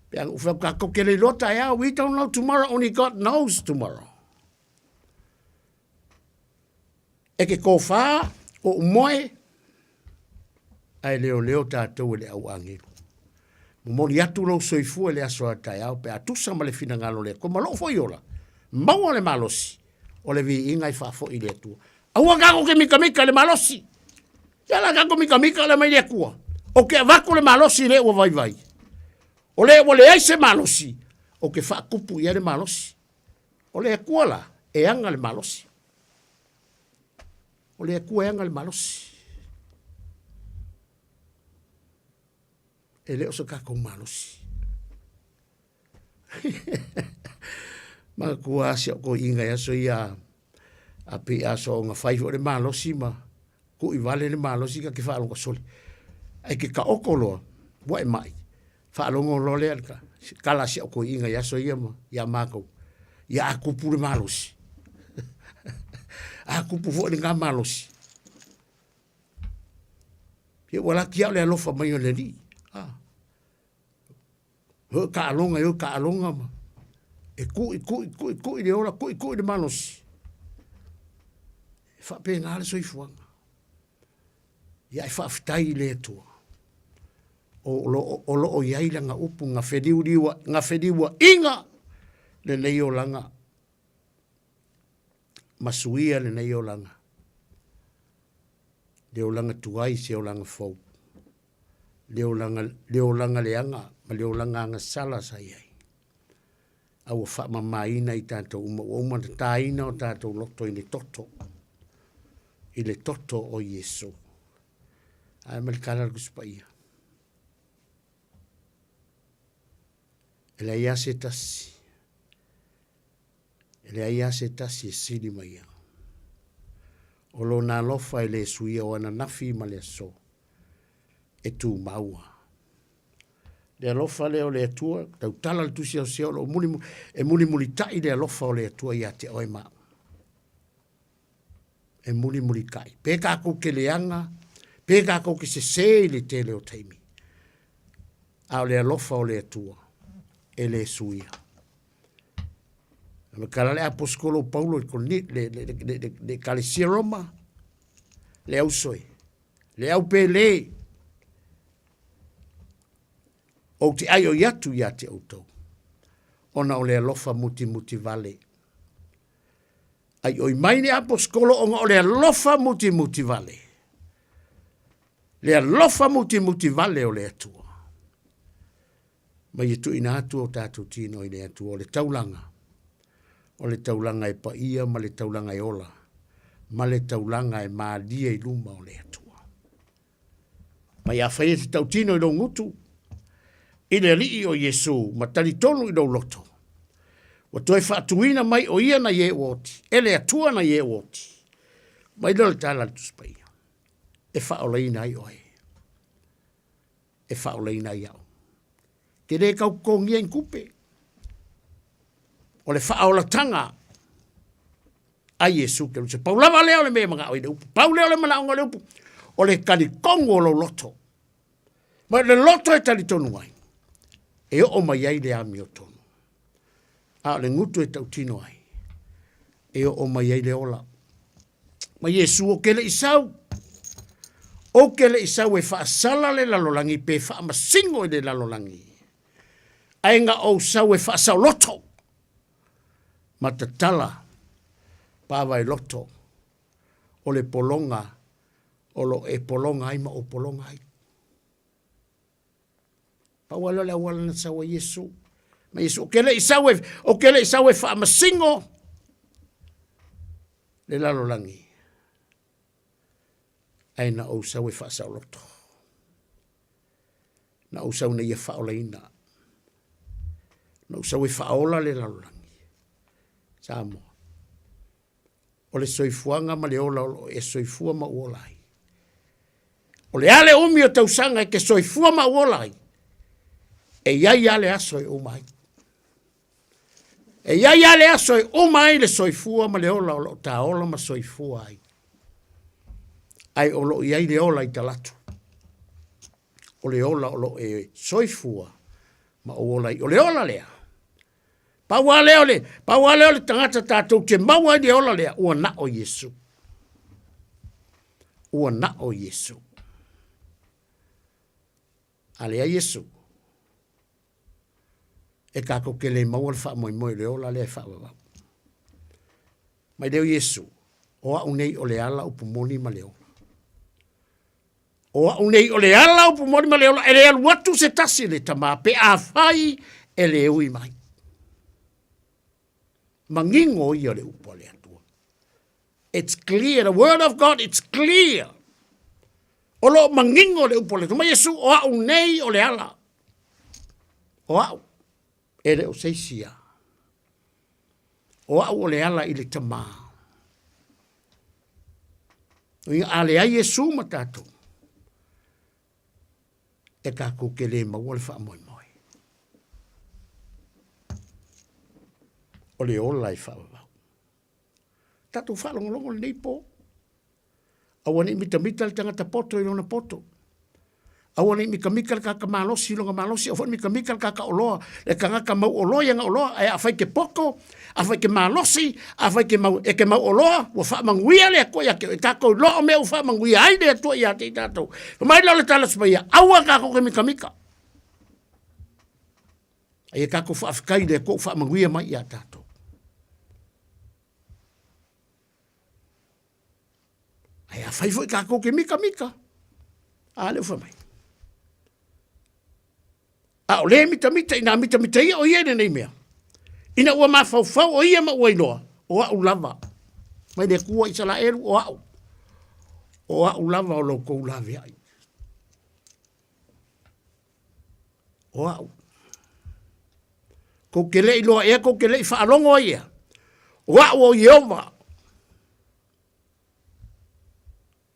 Speaker 19: Pe a na ou fai atu tatou te le iloa taeao, we don't know tomorrow, only God knows tomorrow. E ke kōwhā o umoe, ae leoleo tatou e le au agelu. Momoli atu lou soifua i le aso a taeao pe a tusa ma le finagalo o le Atua ma lou foi ola, maua le malosi o le viiga e faafoi i le Atua. Aua tatou te mitamita i le malosi. Ia la tatou mitamita le mai le Atua. Ou te avatu le malosi i le ua vaivai. O le ua leai se malosi, ou te faatupu i ai le malosi. O le Atua la, e aga le malosi. O le Atua e aga le malosi. E le o se tatou malosi. Manatua si au toeaina i aso ia a pei a soona fai foi le malosi ma ku'i vale le malosi ta te faalogo sole. Ae ke taoto loa ua e ma'i, faalogo loa lea i le tala a si au toeaina i aso ia ma ia matou, ia a tupu le malosi. A tupu foi lena malosi. Ia ua laki au le alofa mai o le Alii. Ah. Oi taaloga e oi taaloga ma e ku'i ku'i ku'i ku'i le ola ku'i ku'i le malosi. E faapena le soifuaga. Ia e faafetai i le Atua o lo o i ai lana upu na feliuliuaiga lenei olaga ma suia lenei olaga, le olaga tuai se olaga fou. Le olaga, le olaga leaga ma le olaga agasala sa i ai. A ua faamamaina i tatou uma, ua uma ona taina o tatou loto i le toto, i le toto o Iesu. Ae ma le tala a le Tusi Paia. E leai lava se tasi, e leai lava se tasi e sili ma ia. O lona alofa e le suia o ananafi ma le aso. E tumau a. Le alofa lea o le Atua, tautala le tusi Hosea o lo o muli, e mulimulitai le alofa o le Atua ia te oe ma au. E mulimulitai. Pe tatou te leaga, pe tatou te sese i le tele o taimi. A o le alofa o le Atua, e le suia. Ma tala le aposetolo o Paulo i le, le, le, le, le, le Ekalesia Roma, le auso e, le au pele, ou te aioi atu ia te outou, ona o le alofa mutimuti vale. Aioi mai le aposetolo ona o le alofa mutimuti vale. Le alofa mutimuti vale o le Atua. Ma ia tuuina atu o tatou tino i le Atua o le taulaga, o le taulaga e paia ma le taulaga e ola, ma le taulaga e malie i luma o le Atua. Ma ia afai e te tautino i lou gutu, i le Alii o Iesu, ma talitonu i lou loto, ua toe faatuina mai o ia na ie ua oti, e le Atua na ie ua oti. Mai lea o le tala a le Tusi Paia, e faaolaina ai oe. E faaolaina ai au. Te le tau totogia i tupe. O le faaolataga a Iesu Keriso. Pau lava lea o le mea e manao ai le upu. Pau lea o le manaoga o le upu. O le talitonu o lou loto. Ma le loto e talitonu ai, e oo mai ai le amiotonu. A o le gutu e tautino ai, e oo mai ai le ola. Ma Iesu o ke le i sau, o ke le i sau e faasala le lalolagi pe faamasino i le lalolagi. Ae na ou sau e faasaoloto. Ma tatala pavae loto o le pologa o lo o e pologa ai ma ou pologa ai. Pau lava lea o le auala na sau ai Iesu. Ma Iesu, ou te le i sau e, ou te le i sau e faamasino le lalolagi, ae na ou sau e faasaoloto. Na ou sau ina ia faaolaina. Na ou sau e faaola le lalolagi. Samoa. O le soifuaga ma le ola o lo o e soifua ma ou ola ai. O le a le umi o tausaga e te soifua ma ou ola ai, e i ai lava le aso e uma ai. E i ai lava le aso e uma ai le soifua ma le ola o lo o ta ola ma soifua ai. Ae o lo o i ai le ola i talatu. O le ola o lo o e soifua ma ou ola ai. O le ola lea, Pau lava lea o le, pau lava lea o le tagata tatou te maua ai le ola lea, ua na o Iesu. Ua na o Iesu. A leai Iesu, e kākou ke le maua le faamoemoe o le ola lea e faavavau. Mai lea o Iesu, o a'u nei o le ala upu moni ma le ola. O a'u nei o le ala upu moni ma le ola, e le alu atu se tasi i le Tamā pe afai e le ui mai. Manino ia o le upu a le Atua. It's clear, the word of God, it's clear. O lo o manino le upu a le Atua. Mai Iesu, o a'u nei o le ala. O a'u, e le o se isi ia. O a'u o le ala i le Tamā. Ia a leai Iesu ma tatou, e tatou te le maua le faamoemoe. O le ola e faavavau. Tatou faalogologo lenei po. Aua ne i mitamita le tagata poto i lona poto. Aua ne i mikamika le tagata malosi i lona malosi, aua foi ne i mikamika le tagata oloa, le tagata mau oloa i ana oloa, ae afai ke poto, afai ke malosi, afai ke mau, e ke mau oloa, ua faamanuia le Atua ia te oe. E tatou iloa o mea ua faamanuia ai le Atua ia te i tatou. Fai mai lea o le tala o Paia, aua tatou te mikamika. A ia tatou faafetai i le Atua ua faamanuia mai ia tatou. Ae afai foi tatou ke mikamika, a lea ua fai mai. A o le mitamita, inā mitamita ia o ia i lenei mea, ina ua mafaufau o ia ma ua iloa, o a'u lava, mai le Atua Isaraelu, o a'u, o a'u lava o lo outou laveai. O a'u. Kou te le i loa ea, kou te le i faalogo ai ea. O a'u o Ieova.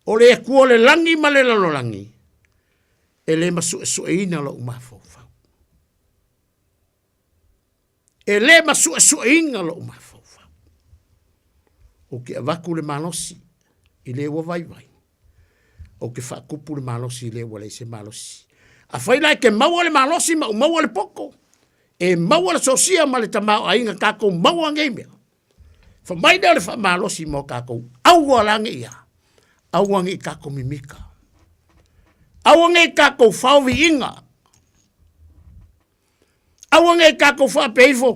Speaker 19: O le Atua o le lagi ma le lalolagi, e le masuesueina lo'u mafaufau. E le masuesueina lo'u mafaufau. Ou te avatu le malosi i le ua vaivai, ou te faatupu le malosi i le ua leai se malosi. Afai la e te maua le malosi ma ou maua le poto, e maua le sosia ma le tamaoaiga tatou maua nei mea. Fai mai lea o le faamalosi mo tatou, aua la ne i a, aua ne i tatou mimika. Aua ne i tatou faoviiga. Aua ne i tatou faapea ifo,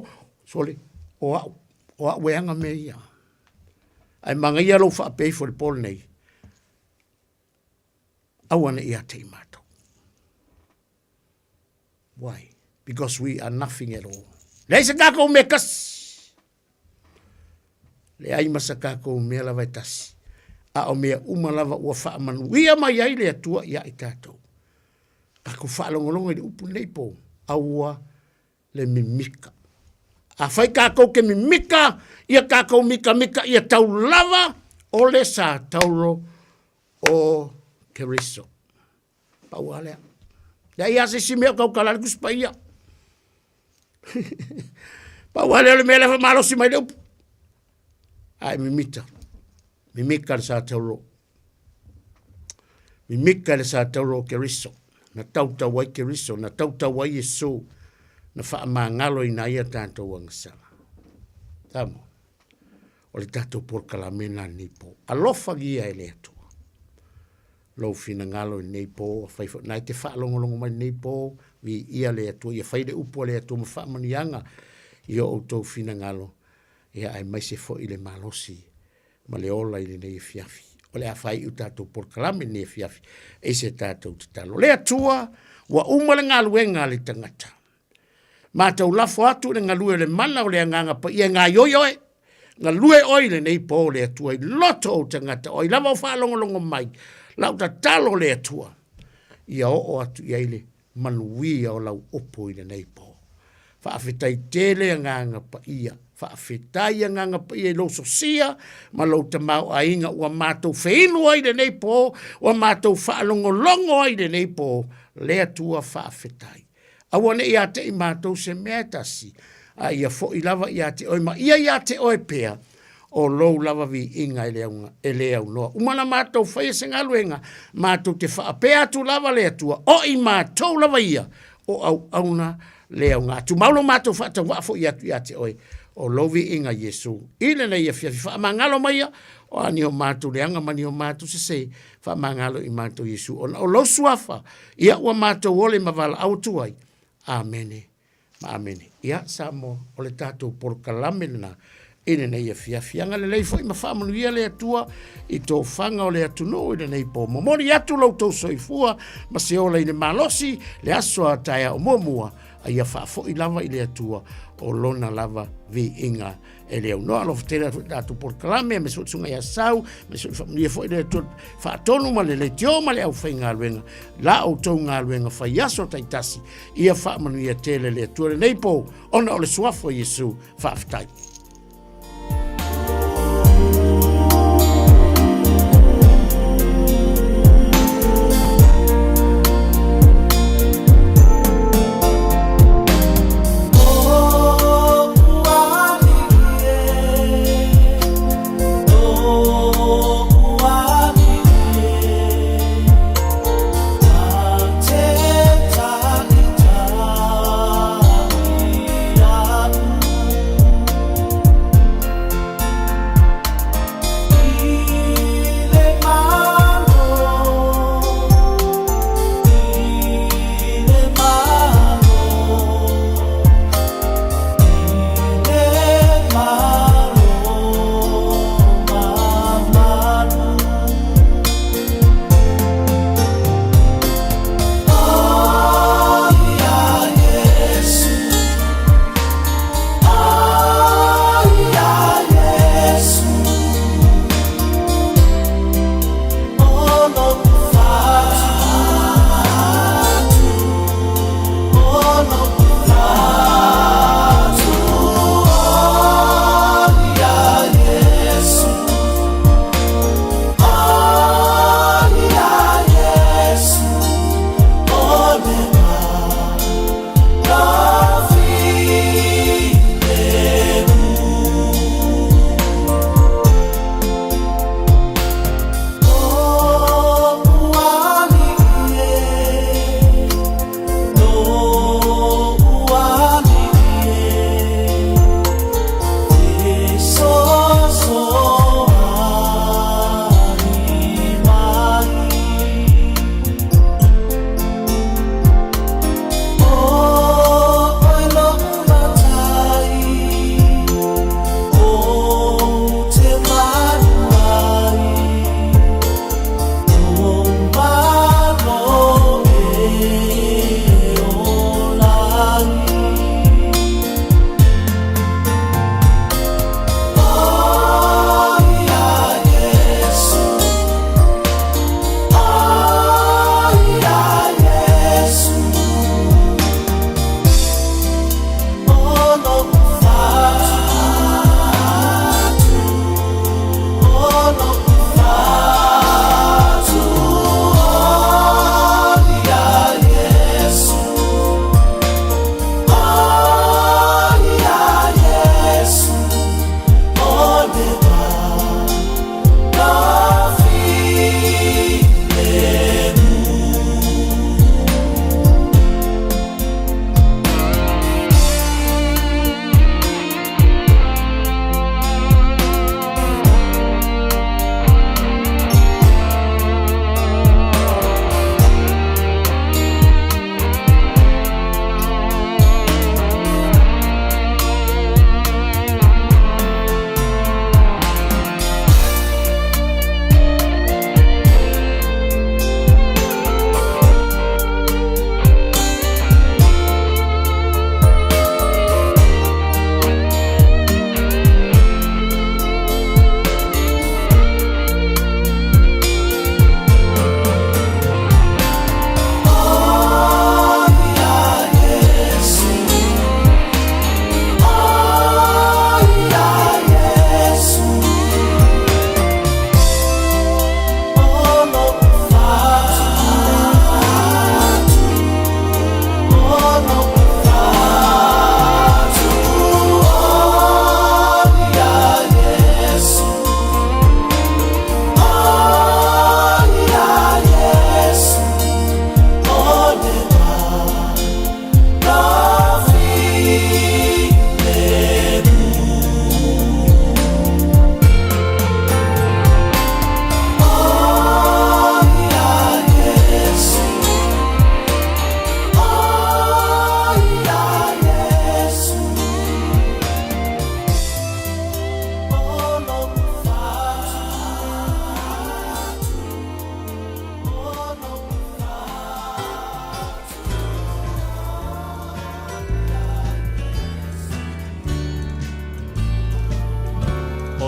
Speaker 19: sole, o a'u, o a'u e ana mea ia. Ae manaia lou faapea ifo i le po lenei, aua ne i ia te i matou. Why? Because we are nothing at all. Leai se takou mea tasi. Leai ma sa takou mea lava e tasi. A o mea uma lava ua faamanuia mai ai le Atua ia i tatou. Takou faalogologo i le upu lenei po, aua le mimika. Afai tatou ke mimika, ia tatou mikamika ia tau lava o le sa taulo o Keriso. Pau lava lea. Leai lava se isi mea o tautala ai le Tusi Paia. Pau lava lea o le mea lea e faamalosi mai le upu. Ae mimita, mimika le sa tauro. Mimika le sa tauro o Keriso. Na tautau ai Keriso, na tautau ai Iesu, na faamagalo ina ia tatou agasala. Samoa. O le tatou polokalame lena lenei po. Alofagia e le Atua lou finagalo i lenei po, afai foi na e te faalogologo mai lenei po, viia le Atua, ia fai le upu a le Atua ma faamanuiaga i o outou finagalo. Ia aemaise foi le malosi ma le ola i lenei afiafi. O le a faaiu tatou polokalame i lenei afiafi, e se tatou tatalo. Le Atua, ua uma le galuega a le tagata. Matou lafo atu i le galue o le mana o le Agaga Paia e gaioi oe. Galue oe i lenei po le Atua i loto o tagata o ai lava o faalogologo mai. Lau tatalo le Atua, ia oo atu i ai le manuia o lau upu i lenei po. Faafetai tele Agaga Paia, faafetai Agaga Paia i lou sosia ma lou tamaoaiga ua matou feinu ai lenei po, ua matou faalogologo ai lenei po, le Atua faafetai. Aua ne i ia te i matou se mea e tasi, a ia foi lava ia te oe ma ia ia te oe pea, o lou lava viiga e le, auga, e le aunoa. Uma na matou faia se galuega, matou te faapea atu lava le Atua, o i matou lava ia, o auauna le aoga. Tumau lo matou faatauvaa foi atu ia te oe, o lou viiga Iesu. I lenei afiafi faamagalo maia, o a ni o matou leaga ma ni o matou sese, faamagalo i matou Iesu, ona o lou suafa, ia ua matou ole ma valaau atu ai. Amene ma amene. Ia, Samoa, o le tatou polokalame lena i lenei afiafi. Agalelei foi ma faamanuia le Atua i tofaga o le atunuu i lenei po. Momoli atu lo outou soifua ma se ola i le malosi le aso a taeao muamua, a ia faafoi lava i le Atua o lona lava viiga e le aunoa. Alofa tele atu i tatou polokalame, aemaise foi le susuga ia Sau, aemaise foi faamanuia foi le Atua faatonu ma le leitio ma le aufaigaluega, la outou galuega fai aso taitasi, ia faamanuia tele le Atua lenei po, ona o le suafa o Iesu. Faafetai.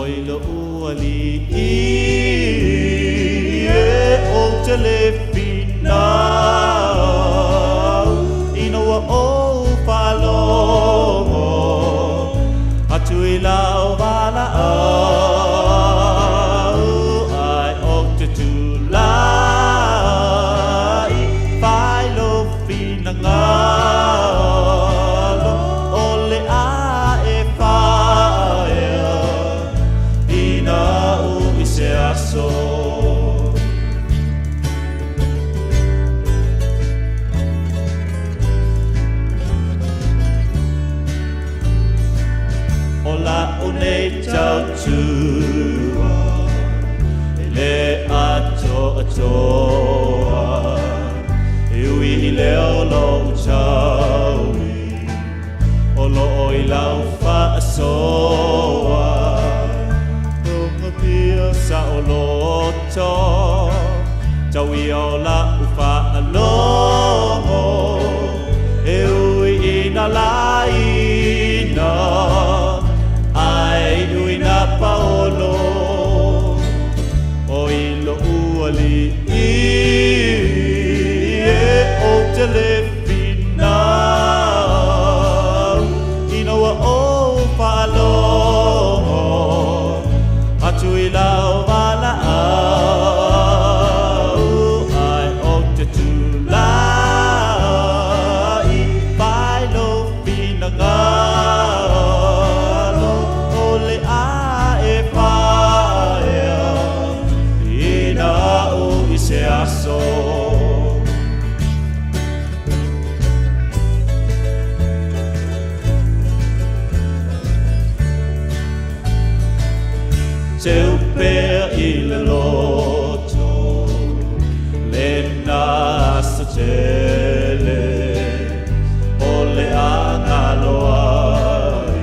Speaker 15: O i loʻu aliʻi e ou te le finau Ina ua ou faalogo atu i lau valaau Ai ou te tulai fai lou finagalo O le a e faaea ina u i se aso. O la'u nei tautua e le atoatoa E ui i leo lo'u taui O lo'o i lau faasoa Logopia saoloto Tau ia o la'u faalogo E ui ina laina Ae ui na paolo O i lo'u ali'i E ou te le finau Ina ua ou faalogo Atu i lau valaau Ai ou te tulai Fai lou finagalo O le a e faaea Ina u i se aso. Teu pea i le loto lena aso tele o le a galo ai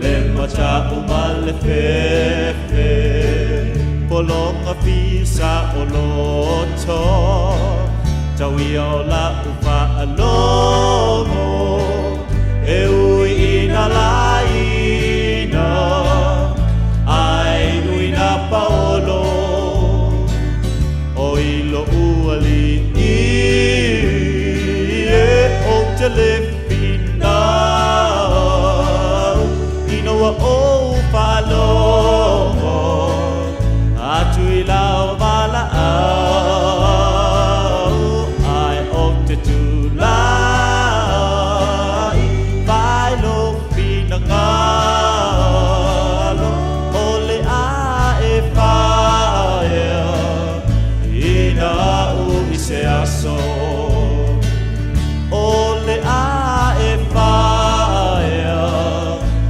Speaker 15: le mata'u ma le fefe pologa fisa o loto tau ia o la'u faalogo e ui ina laina ae ui na paolo O i lo'u ali'i e ou te le finau Ina ua ou faalogo atu i lau valaau Ae ou te tulai fai lou finagalo O le a e faaea ina u i se aso O le a e faaea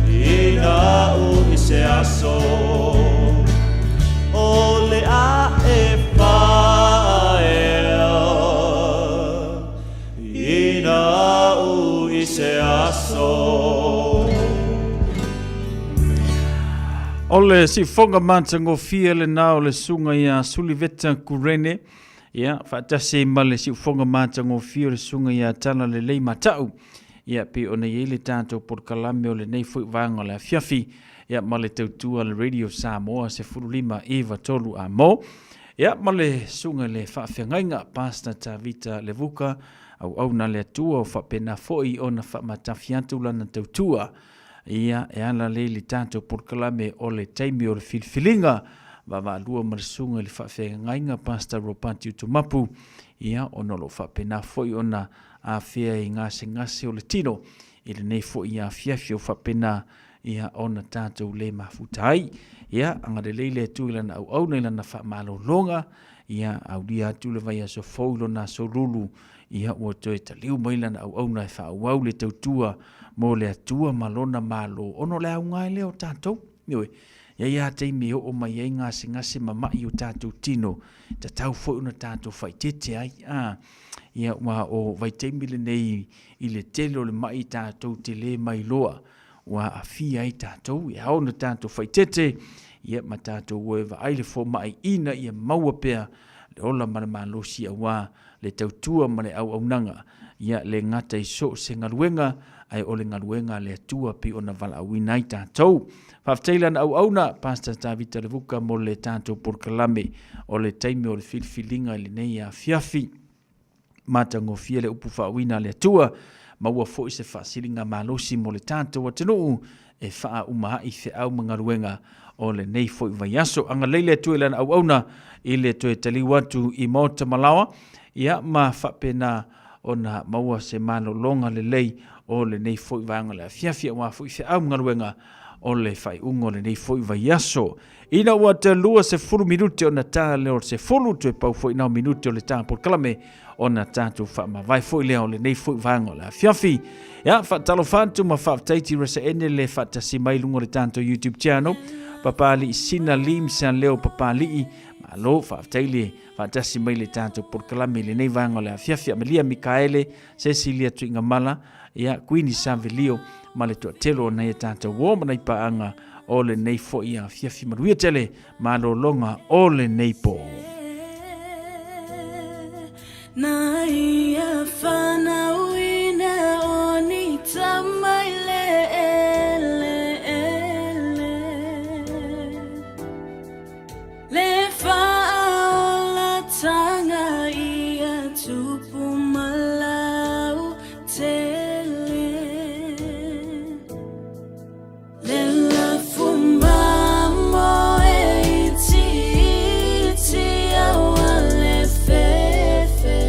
Speaker 15: ina u i se aso O le a e faaea ina u i se aso.
Speaker 11: O le siufoga matagofie lena o le susuga ia Suliveta Kurene, ia, faatasi ai ma le siufoga matagofie o le susuga ia Tala Lelei Mata'u, ia, pei ona i ai le tatou polokalame o lenei foi vaega o le afiafi, ia, ma le tautua a le Radio Samoa 15 9 3 a mo. Ia, ma le susuga i le faafeagaiga, Pastor Tavita Levuka, auauna a le Atua o faapena foi ona faamatafi atu lana tautua, Ia, e ala lea i le tatou polokalame o le taimi o le filifiliga, vaavaalua ma le susuga i le faafeagaiga Pastor Ropati Utumapu, ia, ona o lo o faapena foi ona afea i gasegase o le tino i lenei foi afiafi o faapena ia ona tatou le mafuta ai. Ia, agalelei le Atua i lana auauna i lana faamalologa, ia, aulia atu le vaiaso fou i lona aso lulu, ia ua toe taliu mai lana auauna e faaauau le tautua mo le Atua ma lona Malo, ona o le auga ai lea o tatou. Ioe, e i ai lava taimi e oo mai ai gasegase ma mai o tatou tino, tatau foi ona tatou faaeteete ai. A, ia, aua o vaitaimi lenei i le tele o le mai tatou te le mailoa ua aafia ai tatou, e ao ona tatou faaeteete, ia, ma tatou o e vaai le fomai ina ia maua pea le ola ma le malosi aua le tautua ma le auaunaga, ia le gata i so o se galuega, Ae o le galuega a le Atua pei ona valaauina ai tatou. Faafetai lana auauna, Pastor Tavita Levuka mo le tatou polokalame o le taimi o le filifiliga i lenei afiafi. Matagofie le upu faauuina a le Atua, maua foi se faasiliga malosi mo le tatou atunuu e faauma ai feau ma galuega o lenei foi vaiaso. Agalelei le Atua i lana auauna i le toe taliu atu i Maota Malaoa, ia ma faapena ona maua se malologa lelei o lenei foi vaega o le afiafi aua foi feau ma galuega o le faaiuga o lenei foi vaiaso. Ina ua te 20 minute ona ta lea o le 10, toe pau foi nao minute o le ta polokalame ona tatou faamavae foi lea o lenei foi vaega o le afiafi. Ia, faatalofa atu ma faafetai Tiresa Ene le faatasi mai luga o le tatou YouTube channel. Papali'i Sina Lim Sa Leo Papali'i, malo faafetai le faatasi mai le tatou polokalame i lenei vaega o le afiafi. Amelia Mikaele, Cecilia Tuigamala, ia, Queenie Savelio ma le toatele o nai a tatou uo ma nai paaga o lenei foi afiafi. Manuia tele malologa o lenei po.
Speaker 18: Na ia fanauina o ni tama i le eleele. Le faaolatanga ia tupu ma lautele. Le lafu mamoe itiiti aua le fefe.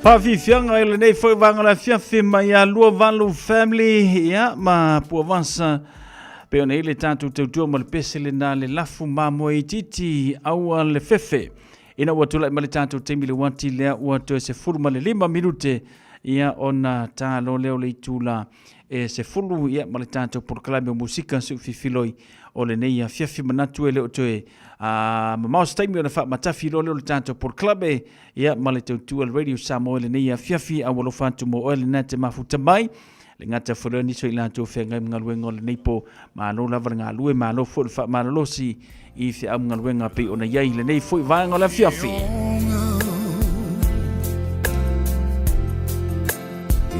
Speaker 11: Faafiafiaga i lenei foi vaega o le afiafi mai ia 28 Family ia ma Puavasa pei ona i ai le tatou tautua ma le pese lena le lafu mamoe itiiti aua le fefe. Ina ua tulai mai le tatou taimi le uati lea ua toe 15 minute ia ona talo lea o le itula e 10 ia ma le tatou polokalame o musika suufifiloi o lenei afiafi manatu e le o toe a mamao se taimi ona faamatafi loa lea o le tatou polokalame ia ma le tautua le Radio Samoa i lenei afiafi a ua alofa atu mo oe lena te mafuta mai le gata foi lea nisi o i latou feagai ma galuega o lenei po malo lava le galue malo foi le faamalolosi i feau ma galuega pei ona i ai lenei foi vaega o le afiafi.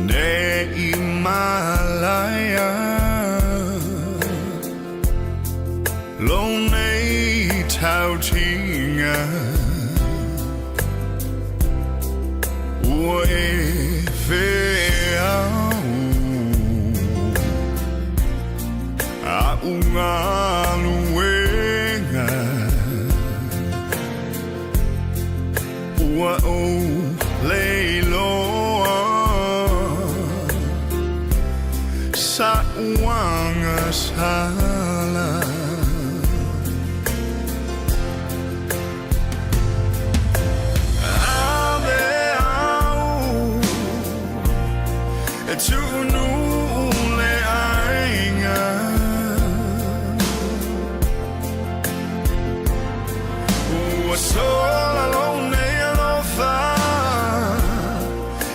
Speaker 1: Ne i malaya Lo nei tautinga Ua e feau A ungaluenga Ua ou leiloa Sa uanga sala Ave au E tuunu le aiga Ua sola lou nei alofa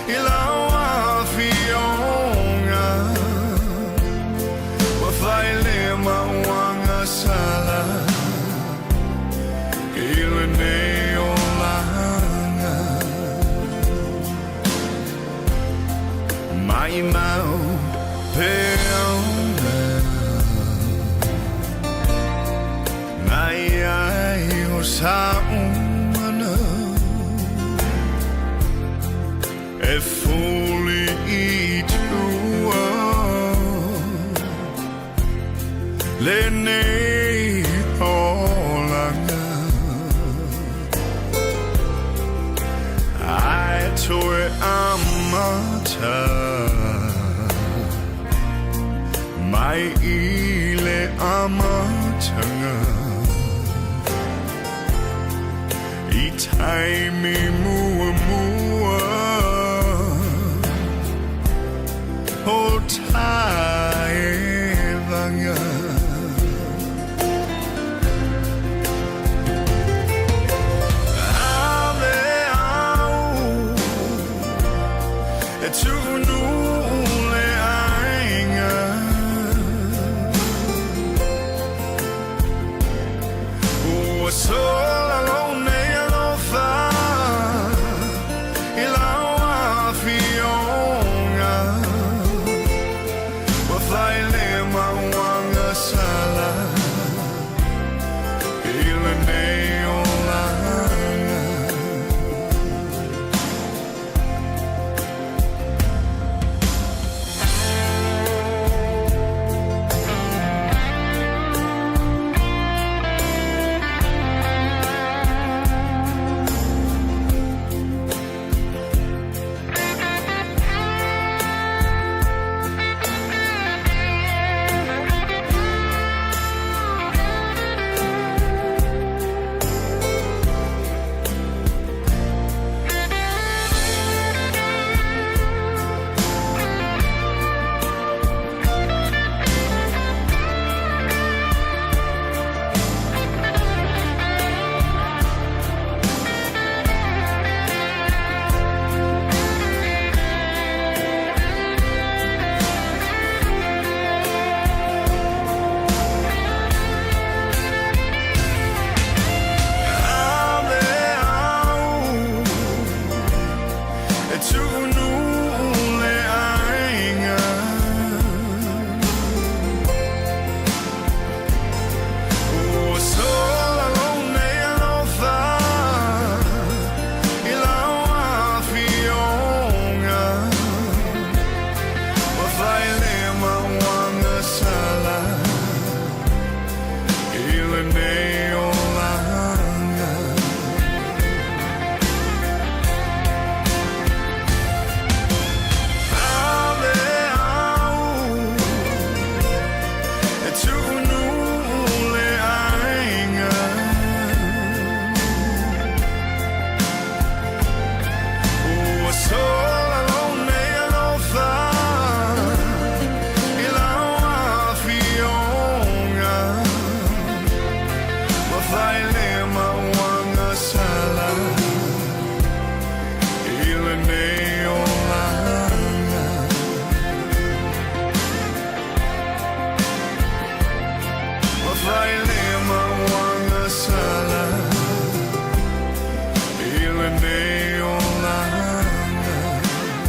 Speaker 1: I lau afioga Ua fai le mauaga sala I lenei olaga Maimau peona Na iai o sa'u mana E fuli i tua Lenei olaga Ae toe amata Mai i le amataga I taimi muamua O taevaga Ave au E tuunu le aiga Ua sola lou nei alofa I lau afioga Ua fai le mauaga sala I lenei olaga.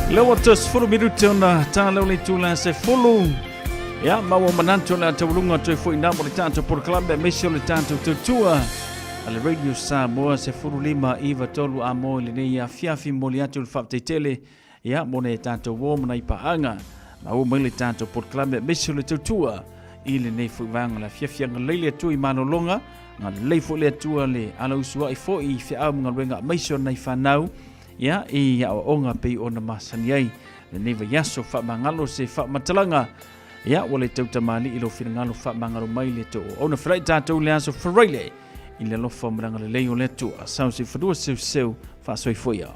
Speaker 11: Le ua toe 10 minute ona tāleo le itula se fulu. Ia, ma ua manatu o le a tauluga toe foi nā mo le tātou polokalame aemaise o le tātou tautua a le Radio Samoa se fulu lima iva tolu a mo i lenei afiafi momoli atu le faafetai tele ia mo nai a tātou uo ma nai paaga ma ua mai le tātou polokalame aemaise o le tautua i lenei foi vaega o le afiafi. Agalelei le Atua i malologa, agalelei foi le Atua le alausuai foi i feau ma galuega aemaise o nai fanau ia i aoaoga pei ona masani ai lenei vaiaso. Faamagalo se faamatalaga ia ua le tautamalii lou finagalo, faamagalo mai le too ona felai tatou i le aso Faraile i le alofa ma le agalelei o le Atua. Sau se fanua seuseu faasoifua ia.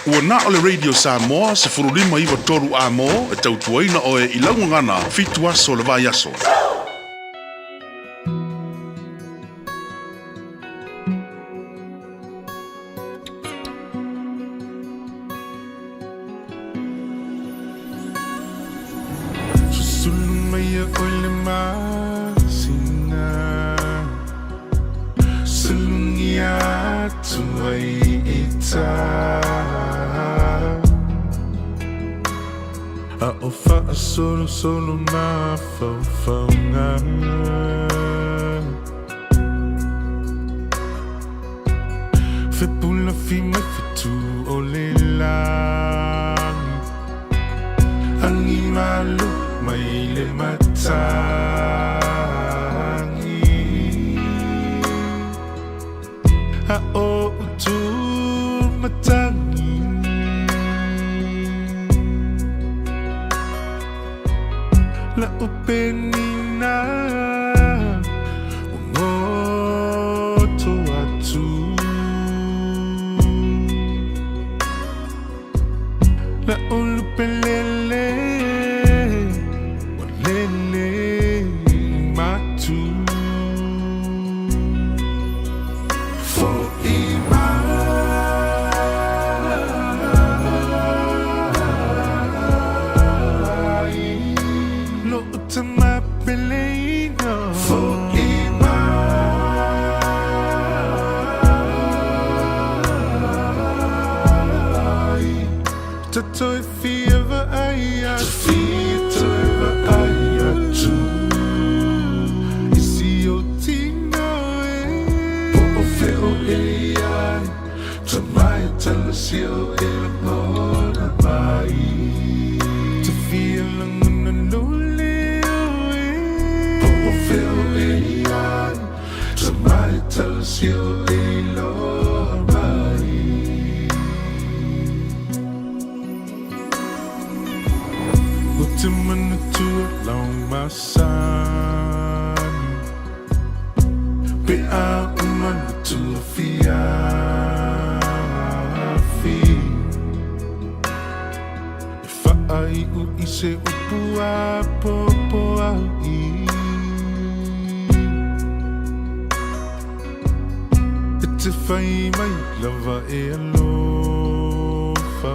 Speaker 20: Ua na o le Radio Samoa 1593 A-mo e tautuaina oe i lau gagana fitu aso o le vaiaso.
Speaker 15: Susulu mai ia oe le masina Sulugia atu ai i tā A o faasolosolo mafaufauga Fepulafi mai fetu o le lagi Agi malo mai le matagi A o utu matagi La o penina Ua goto atu La o lupelele Ua lele matu Fo'i mai Lo'u tama peleina Fo'i mai Tatou e fia vaai atu Toe vaai atu I si ou tino e Po o fea o e i ai Tamai tala si o e lagona mai Te fia lagona lo leo.
Speaker 21: te manatua lau masani Pe a uma le tua fiafi E faaiu i se upu apoapoai E te fai mai lava e alofa.